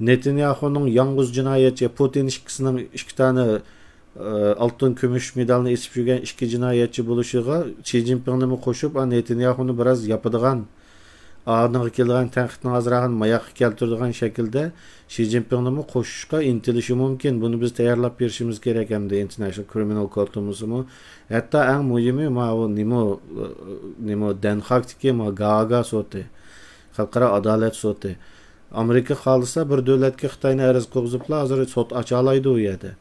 نېتانياخۇنىڭ يالغۇز جىنايەتچى، پۇتىن ئىككىسىنىڭ ئىككى دانە، ئە، ئالتۇن، كۈمۈش مېدالنى ئېسىپ يۈرگەن ئىككى جىنايەتچى بولۇشىغا شى جىنپىڭنىمۇ قوشۇپ، ئا، نېتانياخۇنى بىراز ياپىدىغان، ئانىڭغا كېلىدىغان تەنقىدنى ئازراقىنى ماياققا كەلتۈرىدىغان شەكىلدە شى جىنپىڭنىمۇ قوشۇشقا ئىنتىلىشى مۇمكىن. بۇنى بىز تەييارلاپ بېرىشىمىز كېرەك ئەمدى ئىنتېرناشنال كرىمىنال كورتىمىزمۇ. ھەتتا ئەڭ مۇھىمى، ماۋۇ نېمە، نېمە، دەنخاكتىكى ما گاگا سوتى، خەلقئارا ئادالەت سوتى. ئامېرىكا خالىسا بىر دۆلەتكە خىتاينى ئەرز قىلغۇزۇپلا ھازىر سوت ئاچالايدۇ ئۇ يەردە.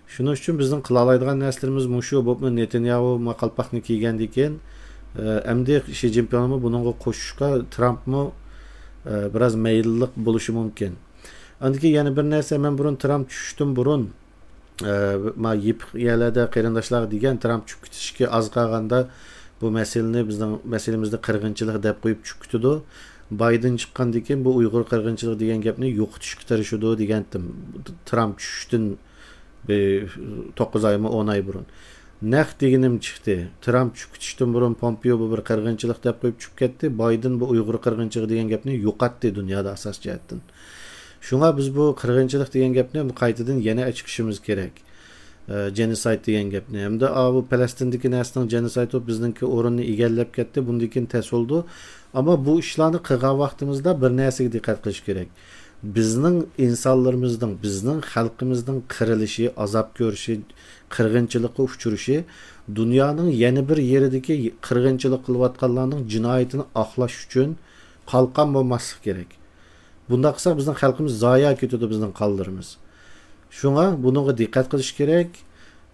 شۇنىڭ ئۈچۈن بىزنىڭ قىلالايدىغان نەرسىلىرىمىز مۇشۇ، بولۇپمۇ نېتانياھۇ ما قالپاقنى كىيگەندىن كېيىن، ئە، ئەمدى شى جىنپىڭمۇ بۇنىڭغا قوشۇشقا ترامپمۇ، ئە، بىراز مەيىللىق بولۇشى مۇمكىن. ئاندىن كېيىن يەنە بىر نەرسە، مەن بۇرۇن ترامپ چۈشۈشتىن بۇرۇن، ئە، ما يېپىق يەرلەردە قېرىنداشلارغا دېگەن، ترامپ چۈشۈپ كېتىشكە ئاز قالغاندا بۇ مەسىلىنى، بىزنىڭ مەسىلىمىزنى قىرغىنچىلىق دەپ قويۇپ چۈشۈپ كېتىدۇ. بايدېن چىققاندىن كېيىن بۇ ئۇيغۇر قىرغىنچىلىقى دېگەن گەپنى يوقىتىشقا تىرىشىدۇ دېگەنتىم، ترامپ چۈشۈشتىن بىر توققۇز ئايمۇ، ئون ئاي بۇرۇن. نەق دېگىنىم چىقتى. ترامپ چۈشۈپ كېتىشتىن بۇرۇن پومپېئو بۇ بىر قىرغىنچىلىق دەپ قويۇپ چۈشۈپ كەتتى. بايدېن بۇ ئۇيغۇر قىرغىنچىلىقى دېگەن گەپنى يوقاتتى دۇنيادا ئاساسىي جەھەتتىن. شۇڭا بىز بۇ قىرغىنچىلىق دېگەن گەپنى قايتىدىن يەنە ئېچىقىشىمىز كېرەك. ئە، جېنوسايد دېگەن گەپنى. ھەمدە ئاۋۇ پەلەستىندىكى نەرسىنىڭ جېنوسايد بولۇپ بىزنىڭكى ئورۇننى ئىگىلەپ كەتتى. بۇندىن كېيىن تەس بولىدۇ. ئەمما بۇ ئىشلارنى قىلغان ۋاقتىمىزدا بىر نەرسىگە دىققەت قىلىش كېرەك. بىزنىڭ ئىنسانلىرىمىزنىڭ، بىزنىڭ خەلقىمىزنىڭ قىرىلىشى، ئازاب كۆرۈشى، قىرغىنچىلىققا ئۇچرىشى دۇنيانىڭ يەنە بىر يېرىدىكى قىرغىنچىلىق قىلىۋاتقانلارنىڭ جىنايىتىنى ئاقلاش ئۈچۈن قالقان بولماسلىق كېرەك. بۇنداق قىلساق بىزنىڭ خەلقىمىز زايا كېتىدۇ، بىزنىڭ قانلىرىمىز. شۇڭا بۇنىڭغا دىققەت قىلىش كېرەك.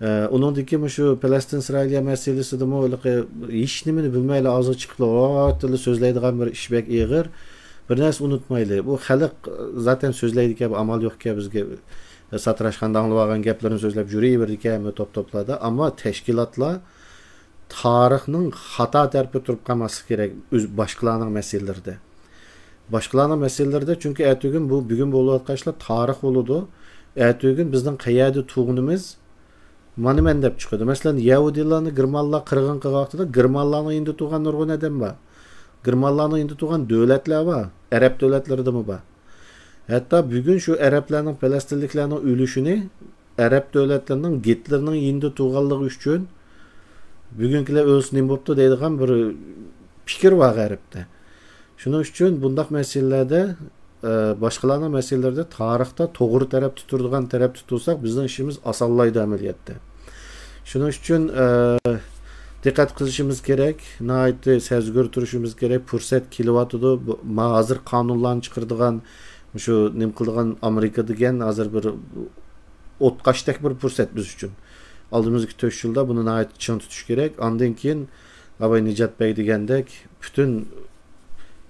ئە، ئۇنىڭدىن كېيىن مۇشۇ پەلەستىن ئىسرائىلىيە مەسىلىسىدىمۇ ھېلىقى ھېچ نېمىنى بىلمەيلا ئاغزىغا چىقىپلا ۋاۋاۋاتتىلا سۆزلەيدىغان بىر ئىش بەك ئېغىر. بىر نەرسە ئۇنتۇمايلى. بۇ خەلق زاتەن سۆزلەيدىكەن، ئامال يوقكەن بىزگە ساتىراشخانىدا ئاڭلىۋالغان گەپلىرىنى سۆزلەپ يۈرۈۋېرىدىكەن ھەممە توپ-توپلاردا. ئەمما تەشكىلاتلار تارىخنىڭ خاتا تەرىپىدە تۇرۇپ قالماسلىق كېرەك، ئۆز، باشقىلارنىڭ مەسىلىلىرىدە. باشقىلارنىڭ مەسىلىلىرىدە، چۈنكى ئەتىگۈن بۇ، بۈگۈن بولۇۋاتقان ئىشلار تارىخ بولىدۇ. ئەتىگۈن بىزنىڭ قەيەردە تۇرغىنىمىز مانا مەن دەپ چىقىدۇ. مەسىلەن، يەھۇدىيلارنى گېرمانلار قىرغىن قىلغان ۋاقتىدا گېرمانلارنىڭ يېنىدا تۇرغان نۇرغۇن ئادەم بار. گېرمانلارنىڭ يېنىدا تۇرغان دۆلەتلەر بار. ئەرەب دۆلەتلىرىدىمۇ بار. ھەتتا بۈگۈن شۇ ئەرەبلەرنىڭ، پەلەستىنلىكلەرنىڭ ئۆلۈشىنى ئەرەب دۆلەتلىرىنىڭ گىتلېرنىڭ يېنىدا تۇرغانلىقى ئۈچۈن بۈگۈنكىلەر ئۆلسە نېمە بوپتۇ دەيدىغان بىر پىكىر بار غەربتە. شۇنىڭ ئۈچۈن بۇنداق مەسىلىلەردە، ئە، باشقىلارنىڭ مەسىلىلىرىدە تارىختا توغرا تەرەپتە تۇرىدىغان تەرەپتە تۇرساق، بىزنىڭ ئىشىمىز ئاسانلايدۇ ئەمەلىيەتتە. شۇنىڭ ئۈچۈن، ئە، دىققەت قىلىشىمىز كېرەك، ناھايىتى سەزگۈر تۇرۇشىمىز كېرەك. پۇرسەت كېلىۋاتىدۇ. بۇ، ما ھازىر قانۇنلارنى چىقىرىدىغان، شۇ نېمە قىلىدىغان ئامېرىكا دېگەن ھازىر بىر ئوتقاشتەك بىر پۇرسەت بىز ئۈچۈن. ئالدىمىزدىكى تۆت يىلدا بۇنى ناھايىتى چىڭ تۇتۇش كېرەك. ئاندىن كېيىن ئاباي نىجات بەگ دېگەندەك پۈتۈن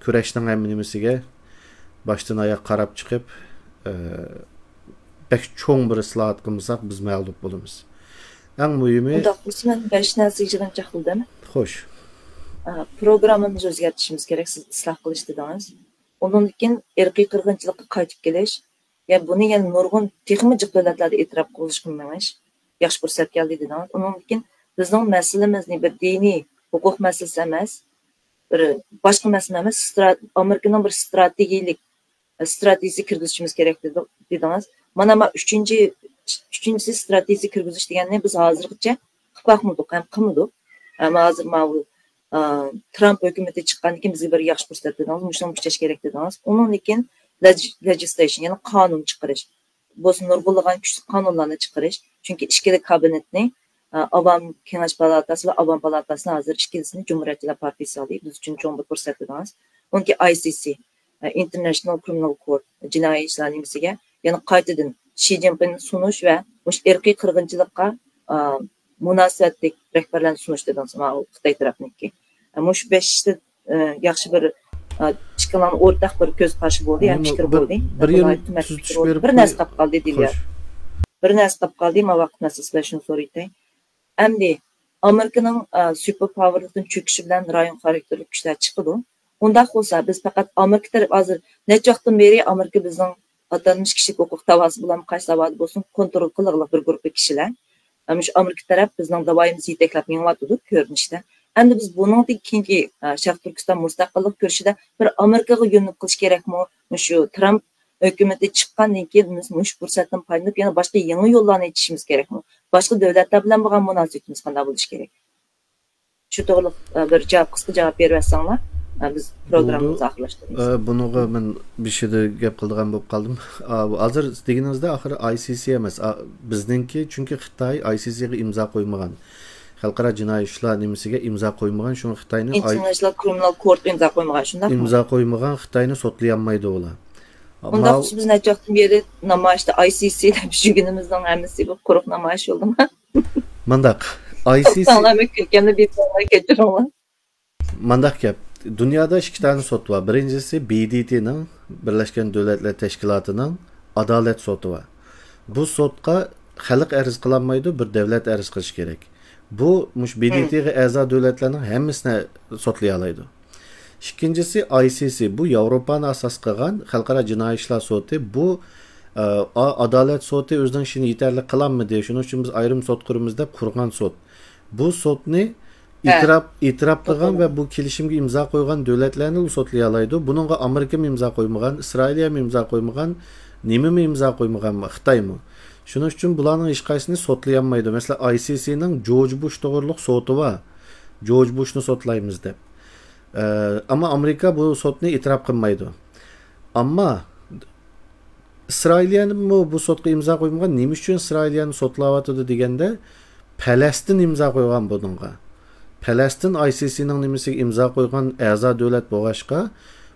كۈرەشنىڭ ھەممە نېمىسىگە باشتىن ئاياق قاراپ چىقىپ، ئە، بەك چوڭ بىر ئىسلاھات قىلمىساق، بىز مەغلۇپ بولىمىز. ئەڭ مۇھىمى، ئۇنداق بولسا، مەن بەش نەرسە يىغىنچاق قىلدىم. خوش. ئە، پروگراممىمىزنى ئۆزگەرتىشىمىز كېرەك، سىز ئىسلاھ قىلىش دېدىڭىز. ئۇنىڭدىن كېيىن ئىرقىي قىرغىنچىلىققا قايتىپ كېلىش. يەنى بۇنى يەنە نۇرغۇن، تېخىمۇ جىق دۆلەتلەردە ئېتىراپ قىلىشقا مېڭىش. ياخشى پۇرسەت كەلدى دېدىڭىز. ئۇنىڭدىن كېيىن بىزنىڭ مەسىلىمىزنى بىر دىنىي ھوقۇق مەسىلىسى ئەمەس، بىر باشقا مەسىلە ئەمەس، سترا-، ئامېرىكىنىڭ بىر ستراتېگىيىلىك، ستراتېگىيىسى كىرگۈزۈشىمىز كېرەك دېدى-، دېدىڭىز. مانا، مانا ئۈچىنچى، ئۈچىنچىسى ستراتېگىيىسى كىرگۈزۈش دېگەننى بىز ھازىرغىچە قىلىپ باقمىدۇق ھەم قىلمىدۇق. ئەمما ھازىر ماۋۇ، ئا، ترامپ ھۆكۈمىتى چىققاندىن كېيىن بىزگە بىر ياخشى پۇرسەت دېدىڭىز، مۇشۇنىڭغا ئىشلەش كېرەك دېدىڭىز. ئۇنىڭدىن كېيىن لېجىس-، لېجىسلەيشن، يەنى قانۇن چىقىرىش. بولسا نۇرغۇنلىغان كۈچلۈك قانۇنلارنى چىقىرىش. چۈنكى ئىككىلا كابىنېتنى، ئا، ئاۋام كېڭەش پالاتاسى ۋە ئاۋام پالاتاسىنى ھازىر ئىككىلىسىنى جۇمھۇرىيەتچىلەر پارتىيىسى ئالدى. بىز ئۈچۈن چوڭ بىر پۇرسەت دېدىڭىز. ئۇنىڭدىن كېيىن ئاي سى سى، ئا، ئىنتېرنېشنال كرىمىنال كورت، جىنايى ئىشلار نېمىسىگە يەنە قايتىدىن شى جىنپىڭنى سۇنۇش ۋە مۇشۇ ئىرقىي قىرغىنچىلىققا، ئا، مۇناسىۋەتلىك رەھبەرلەرنى سۇنۇش دېدىڭىز، ماۋۇ خىتاي تەرەپنىڭكى. ئا، مۇشۇ بەش ئىشتا، ئا، ياخشى بىر، ئا، ئىككىڭلارنىڭ ئورتاق بىر كۆز قارىشى بولدى، ھەم مۇھىم، پىكىر بىر، بولدى. بىر يىل بۇلار ھۆكۈمەت تۈزىتىش پىكرى بولدى. بىر نەرسە قاپ قالدى، دىليار. بىر نەرسە قاپ قالدى، ماۋۇ ۋاقىت مەسىلىسى بىلەن شۇنى سورايتتى. ئەمدى ئامېرىكىنىڭ، ئا، سۇپېر پاۋېرلىقتىن چۆكۈشى بىلەن رايون خاراكتېرلىك كۈچلەر چىقىدۇ. ئۇنداق بولسا، بىز پەقەت ئامېرىكا تەرەپ، ھازىر نەچچە ۋاقىتتىن بېرى ئامېرىكا بىزنىڭ ئاتالمىش كىشىلىك ھوقۇق داۋاسى بولامدۇ، قايسى داۋادا بولسۇن، كونترول قىلغىلىق بىر گۇرۇپپا كىشىلەر. ئە، مۇشۇ ئامېرىكا تەرەپ بىزنىڭ داۋايىمىزنى يېتەكلەپ مېڭىۋاتىدۇ كۆرۈنۈشتە. ئەمدى بىز بۇنىڭدىن كېيىنكى، ئە، شەرقىي تۈركىستان مۇستەقىللىق كۈرىشىدە بىر ئامېرىكىغا يۆنىلىپ قېلىش كېرەكمۇ؟ مۇشۇ ترامپ ھۆكۈمىتى چىققاندىن كېيىن بىز مۇشۇ پۇرسەتتىن پايدىلىنىپ، يەنە باشقا يېڭى يوللارنى ئېچىشىمىز كېرەكمۇ؟ باشقا دۆلەتلەر بىلەن بولغان مۇناسىۋىتىمىز قانداق بولۇشى كېرەك؟ شۇ توغرىلىق، ئە، بىر جاۋاب، قىسقا جاۋاب بېرىۋەتسەڭلار، ئە، بىز پروگراممىمىزنى ئاخىرلاشتۇرىمىز. ئە، بۇنىڭغا مەن بېشىدا گەپ قىلىدىغان بولۇپ قالدىم. ئا، ھازىر دېگىنىڭىزدە ئاخىرى ئاي سى سى ئەمەس. ئا، بىزنىڭكى، چۈنكى خىتاي ئاي سى سىغا ئىمزا قويمىغان. خەلقئارا جىنايى ئىشلار نېمىسىگە ئىمزا قويمىغان، شۇڭا خىتاينى ئاي-، ئىنتېرنېشنال كرىمىنال كورت ئىمزا قويمىغان، شۇنداقمۇ؟ ئىمزا قويمىغان خىتاينى سوتلىيالمايدۇ ئۇلار. ئۇنداق ماۋ- بولسا بىز نەچچە ۋاقىتتىن بېرى نامايىشتا ئاي سى سى دەپ يۈرگىنىمىزنىڭ ھەممىسى بىر قۇرۇق نامايىش بولدىمۇ؟ مانداق، ئاي سى سى توختاڭلار، مەن كۈلكەمنى بېسىۋالماي، كەچۈرۈڭلار. مانداق گەپ. دۇنيادا ئىككى دانە سوت بار. بىرىنچىسى بى دې تىنىڭ، بىرلەشكەن دۆلەتلەر تەشكىلاتىنىڭ ئادالەت سوتى بار. بۇ سوتقا خەلق ئەرز قىلالمايدۇ، بىر دۆلەت ئەرز قىلىشى كېرەك. بۇ مۇشۇ بى دې تىغا ئەزا دۆلەتلەرنىڭ ھەممىسىنى سوتلىيالايدۇ. ئىككىنچىسى ئاي سى سى، بۇ ياۋروپانى ئاساس قىلغان خەلقئارا جىنايى ئىشلار سوتى. بۇ، ئە، ئا-، ئادالەت سوتى ئۆزىنىڭ ئىشىنى يېتەرلىك قىلالمىدى، شۇنىڭ ئۈچۈن بىز ئايرىم سوت قۇرىمىز دەپ قۇرغان سوت. بۇ سوتنى ھە. ئېتىراپ، ئېتىراپ قىلغان ۋە بۇ كېلىشىمگە ئىمزا قويغان دۆلەتلەرنىلا سوتلىيالايدۇ. بۇنىڭغا ئامېرىكىمۇ ئىمزا قويمىغان، ئىسرائىلىيەمۇ ئىمزا قويمىغان، نېمىمۇ ئىمزا قويمىغان، خىتايمۇ. شۇنىڭ ئۈچۈن بۇلارنىڭ ھېچقايسىسىنى سوتلىيالمايدۇ. مەسىلەن، ئاي سى سىنىڭ جورج بۇش توغرۇلۇق سوتى بار. جورج بۇشنى سوتلايمىز دەپ. ئە، ئەمما ئامېرىكا بۇ سوتنى ئېتىراپ قىلمايدۇ. ئەمما ئىسرائىلىيەمۇ بۇ سوتقا ئىمزا قويمىغان. نېمە ئۈچۈن ئىسرائىلىيەنى سوتلاۋاتىدۇ دېگەندە، پەلەستىن ئىمزا قويغان بۇنىڭغا. پەلەستىن ئاي سى سىنىڭ نېمىسىگە ئىمزا قويغان ئەزا دۆلەت بولغاچقا،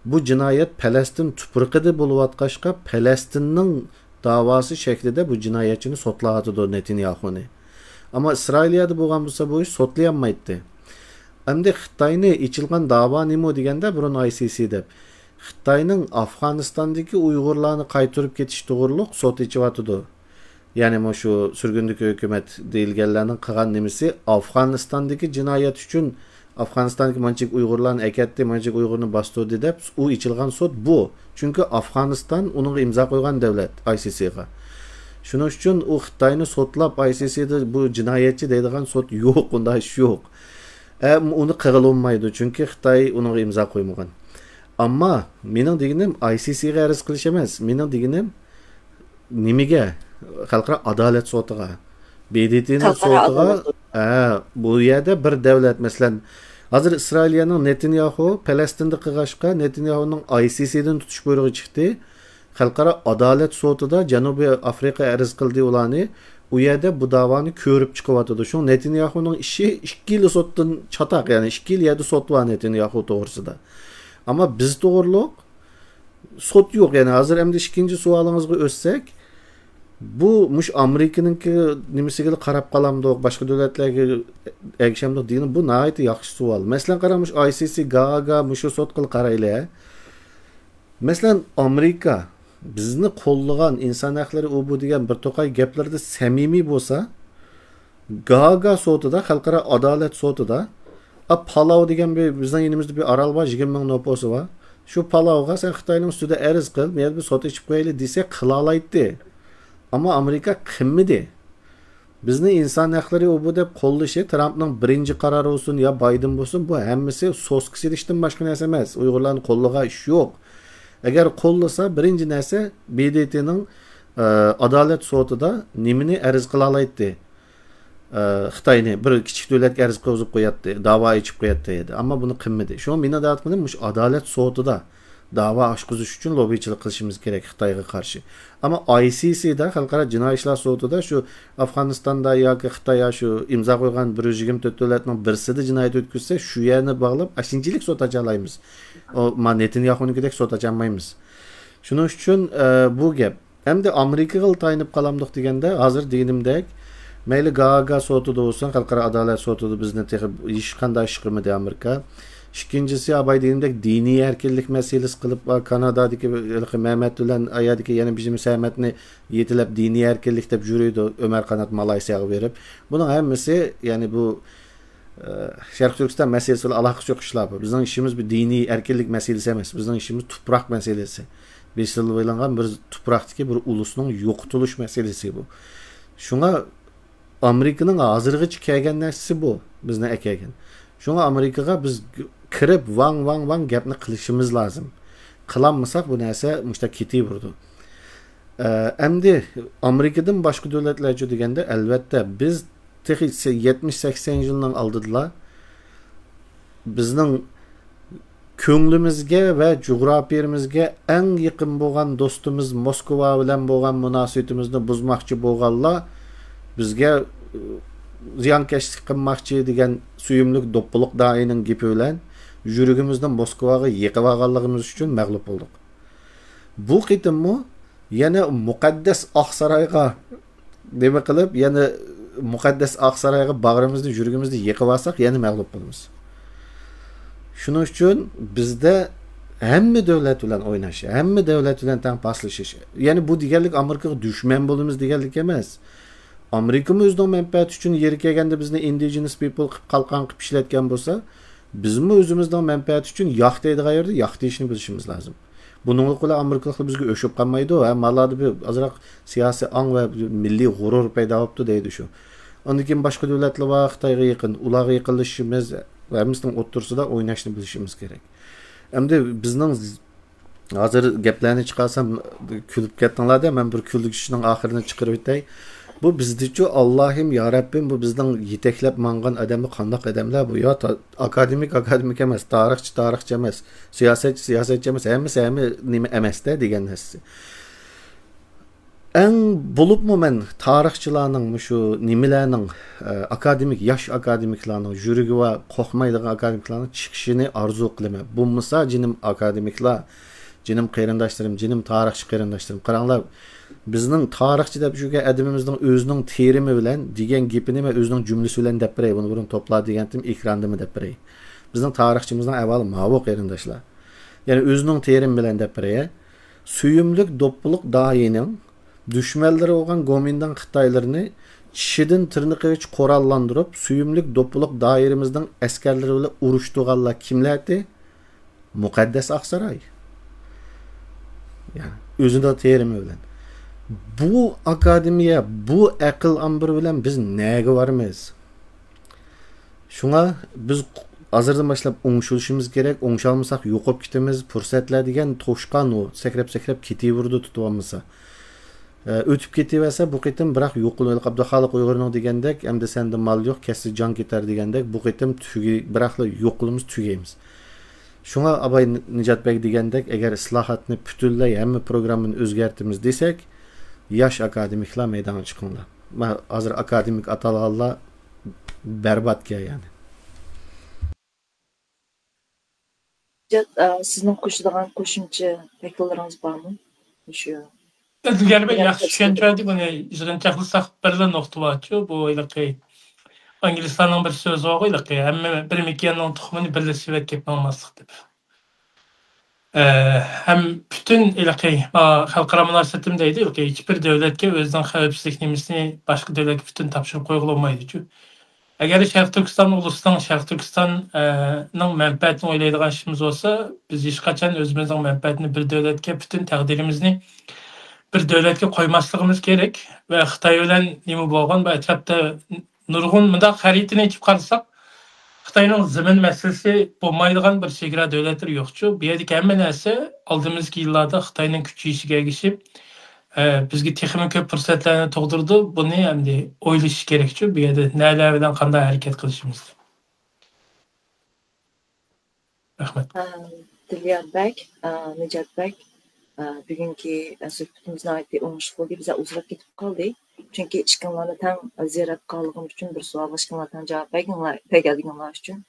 بۇ جىنايەت پەلەستىن تۇپرىقىدا بولۇۋاتقاچقا، پەلەستىننىڭ داۋاسى شەكلىدە بۇ جىنايەتچىنى سوتلاۋاتىدۇ نېتانياھۇنى. ئەمما ئىسرائىلىيەدە بولغان بولسا، بۇ ئىش سوتلىيالمايتتى. ئەمدى خىتاينى ئېچىلغان داۋا نېمە دېگەندە، بۇرۇن ئاي سى سى دەپ، خىتاينىڭ ئافغانىستاندىكى ئۇيغۇرلارنى قايتۇرۇپ كېتىش توغرۇلۇق سوت ئېچىۋاتىدۇ. يەنى مۇشۇ سۈرگۈندىكى ھۆكۈمەت دېيىلگەنلەرنىڭ قىلغان نېمىسى، ئافغانىستاندىكى جىنايەت ئۈچۈن ئافغانىستاندىكى مانچىلىك ئۇيغۇرلارنى ئەكەتتى، مانچىلىك ئۇيغۇرنى باستۇردى دەپ، ئۇ ئېچىلغان سوت بۇ. چۈنكى ئافغانىستان ئۇنىڭغا ئىمزا قويغان دۆلەت، ئاي سى سىغا. شۇنىڭ ئۈچۈن ئۇ خىتاينى سوتلاپ، ئاي سى سىدا بۇ جىنايەتچى دەيدىغان سوت يوق، ئۇنداق ئىش يوق. ئە، ئۇنى قىلغىلى بولمايدۇ، چۈنكى خىتاي ئۇنىڭغا ئىمزا قويمىغان. ئەمما مېنىڭ دېگىنىم ئاي سى سىغا ئەرز قىلىش ئەمەس. مېنىڭ دېگىنىم نېمىگە؟ خەلقئارا ئادالەت سوتىغا، بې دې تېنىڭ خەلقئارا سوتىغا. ئادالەت سوتى. ئە، بۇ يەردە بىر دۆلەت، مەسىلەن، ھازىر ئىسرائىلىيەنىڭ نېتانياھۇ پەلەستىندە قىلغاچقا، نېتانياھۇنىڭ ئاي سى سىدىن تۇتۇش بۇيرۇقى چىقتى. خەلقئارا ئادالەت سوتىدا جەنۇبىي ئافرىقا ئەرز قىلدى ئۇلارنى. ئۇ يەردە بۇ داۋانى كۆرۈپ چىقىۋاتىدۇ. شۇڭا نېتانياھۇنىڭ ئىشى ئىككىلا سوتتىن چاتاق، يەنى ئىككىلا يەردە سوت بار نېتانياھۇ توغرىسىدا. ئەمما بىز توغرۇلۇق سوت يوق. يەنى ھازىر ئەمدى ئىككىنچى سوئالىڭىزغا ئۆتسەك، بۇ مۇشۇ ئامېرىكىنىڭكى نېمىسىگىلا قاراپ قالامدۇق، باشقا دۆلەتلەرگە ئەگىشەمدۇق دېگىنى، بۇ ناھايىتى ياخشى سوئال. مەسىلەن، قاراڭ، مۇشۇ ئاي سى سى، گاگا، مۇشۇ سوتقىلا قارايلى. مەسىلەن، ئامېرىكا بىزنى قوللىغان، ئىنسان ھەقلىرى ئۇ بۇ دېگەن بىر توقاي گەپلىرىدە سەمىمىي بولسا، گاگا سوتىدا، خەلقئارا ئادالەت سوتىدا، ئا، پالاۋ دېگەن بىر بىزنىڭ يېنىمىزدا بىر ئارال بار، يىگىرمە مىڭ نوپۇسى بار. شۇ پالاۋغا سەن خىتاينىڭ ئۈستىدە ئەرز قىل، مەيلى بىر سوت ئېچىپ قويايلى دېسە، قىلالايتتى. ئەمما ئامېرىكا قىلمىدى. بىزنى ئىنسان ھەقلىرى ئۇ بۇ دەپ قوللىشى، ترامپنىڭ بىرىنچى قارارى بولسۇن يا بايدېن بولسۇن، بۇ ھەممىسى سوسكا سېلىشتىن باشقا نەرسە ئەمەس. ئۇيغۇرلارنى قوللىغان ئىش يوق. ئەگەر قوللىسا، بىرىنچى نەرسە، بې دې تېنىڭ، ئە، ئادالەت سوتىدا نېمىنى ئەرز قىلالايتتى؟ ئە، خىتاينى بىر كىچىك دۆلەتكە ئەرز قىلغۇزۇپ قوياتتى، داۋا ئېچىپ قوياتتى ئىدى. ئەمما بۇنى قىلمىدى. شۇڭا مېنىڭ دەۋاتقىنىم مۇشۇ ئادالەت سوتىدا داۋا ئاچقۇزۇش ئۈچۈن لوببىچىلىق قىلىشىمىز كېرەك خىتايغا قارشى. ئەمما ئاي سى سىدا، خەلقئارا جىناي ئىشلار سوتىدا شۇ ئافغانىستاندا ياكى خىتاي شۇ ئىمزا قويغان بىر يۈز يىگىرمە تۆت دۆلەتنىڭ بىرسىدە جىنايەت ئۆتكۈزسە، شۇ يەرنى باغلاپ، ئاشۇنچىلىك سوت ئاچالايمىز. ئۇ، ما نېتانياھۇنىڭكىدەك سوت ئاچالمايمىز. شۇنىڭ ئۈچۈن، ئە، بۇ گەپ. ئەمدى ئامېرىكىغىلا تايىنىپ قالامدۇق دېگەندە، ھازىر دېگىنىمدەك، مەيلى گاگا سوتىدا بولسۇن، خەلقئارا ئادالەت سوتىدا بىزنى تېخى ھېچقانداق ئىش قىلمىدى ئامېرىكا. ئىككىنچىسى، ئاباي دېگىنىمدەك، دىنىي ئەركىنلىك مەسىلىسى قىلىپ، كانادادىكى ھېلىقى مەمەت بىلەن ئايادىكى يەنە بىر سەمەتنى يېتىلەپ، دىنىي ئەركىنلىك دەپ يۈرىدۇ، ئۆمەر قانات مالايسىياغا بېرىپ. بۇنىڭ ھەممىسى، يەنى بۇ ئە، شەرقىي تۈركىستان مەسىلىسى بىلەن ئالاقىسى يوق ئىشلار بۇ. بىزنىڭ ئىشىمىز بىر دىنىي ئەركىنلىك مەسىلىسى ئەمەس. بىزنىڭ ئىشىمىز تۇپراق مەسىلىسى. بېسىلىۋېلىنغان بىر تۇپراقتىكى بىر ئۇلۇسنىڭ يوقىتىلىش مەسىلىسى بۇ. شۇڭا ئامېرىكىنىڭ ھازىرغىچە كەلگەن نەرسىسى بۇ، بىزنى ئەكەلگەن. شۇڭا ئامېرىكىغا بىز كىرىپ ۋاڭ، ۋاڭ، ۋاڭ گەپنى قىلىشىمىز لازىم. قىلالمىساق بۇ نەرسە مۇشۇنداق كېتىۋېرىدۇ. ئە، ئەمدى ئامېرىكىدىن باشقا دۆلەتلەرچۇ دېگەندە، ئەلۋەتتە، بىز تېخى يەتمىش، سەكسەن يىلنىڭ ئالدىدىلا بىزنىڭ كۆڭلىمىزگە ۋە جۇغراپىيىمىزگە ئەڭ يېقىن بولغان دوستىمىز موسكۋا بىلەن بولغان مۇناسىۋىتىمىزنى بۇزماقچى بولغانلار بىزگە، ئى، زىيانكەشلىك قىلماقچى دېگەن سۆيۈملۈك دوپپىلىق دائىنىڭ گېپى بىلەن يۈرىكىمىزنى موسكۋاغا يېقىۋالغانلىقىمىز ئۈچۈن مەغلۇپ بولدۇق. بۇ قېتىممۇ يەنە مۇقەددەس ئاقسارايغا نېمە قىلىپ، يەنە مۇقەددەس ئاقسارايغا باغرىمىزنى، يۈرىكىمىزنى يېقىۋالساق، يەنە مەغلۇپ بولىمىز. شۇنىڭ ئۈچۈن بىزدە ھەممە دۆلەت بىلەن ئويناش، ھەممە دۆلەت بىلەن تەڭ پاسلىشىش. يەنى بۇ دېگەنلىك ئامېرىكىغا دۈشمەن بولىمىز دېگەنلىك ئەمەس. ئامېرىكىمۇ ئۆزىنىڭ مەنپەئەتى ئۈچۈن يېرى كەلگەندە بىزنى indigenous people قىلىپ، قالقان قىلىپ ئىشلەتكەن بولسا، بىزمۇ ئۆزىمىزنىڭ مەنپەئەتى ئۈچۈن ياق دەيدىغان يەردە ياق دېيىشنى بىلىشىمىز لازىم. بۇنىڭلىق بىلەن ئامېرىكىلىقلار بىزگە ئۆچۈپ قالمايدۇ. ھە، مالادا بىر ئازراق سىياسىي ئاڭ ۋە مىللىي غۇرۇر پەيدا بوپتۇ دەيدۇ شۇ. ئاندىن كېيىن باشقا دۆلەتلەر بار، خىتايغا يېقىن. ئۇلارغا يېقىنلىشىشىمىز، ھەممىسىنىڭ ئوتتۇرىسىدا ئويناشنى بىلىشىمىز كېرەك. ئەمدى بىزنىڭ ھازىر گەپلەرنى چىقارسام، كۈلۈپ كەتتىڭلار-دە، مەن بىر كۈلگۈچىنىڭ ئاخىرىنى چىقىرىپ ئۆتەي. بۇ بىزدىچۇ، ئاللاھىم، يا رەببىم، بۇ بىزنىڭ يېتەكلەپ ماڭغان ئادەملەر قانداق ئادەملەر بۇ؟ يا تا-، ئاكادېمىك، ئاكادېمىك ئەمەس، تارىخچى، تارىخچى ئەمەس، سىياسەتچى، سىياسەتچى ئەمەس، ھەممىسى ھەممە نېمە ئەمەس-دە دېگەن نەرسىسى. ئەڭ بولۇپمۇ مەن تارىخچىلارنىڭ، مۇشۇ نېمىلەرنىڭ، ئە، ئاكادېمىك، ياش ئاكادېمىكلارنىڭ، يۈرىكى بار، قورقمايدىغان ئاكادېمىكلارنىڭ چىقىشىنى ئارزۇ قىلىمەن. بولمىسا، جېنىم ئاكادېمىكلار، جېنىم قېرىنداشلىرىم، جېنىم تارىخچى قېرىنداشلىرىم، قاراڭلار، بىزنىڭ تارىخچى دەپ يۈرگەن ئادىمىمىزنىڭ ئۆزىنىڭ تېرىمى بىلەن دېگەن گېپىنى مەن ئۆزىنىڭ جۈملىسى بىلەن دەپ بېرەي، بۇنى بۇرۇن توپلا دېگەنتىم، ئېكراندىمۇ دەپ بېرەي. بىزنىڭ تارىخچىمىزنىڭ ئەھۋالى ماۋۇ، قېرىنداشلار. يەنى ئۆزىنىڭ تېرىمى بىلەن دەپ بېرەي. سۆيۈملۈك دوپپىلىق داھىينىڭ دۈشمەنلىرى بولغان گومىنداڭ خىتايلىرىنى چىشىدىن تىرنىقىغىچە قوراللاندۇرۇپ، سۆيۈملۈك دوپپىلىق دائىرىمىزنىڭ ئەسكەرلىرى بىلەن ئۇرۇشتۇرغانلار كىملەردى؟ مۇقەددەس ئاقساراي. يەنى ئۆزىنىڭ تېرىمى بىلەن. بۇ ئاكادېمىيە، بۇ ئەقىل ئامبىرى بىلەن بىز نەگە بارىمىز؟ شۇڭا بىز ھازىردىن باشلاپ ئوڭشىلىشىمىز كېرەك، ئوڭشالمىساق يوقاپ كېتىمىز، پۇرسەتلەر دېگەن توشقان ئۇ، سەكرەپ-سەكرەپ كېتىۋېرىدۇ تۇتۇۋالمىسا. ئە، ئۆتۈپ كېتىۋەرسە، بۇ قېتىم بىراق يوقىلىپ، ھېلىقى ئابدۇخالىق ئۇيغۇرنىڭ دېگەندەك، ئەمدى سەندە مال يوق، كەتسە جان كېتەر دېگەندەك، بۇ قېتىم تۈگەي-، بىراقلا يوقىلىمىز، تۈگەيمىز. شۇڭا ئاباي نىجات بەگ دېگەندەك، ئەگەر ئىسلاھاتنى پۈتۈنلەي ھەممە پروگراممىنى ئۆزگەرتىمىز دېسەك، ياش ئاكادېمىكلار مەيدانغا چىقىڭلار. ما-، ھازىر ئاكادېمىك ئاتالغانلار بەرباتكەن يەنى. نىجات، ئا، سىزنىڭ قوشىدىغان قوشۇمچە تەكلىپلىرىڭىز بارمۇ؟ مۇشۇ ئىلگىرى بەك ياخشى چۈشەندۈردى بۇنى. يىغىنچاقلىساق بىرلا نۇقتا بارچۇ، بۇ ھېلىقى ئىنگلىزلارنىڭ بىر سۆزى بارغۇ، ھېلىقى ھەممە بىر مېكىياننىڭ تۇخۇمىنى بىرلا سېۋەتكە ئېلىپ ماڭماسلىق دەپ. ئە، ھەم پۈتۈن ھېلىقى، ئا، خەلقئارا مۇناسىۋەتتىمۇ دەيدۇ، ھېلىقى ھېچبىر دۆلەتكە ئۆزىنىڭ خەۋپسىزلىك نېمىسىنى باشقا دۆلەتكە پۈتۈن تاپشۇرۇپ قويغىلى بولمايدۇچۇ. ئەگەر شەرقىي تۈركىستان ئۇلۇسىنىڭ، شەرقىي تۈركىستان، ئە، نىڭ مەنپەئەتىنى ئويلايدىغان ئىشىمىز بولسا، بىز ھېچقاچان ئۆزىمىزنىڭ مەنپەئەتىنى بىر دۆلەتكە، پۈتۈن تەقدىرىمىزنى بىر دۆلەتكە قويماسلىقىمىز كېرەك. ۋە خىتاي بىلەن نېمە بولغان، بۇ ئەتراپتا نۇرغۇن مۇنداق خەرىتىنى ئېچىپ قارىساق، خىتاينىڭ زېمىن مەسىلىسى بولمايدىغان بىر چېگرا دۆلەتلىرى يوقچۇ. بۇ يەردىكى ھەممە نەرسە ئالدىمىزدىكى يىللاردا خىتاينىڭ كۈچىيىشىگە ئەگىشىپ، ئە، بىزگە تېخىمۇ كۆپ پۇرسەتلەرنى تۇغدۇرىدۇ. بۇنى ئەمدى ئويلىشىش كېرەكچۇ، بۇ يەردە نەلەر بىلەن قانداق ھەرىكەت قىلىشىمىز. رەھمەت. ئە، دىليار بەگ، ئە، نىجات بەگ، ئە، بۈگۈنكى، ئە، سۆھبىتىمىز ناھايىتى ئوڭۇشلۇق بولدى. بىزلەر ئۇزىراق كېتىپ قالدى. چۈنكى ئىككىڭلارنى تەڭ زىيارەت قىلغانلىقىم ئۈچۈن، بىر سوئالغا ئىككىڭلار تەڭ جاۋاب بەرگىنىڭلار، بەرگەنلىكىڭلار ئۈچۈن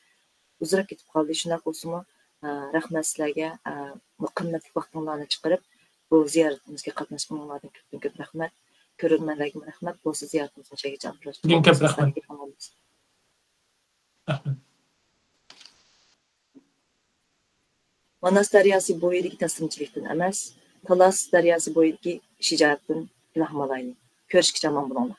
ئۇزىراق كېتىپ قالدى. شۇنداق بولسىمۇ، ئە، رەھمەت سىلەرگە، ئە، بۇ قىممەتلىك ۋاقتىڭلارنى چىقىرىپ، بۇ زىيارىتىمىزگە قاتناشقىنىڭلاردىن كۆپتىن كۆپ رەھمەت. كۆرۈرمەنلەرگىمۇ رەھمەت. بولسا زىيارىتىمىزنى شەگىچە ئاخىرلاشتۇرۇپ بۈگۈن كۆپ رەھمەت. رەھمەت. ماناس دەرياسى بويىدىكى تەسلىمچىلىكتىن ئەمەس، تالاس دەرياسى بويىدىكى شىجائەتتىن ئىلھام ئالايلى. كۆرۈشكىچە ئامان بولۇڭلار.